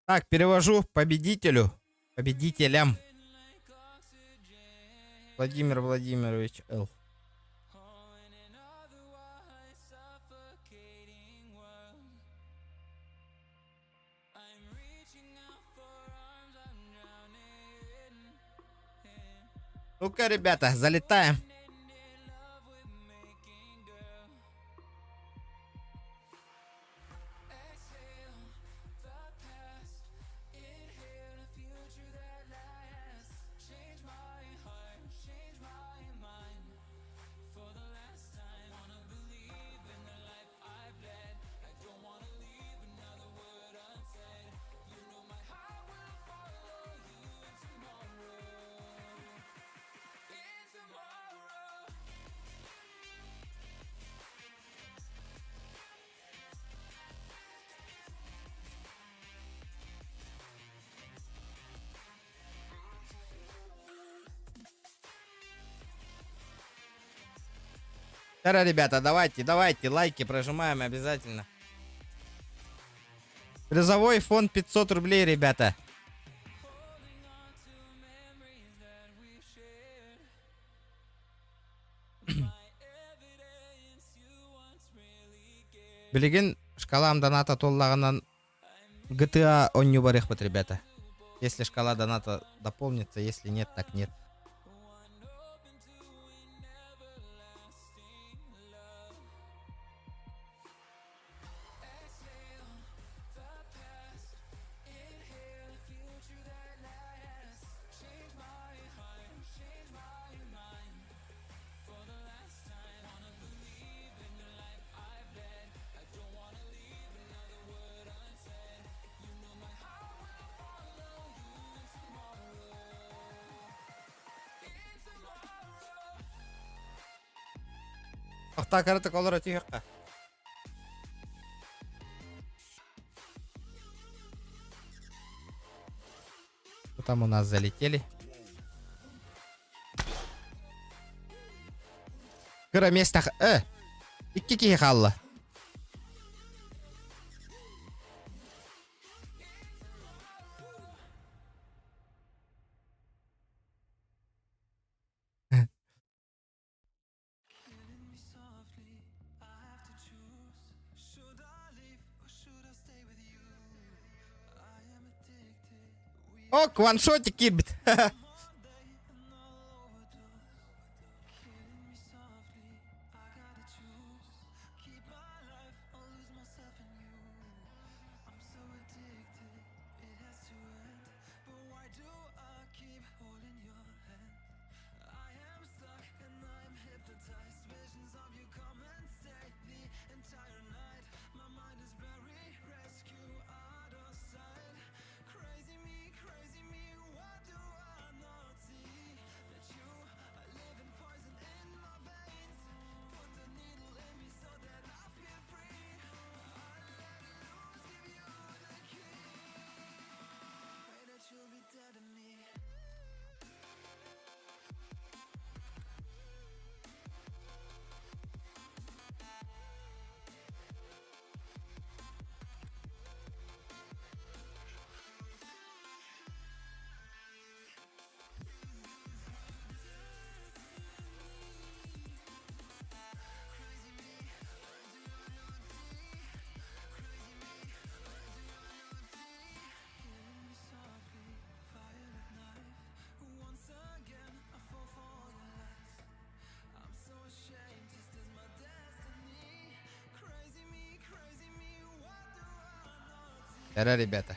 Speaker 1: Так, перевожу победителю. Победителям. Владимир Владимирович Л. Ну-ка, ребята, залетаем. Тара, ребята, давайте, давайте, лайки прожимаем обязательно. Призовой фонд 500 рублей, ребята. Билигин шкалам доната туоллаҕына GTA оонньуу барыахпыт, ребята. Если шкала доната дополнится, если нет, так нет. Охта кыратык олоро түһүөххэ. Там у нас залетели. Кыра место... Икки киһи хаалла. Ок, ваншотик киирбит. Эрэ, ребята.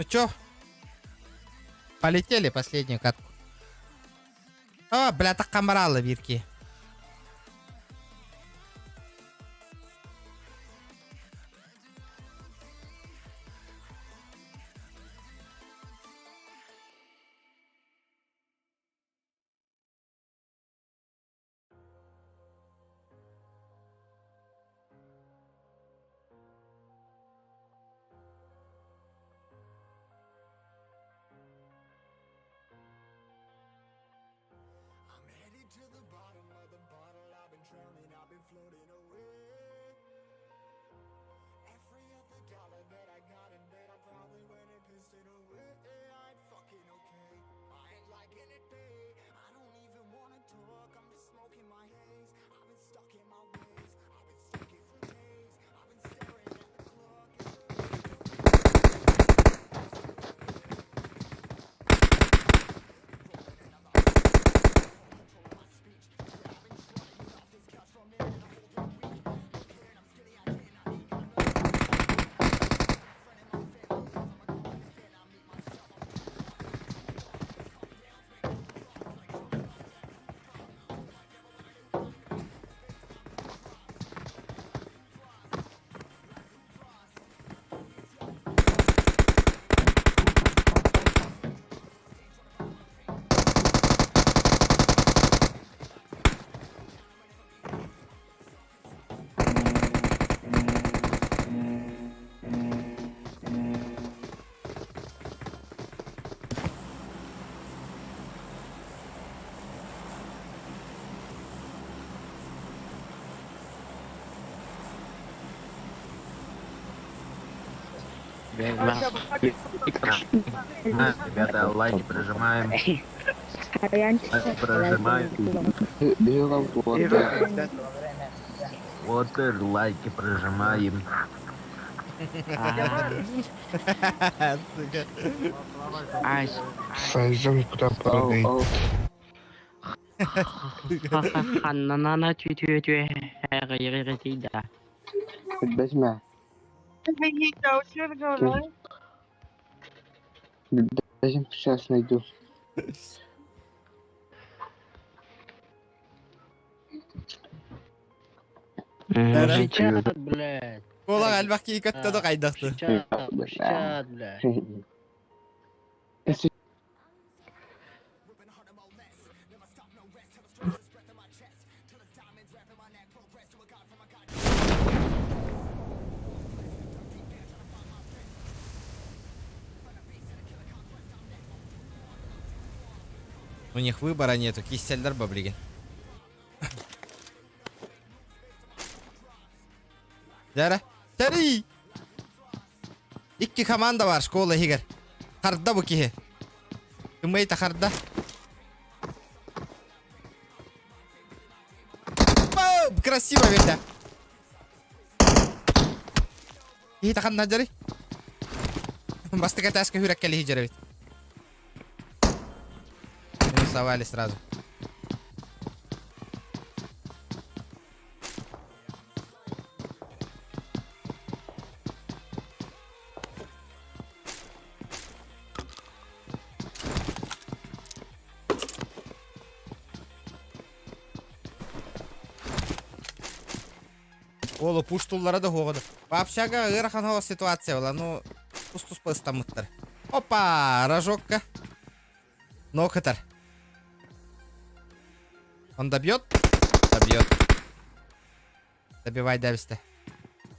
Speaker 1: Ну чё? Полетели последнюю катку. А, бля, так камрала бирки.
Speaker 6: Ребята, лайки прожимаем. Лайки прожимаем. Вот лайки прожимаем.
Speaker 1: Сука.
Speaker 3: Сайзым куда прыгает.
Speaker 5: Ханнанана түй-түй-түй.
Speaker 4: بسمع لازم تشاش نيدو
Speaker 5: Чат, блядь.
Speaker 1: Кулак элбэх киһи көттө хайдахты.
Speaker 5: Чат, чат, блядь.
Speaker 1: У них выбора нету, киселлэр ба билигин. Дьэ Тэрий! Икки команда бар школа иһигэр. Харда бу киһи. Тыммайта харда. Бам! Красиво видно. Киһи таханна дьари. Бастакы этээскэ хүрэ кэлиһи дьэрэбит. Минусовали сразу. Олу пуштуллара да хуоҕа да. Вообщага ыарахан хоҕос ситуация была, ну тус-туспа ыстаммыттар. Опа, рожокка. Нокатар. Он добьет? Добьет. Добивай дэбистэ.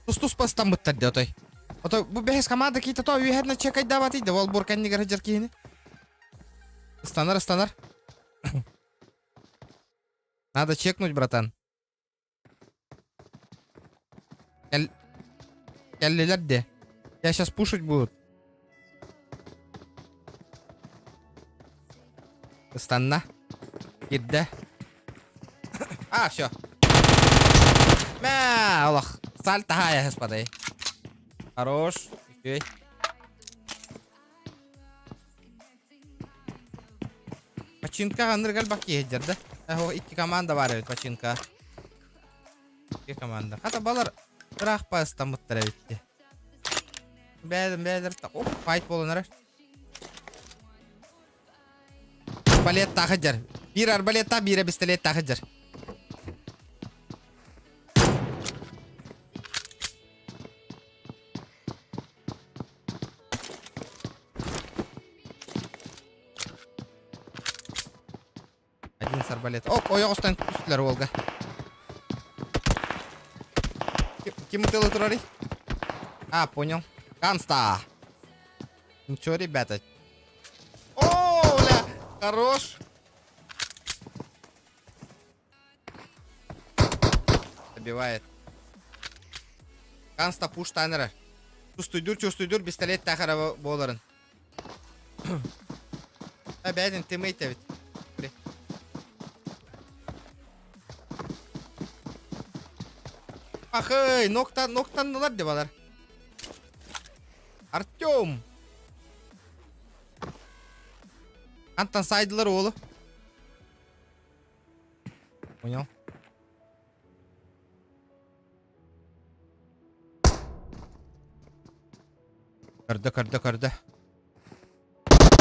Speaker 1: Тус-туспа ыстаммыттар дии отой. Отой бу бэһис команда киитэ то үөһэрнэ чекайдаабатый да ол бур кэннигэр сылдьар киһини. Ыстанар, ыстанар. Надо чекнуть, братан. Кэл... Кэллилэр де. Я сейчас пушить будут. Ыстанна. Кирдэ. А, все. Мә, олох. Сальто хая, господи. Хорош. Окей. Починка аныргал бак киһи да? Эхо, икки команда бар эбит починка. Икки команда. Хата балар ыраах паастаммыттар эбит дии. Бэйдэн бэйдэр оп, файт буолан эрэр. Арбалеттаах сылдьар. Биир арбалеттаах, биирэ пистолеттаах сылдьар. Один с арбалет. Оп, ойоҕостон түстүлэр уолга. Ким ытыалы турарый? А, понял. Канста! Ну чё, ребята? О, бля, хорош! Добивает. Канста пуш танера. Чувствуйдур, чувствуйдур, пистолет тахара буоларын. Бэйдин тиммейт эбит. Ахый, ноктан, ноктаннылар деп алар. Артем! Антан сайдылар уолу. Понял? Көрдө, көрдө, көрдө.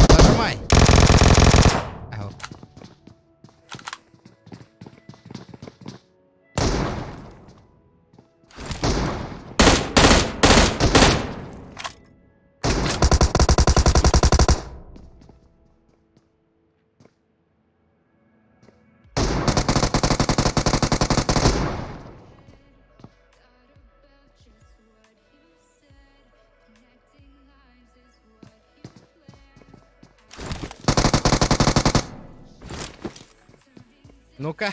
Speaker 1: Нажимай. Ау. Ну-ка.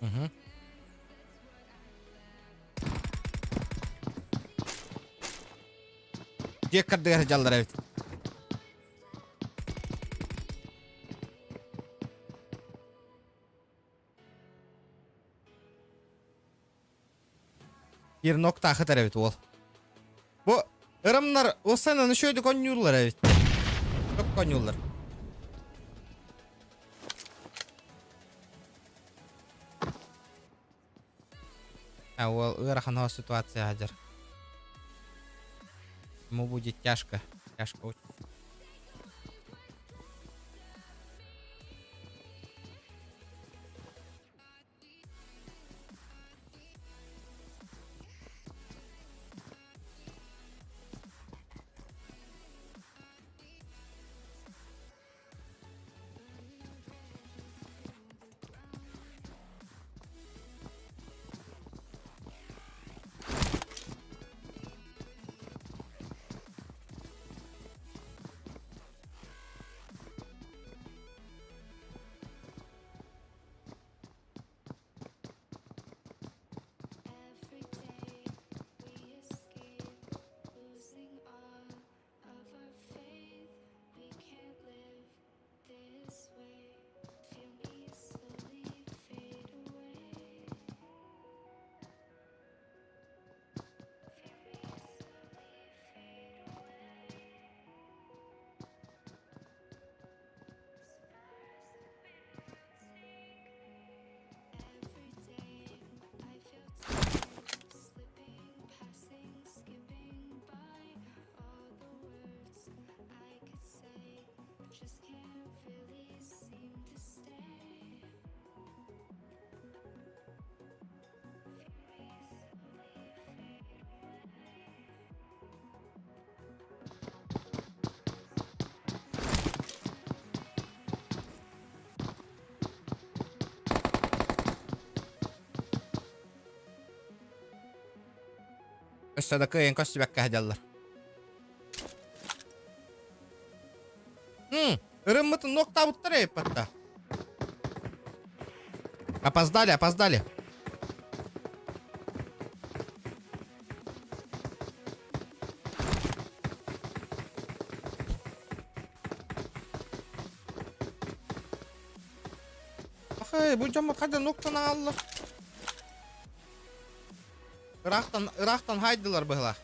Speaker 1: Угу. Дьиэ кардыгар сылдьаллар эбит. Биир ноктаахыт эбит уол. Бу ырымнар уссанан үчүгэйдик оонньууллар эбит. Çok оонньууллар. А уол ыарахан ситуация сылдьар. Ему будет тяжко. Тяжко очень. Өссө да кыайан көстүбэккэ сылдьаллар. М, ырыммытын нуоктаабыттар эппатта. Опоздали, опоздали. Ахай, бу дьоммут хайда нуктан ааллар. Ыраахтан, ыраахтан хайдылар быһылаах.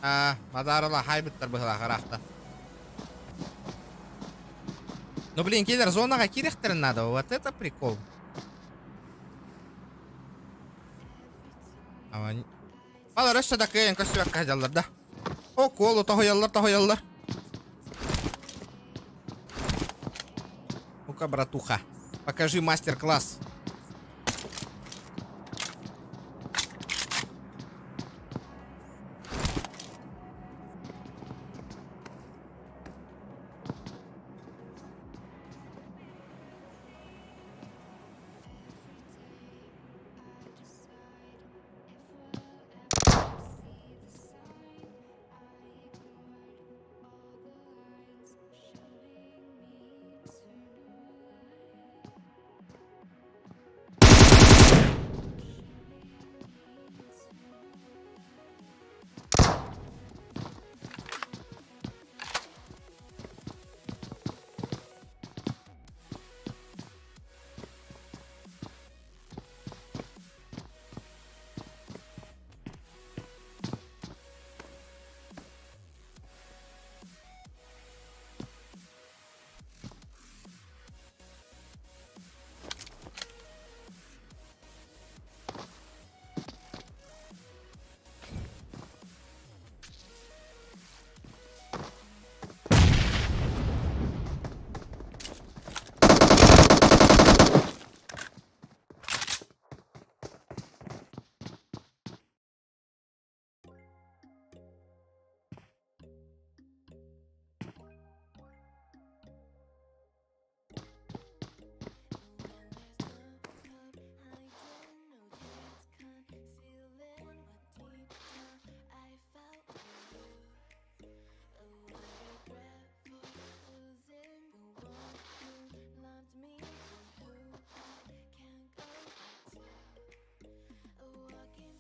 Speaker 1: Аа, мадаарала хайбыттар быһылаах ыраахтан. Ну блин, киллер зонаға киирехтерин надо, вот это прикол. Балар өссө да кыайан көстүбэккэ сылдьаллар да. О, куолу тоһуйаллар, тоһуйаллар. Ну-ка, братуха, покажи мастер-класс.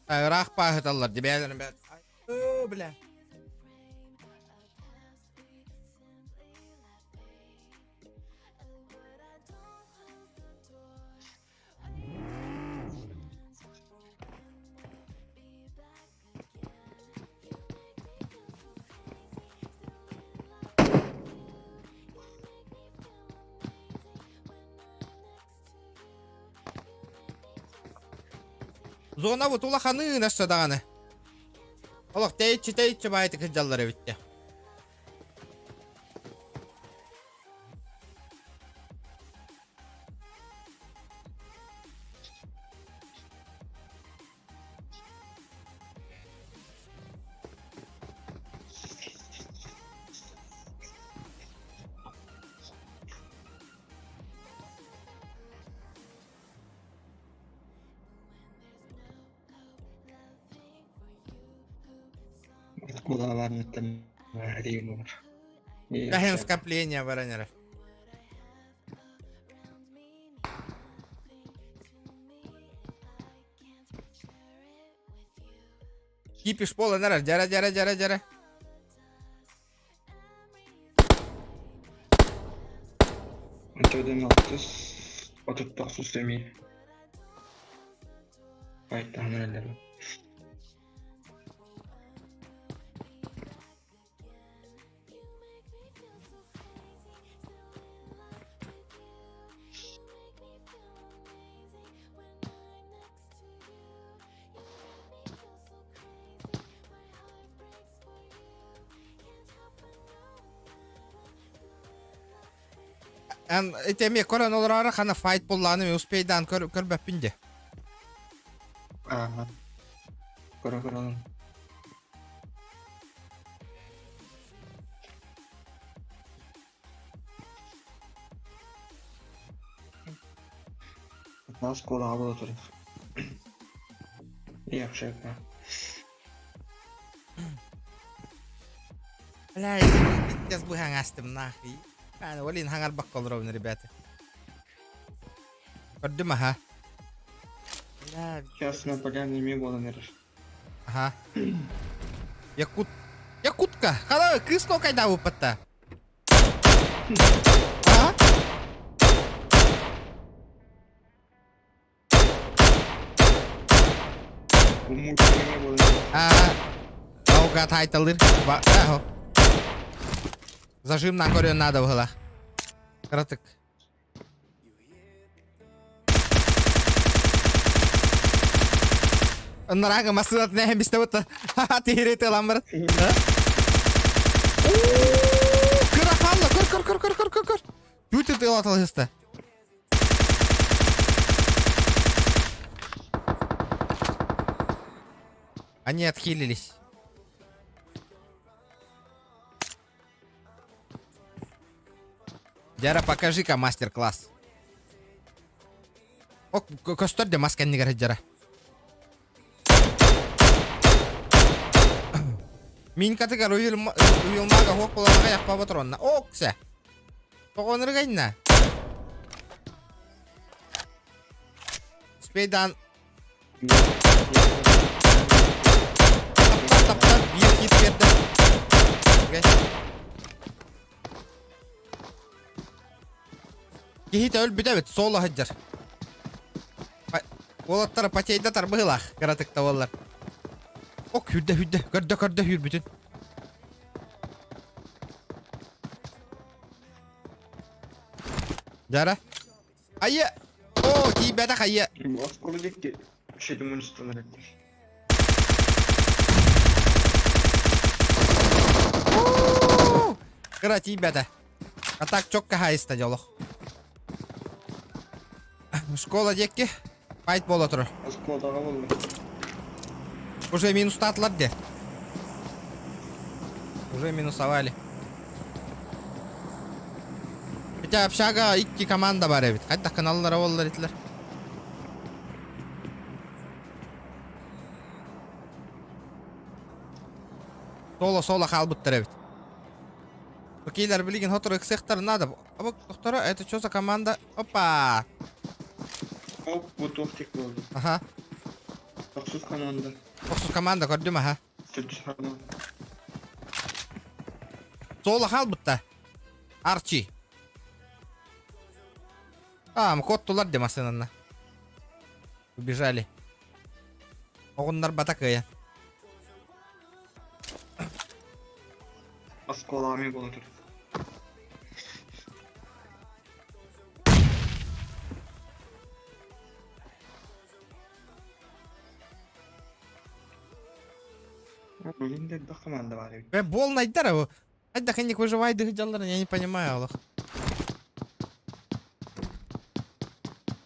Speaker 1: Ыраах пааһыталлар дибээлэрин бэт. Бля. Зона бут улаханын өссө даҕаны. Олох тэйиччи тэйиччи баайытык сылдьаллар эбит дии. Каһын скопление баран эрэр. Кипиш буолан эрэр, дьара дьара дьара дьара.
Speaker 2: Антон алтыс, 39 эмиэ. Байтаһан эрэллэр.
Speaker 1: Эн ити эмиэ көрөн олороору хана файт буллааны мен успейдаан көр көрбөппүн де.
Speaker 2: Ааха. Көрө көрөн. Оскуолаҕа буола турар. Япшека.
Speaker 1: Бля, сейчас быһаҥастым нахуй. Аны олин хаҥарбакка олоробун, ребята. Көрдүм аха. Бля,
Speaker 2: Сейчас на поляне эмиэ буолан эрэр.
Speaker 1: Аха. Якут. Якутка. Хала кыыс нокайдаабыппатта. А? Аа. Наука тайталыр. Ба. Зажим на көрүөн надо было. Кыратык. Ыннарааҥы массыынатын эһэн бистэ бутта. Тиһири тыалан барат. Кыра хаалла. Көр, көр, көр, көр, көр, көр, көр. Түүтү тыалаталыста. Они отхилились. Дяра, покажи-ка мастер-класс. Ок, көстөр де мас кэннигэр сылдьара. Минкатыгар уйулмага хуох буоланаҕа яхпабат оронна. Оксе. Тоҕоныргайна. Спейдан Таптар, таптар, биир хит биэрдэ. Окей. Киһитэ өлбүтэ эбит, соло сылдьар. Уолаттара потейда тарбыһылаах, кыратыкта буоллар. Ок, хүрдэ, хүрдэ, көрдө, көрдө хүрбүтүн. Дьара. Айа! Оо, тиийбэтэх айа!
Speaker 2: Оскуола диэки шедемунстан эрэллэр.
Speaker 1: Кыра тиийбэтэ. А так чокка хаайыста дьолох. Школа диэки файт буола турар.
Speaker 2: Оскуолаҕа буолла.
Speaker 1: Уже минустаатылар де. Уже минусовали. Хотя общага икки команда бар эбит. Хайдах каналлара боллар этилер. Соло-соло хаалбыттар эбит. Окейлар билигин хотору ыксыахтар надо. Абы доктора, это что за команда? Опа!
Speaker 2: Оп, бу туох тик буолду.
Speaker 1: Аха.
Speaker 2: Тохсус команда.
Speaker 1: Тохсус команда көрдүм аха.
Speaker 2: Төрдүс команда.
Speaker 1: Соло хаалбытта. Арчи. А, коттулар де массыынанна. Убежали. Оҕуннарбата кыайан.
Speaker 2: Оскуолаҕа буола турар. Блин, да команда бар эбит.
Speaker 1: Бе, болнайдар бу. Хайдах инник выживай дьалларын, я не понимаю, олох.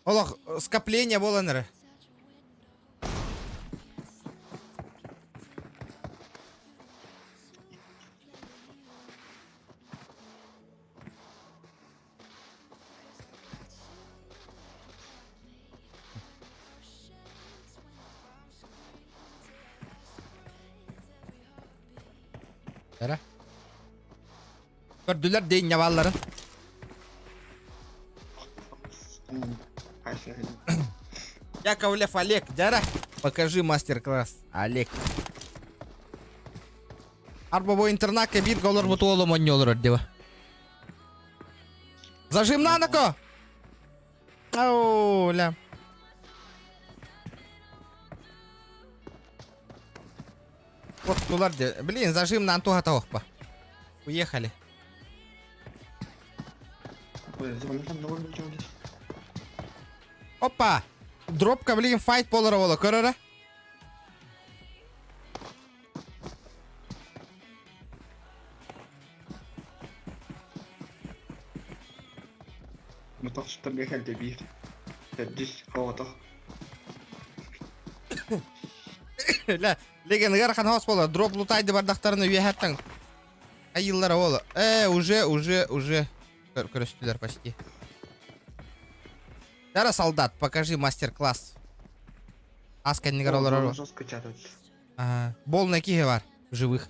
Speaker 1: Олох, скопление буолан эрэ. Эрэ. Көрдүлэр дейин ньабаалларын. Яковлев Олег, дьара, покажи мастер-класс. Олег. Арба бу интернакка биир олорбут уолум онньолорор дева. Зажим нанако! Ау, ля. Оттулар де. Блин, зажим на Антоха Таохпа. Уехали. Опа! Дропка, блин, файт болар ола, көрөрө.
Speaker 2: Мутахсыттарга кэлдэ биир. Төрдүс оҕотох.
Speaker 1: Лэ, леген ыарахан хос буолар. Дроп лутайды бардахтарына үөһэттэн айыллара ол. Э, уже, уже, уже көрөстүлэр почти. Дара, солдат, покажи мастер-класс. Ас кэннигэр олорор.
Speaker 2: Жестко чатат.
Speaker 1: Ага. Болна киһи бар живых.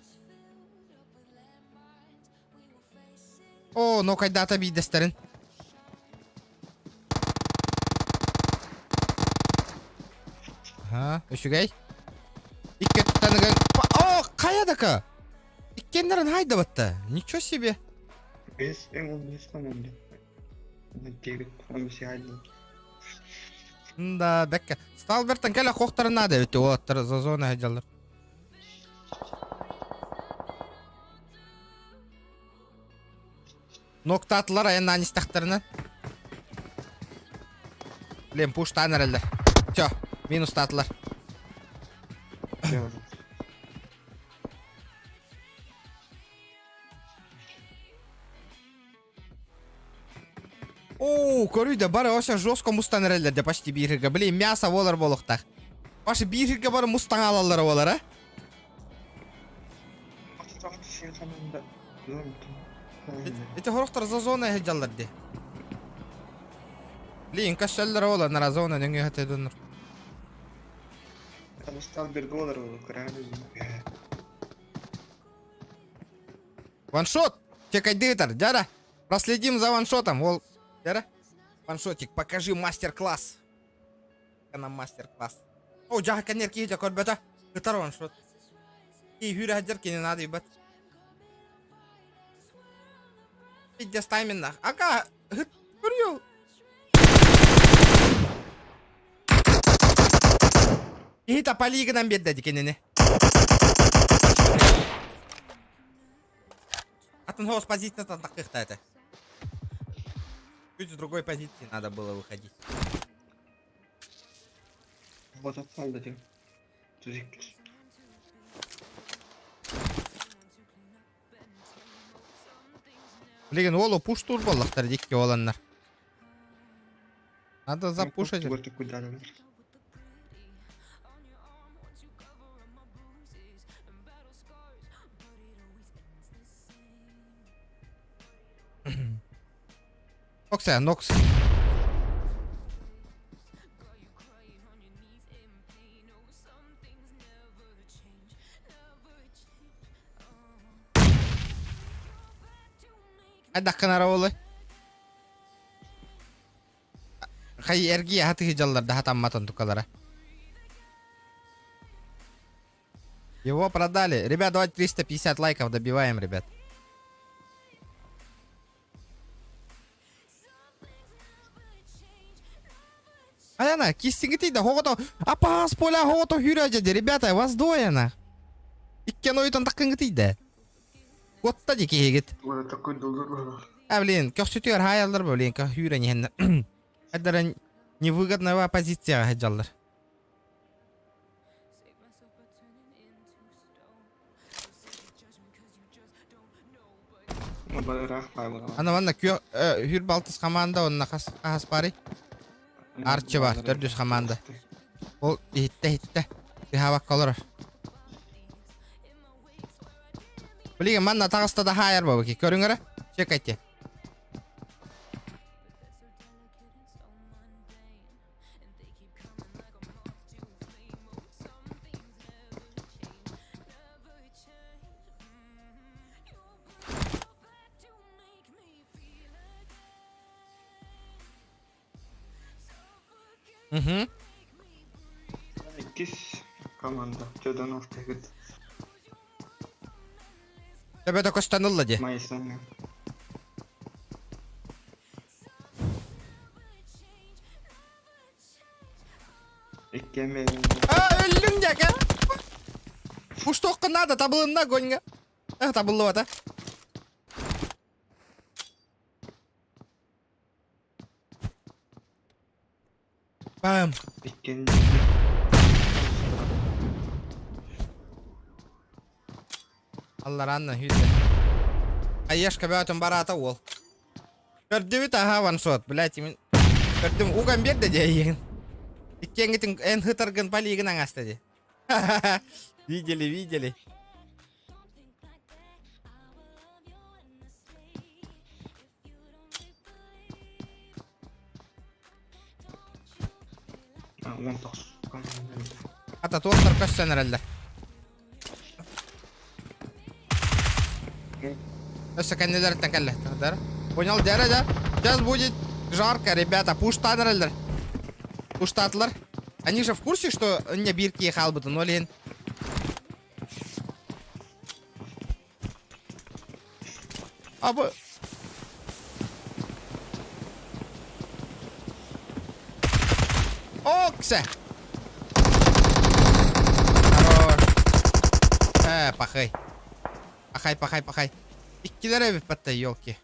Speaker 1: О, нокайдата биирдэстэрин. Ага, үчүгэй. Икки өттүттэн О, хайа дака? Иккеннерин хайдабатта. Ничего себе.
Speaker 2: Без 15 команда. 9 15 хайдыбат.
Speaker 1: Да, бэккэ. Сталбертан кэлэ хохтарын наада эбит уолаттар за зона сылдьаллар. Ноктаатылар айаннаан истэхтэринэ. Блин, пуштаан эрэллэр. Все, минустаатылар. Оо, көрүй да бары оша жестко мустан эрэллэр да почти бииргэ. Блин, мясо болар болуктах. Башы бииргэ бары мустан алаллар болар, а? Эти хорохтор за зона сылдьаллар дии. Блин, көссөллөр ол нара зона нөҥүө хатыдыннар.
Speaker 2: Стал берголар ол
Speaker 1: Ваншот! Чекайдытар, дяра! Проследим за ваншотом, ол. Дяра? Ваншотик, покажи мастер-класс. Нам мастер-класс. О, жаха кэннер киһи көрбөтө. Ытар ваншот. И хүрэ хадьар кини надо ебать. Пиздец тайминнах. Ака, көрүө. Киһи тапалигынан биэрдэ кинини. Атын хоус позицияттан такых-то это. Чуть с другой позиции надо было выходить.
Speaker 2: Вот отстал дадим. Түзек.
Speaker 1: Блин, олу пуш тур боллахтар дикки оланнар. Надо запушить. Нокса, Нокс. Айдакканара олы. Хай эргийэ хатыһы дьалларда хатаммат онтукалара. Его продали. Ребят, давайте 350 лайков добиваем, ребят. Аяна, кистингити да хогото апаас поля хогото хүрэ ребята, вас двое на. Иккен ойтон таккынгити да. Куотта ди киһигит.
Speaker 2: Вот такой доллар.
Speaker 1: А, блин, көхсүтүгэр хаайаллар блин, хүрэн иһэн. Хайдара невыгодная позицияҕа сылдьаллар. Аны манна күөх хүр балтыс команда онна хас хас бары. Арчы бар, төрдүс команда. Ол иһиттэ иһиттэ. Тыһаабакка олорор. Блин, манна таҕыста да хаайар бабыки. Көрүҥ эрэ. Чекайте. Угу.
Speaker 2: Иккис команда. Төдөн ортегит.
Speaker 1: Төбөтө көстөн ди.
Speaker 2: Майсаны. Иккеме.
Speaker 1: А, өллүҥ дьака. Уштуохха надо, табылынна гоньга. Э, табыллыбата. Бам.
Speaker 2: Иккен.
Speaker 1: Алларанна хүйтэ. Аешка бөтөн бараата уол. Көрдүбүт аха ваншот, блядь, мин көрдүм уган берді дейін. Иккенгитин эн хытаргын полигын аңаста ди. Видели, видели.
Speaker 2: 19
Speaker 1: Ата туохтар көстөн эрэллэр. Өссө кэннилэриттэн кэллэ. Понял, дяря, да? Сейчас будет жарко, ребята. Пуштаан эрэллэр. Пуштаатылар. Они же в курсе, что не бирки хаалбытын, ол иһин. Абы... Оксе! Хорош. Э, пахай. Пахай, пахай, пахай. Иккилэр эбит батта, елки.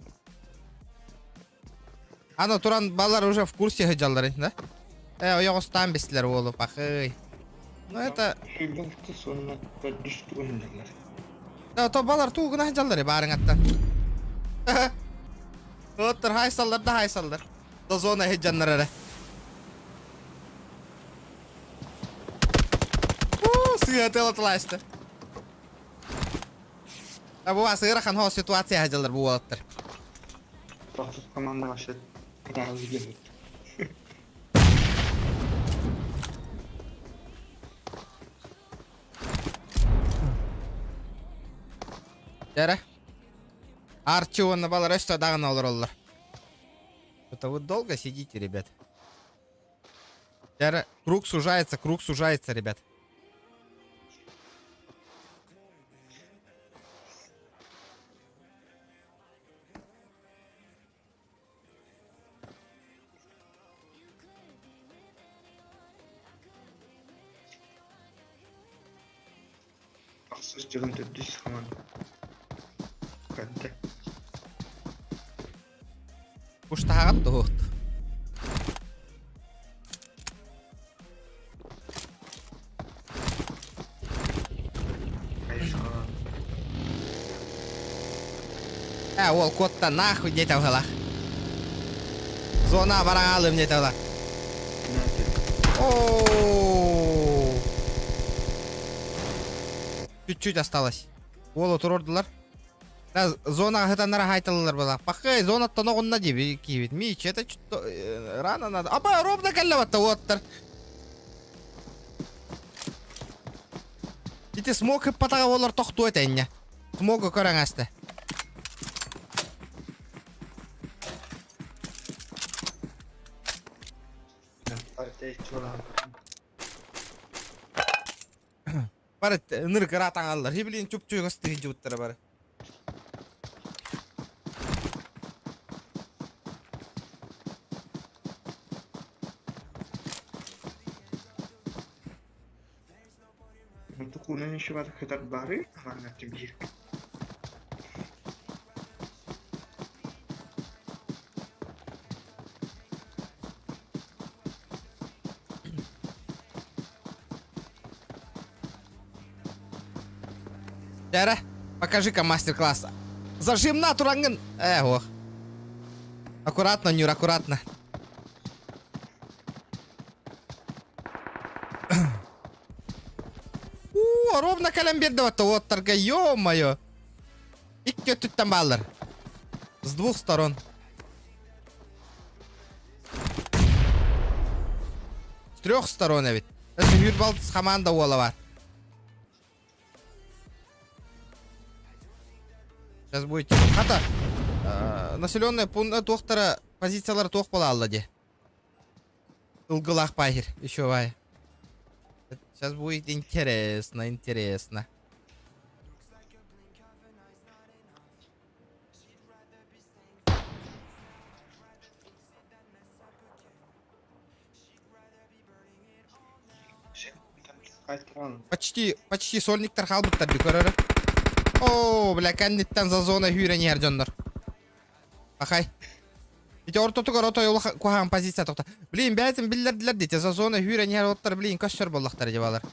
Speaker 1: Аны туран балар уже в курсе сылдьаллар, да? Э, ойоҕостаан бистилэр уолу, пахый. Ну это... Да, то балар туугуна сылдьаллар баарыҥаттан. Оттор хайсаллар да хайсаллар. Да зона сылдьаннар эрэ. Сыа тылатыласта. А бу ыарахан хоо ситуация сылдьаллар бу уолаттар.
Speaker 2: Тохсус команда вообще кытаалы
Speaker 1: Дәрэ. Арчы уонна балар өстө даҕаны олороллор. Это вы долго сидите, ребят. Дәрэ, круг сужается, круг сужается, ребят.
Speaker 2: Ахсыс дьылын төрдүс хаман көрдө.
Speaker 1: Куштаһаҕыт туһут. Э, уол куотта нахуй диэтэ быһалаах. Зона бараҥаалым диэтэ быһалаах. О! Чуть-чуть осталось. Уолу турурдулар. Зона ыһытаннара хайталылар была. Пахай, зонаттан оҕунна диби киибит. Мич, это что рано надо. Аба, ровно кэллэ батта уоттар. Ити смог ыппатаҕа олор тохтуо этэннэ. Смогу көрөн аста. Бары ынырык ыраатаҥаллар. Хибилин чуп-чугас тыһыдьыбыттара бары.
Speaker 2: Тукунан еще бар хытар бары, манна тибир.
Speaker 1: Дәрі, покажи-ка мастер-класс. Зажим на турангын. Э, ох. Аккуратно, Нюр, аккуратно. Уу, ровно кэлэн биэрдэ батта уоттарга, ё-моё. Икки өттүттэн бааллар. С двух сторон. С трех сторон эбит. Өссө Хүрбалт команда уола бар. Сейчас будете. Хата, населенный пункт туохтара позициялар туох буолаалла дии. Ылгылаах паахир, еще бай. Сейчас будет интересно, интересно. Почти, почти сольниктар хаалбыттар дии көрөрө. Оо, бля, кэнниттэн за зона сүүрэн иһэр дьоннор. Ахай. Ити ортотугар отой куһаҕан позиция тохто. Блин, бэйэтин биллэрдилэр дии, за зона сүүрэн иһэр оттор, блин, көссөр буоллахтара дии балар.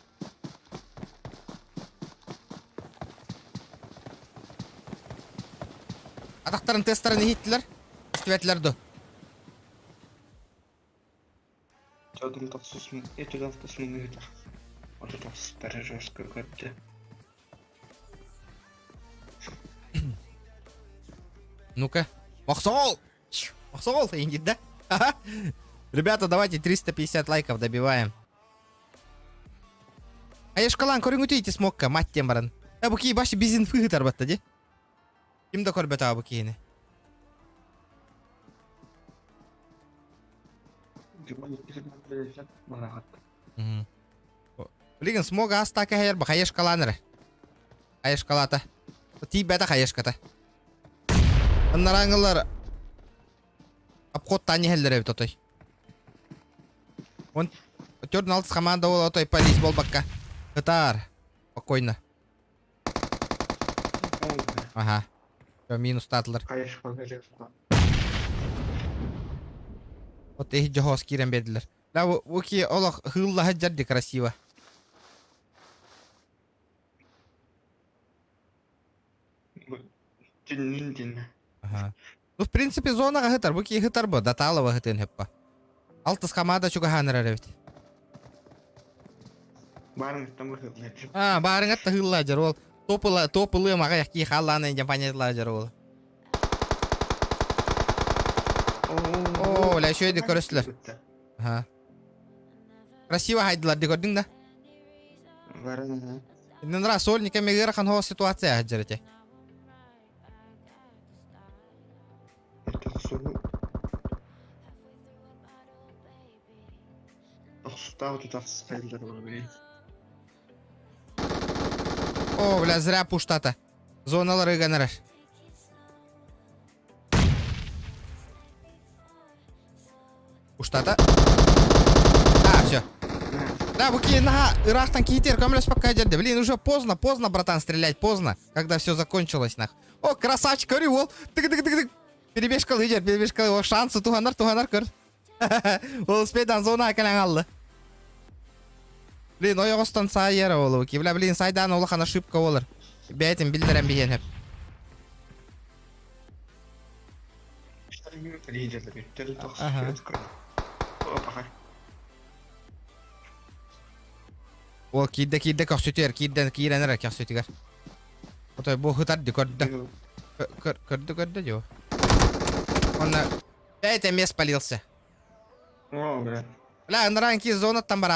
Speaker 1: Атахтарын тыастарын иһиттилэр. Истибэтилэр дуо?
Speaker 2: Чодум тохсус этудалтыс мыңыта. Ото тохсустары жестко көрдө.
Speaker 1: Ну-ка. Мохсоҕол! Мохсоҕол, ингит, да? Ребята, давайте 350 лайков добиваем. Айышкалаан көрүҥүтүй ити смокка, мать диэн баран. Э, бу кии баш бизин фыһытар батта ди. Ким да көрбөтө бу киһини. Билигин смог ааста кэһэйэр хайышкалаан эрэ. Хайышкалаата. Тиийбэтэ хайышката. Аннарааңылар обходтаан иһэллэр эбит отой. Он төрт алтыс команда ол отой полис болбакка. Ытаар. Спокойно. Ага. Все, минус таатылар. Вот их дьоһоос киирэн биэрдилэр. Да, уки олох хыыллаһа дьэрди красиво.
Speaker 2: Түннүн динна.
Speaker 1: Ага. Ну, в принципе, зонаҕа ыһытар. Бу киһи ыһытар бу. Даталова ыһытыан хөппө. Алтыс хамаада чугаһаанар эбит.
Speaker 2: Баарыҥыттан быһыыллар.
Speaker 1: А, баарыҥат таһыыллаа дьар ол. Топыла, топылы маҕа яхки халлаана дьампаньялаа дьар ол. О, ля шөйді көрөсүлэр. Ага. Красиво хайдылар ди көрдүң да?
Speaker 2: Баран.
Speaker 1: Иннара сольника мегера хан ситуация хаджар эте. О, бля, зря пуштата. Зоналар ыганарар. Уштата. А, все. Да, буки, на, ыраахтан киитер, көмөлөс пока деді. Блин, уже поздно, поздно, братан, стрелять, поздно. Когда все закончилось, нах. О, красавчик, көрү, ол. Тык-тык-тык-тык. Перебежка лидер, перебежка, о, шансы туһанар, туһанар, көр. Ол успейдан зона кэлэн алды. Блин, ойоҕостон саайар ол, бля, блин, сайдан улахан ошибка болар. Бэйтин биллэрэн биһиэн Ага. Ол киирдэ киирдэ көхсүтүгэр киирдэн киирэн эрэ көхсүтүгэр. Отой бу хытар ди көрдө. Көрдө көрдө дьо. Онна бэйт эмиэ спалился.
Speaker 2: О, бля.
Speaker 1: Бля, ыныран ки зонаттан бар.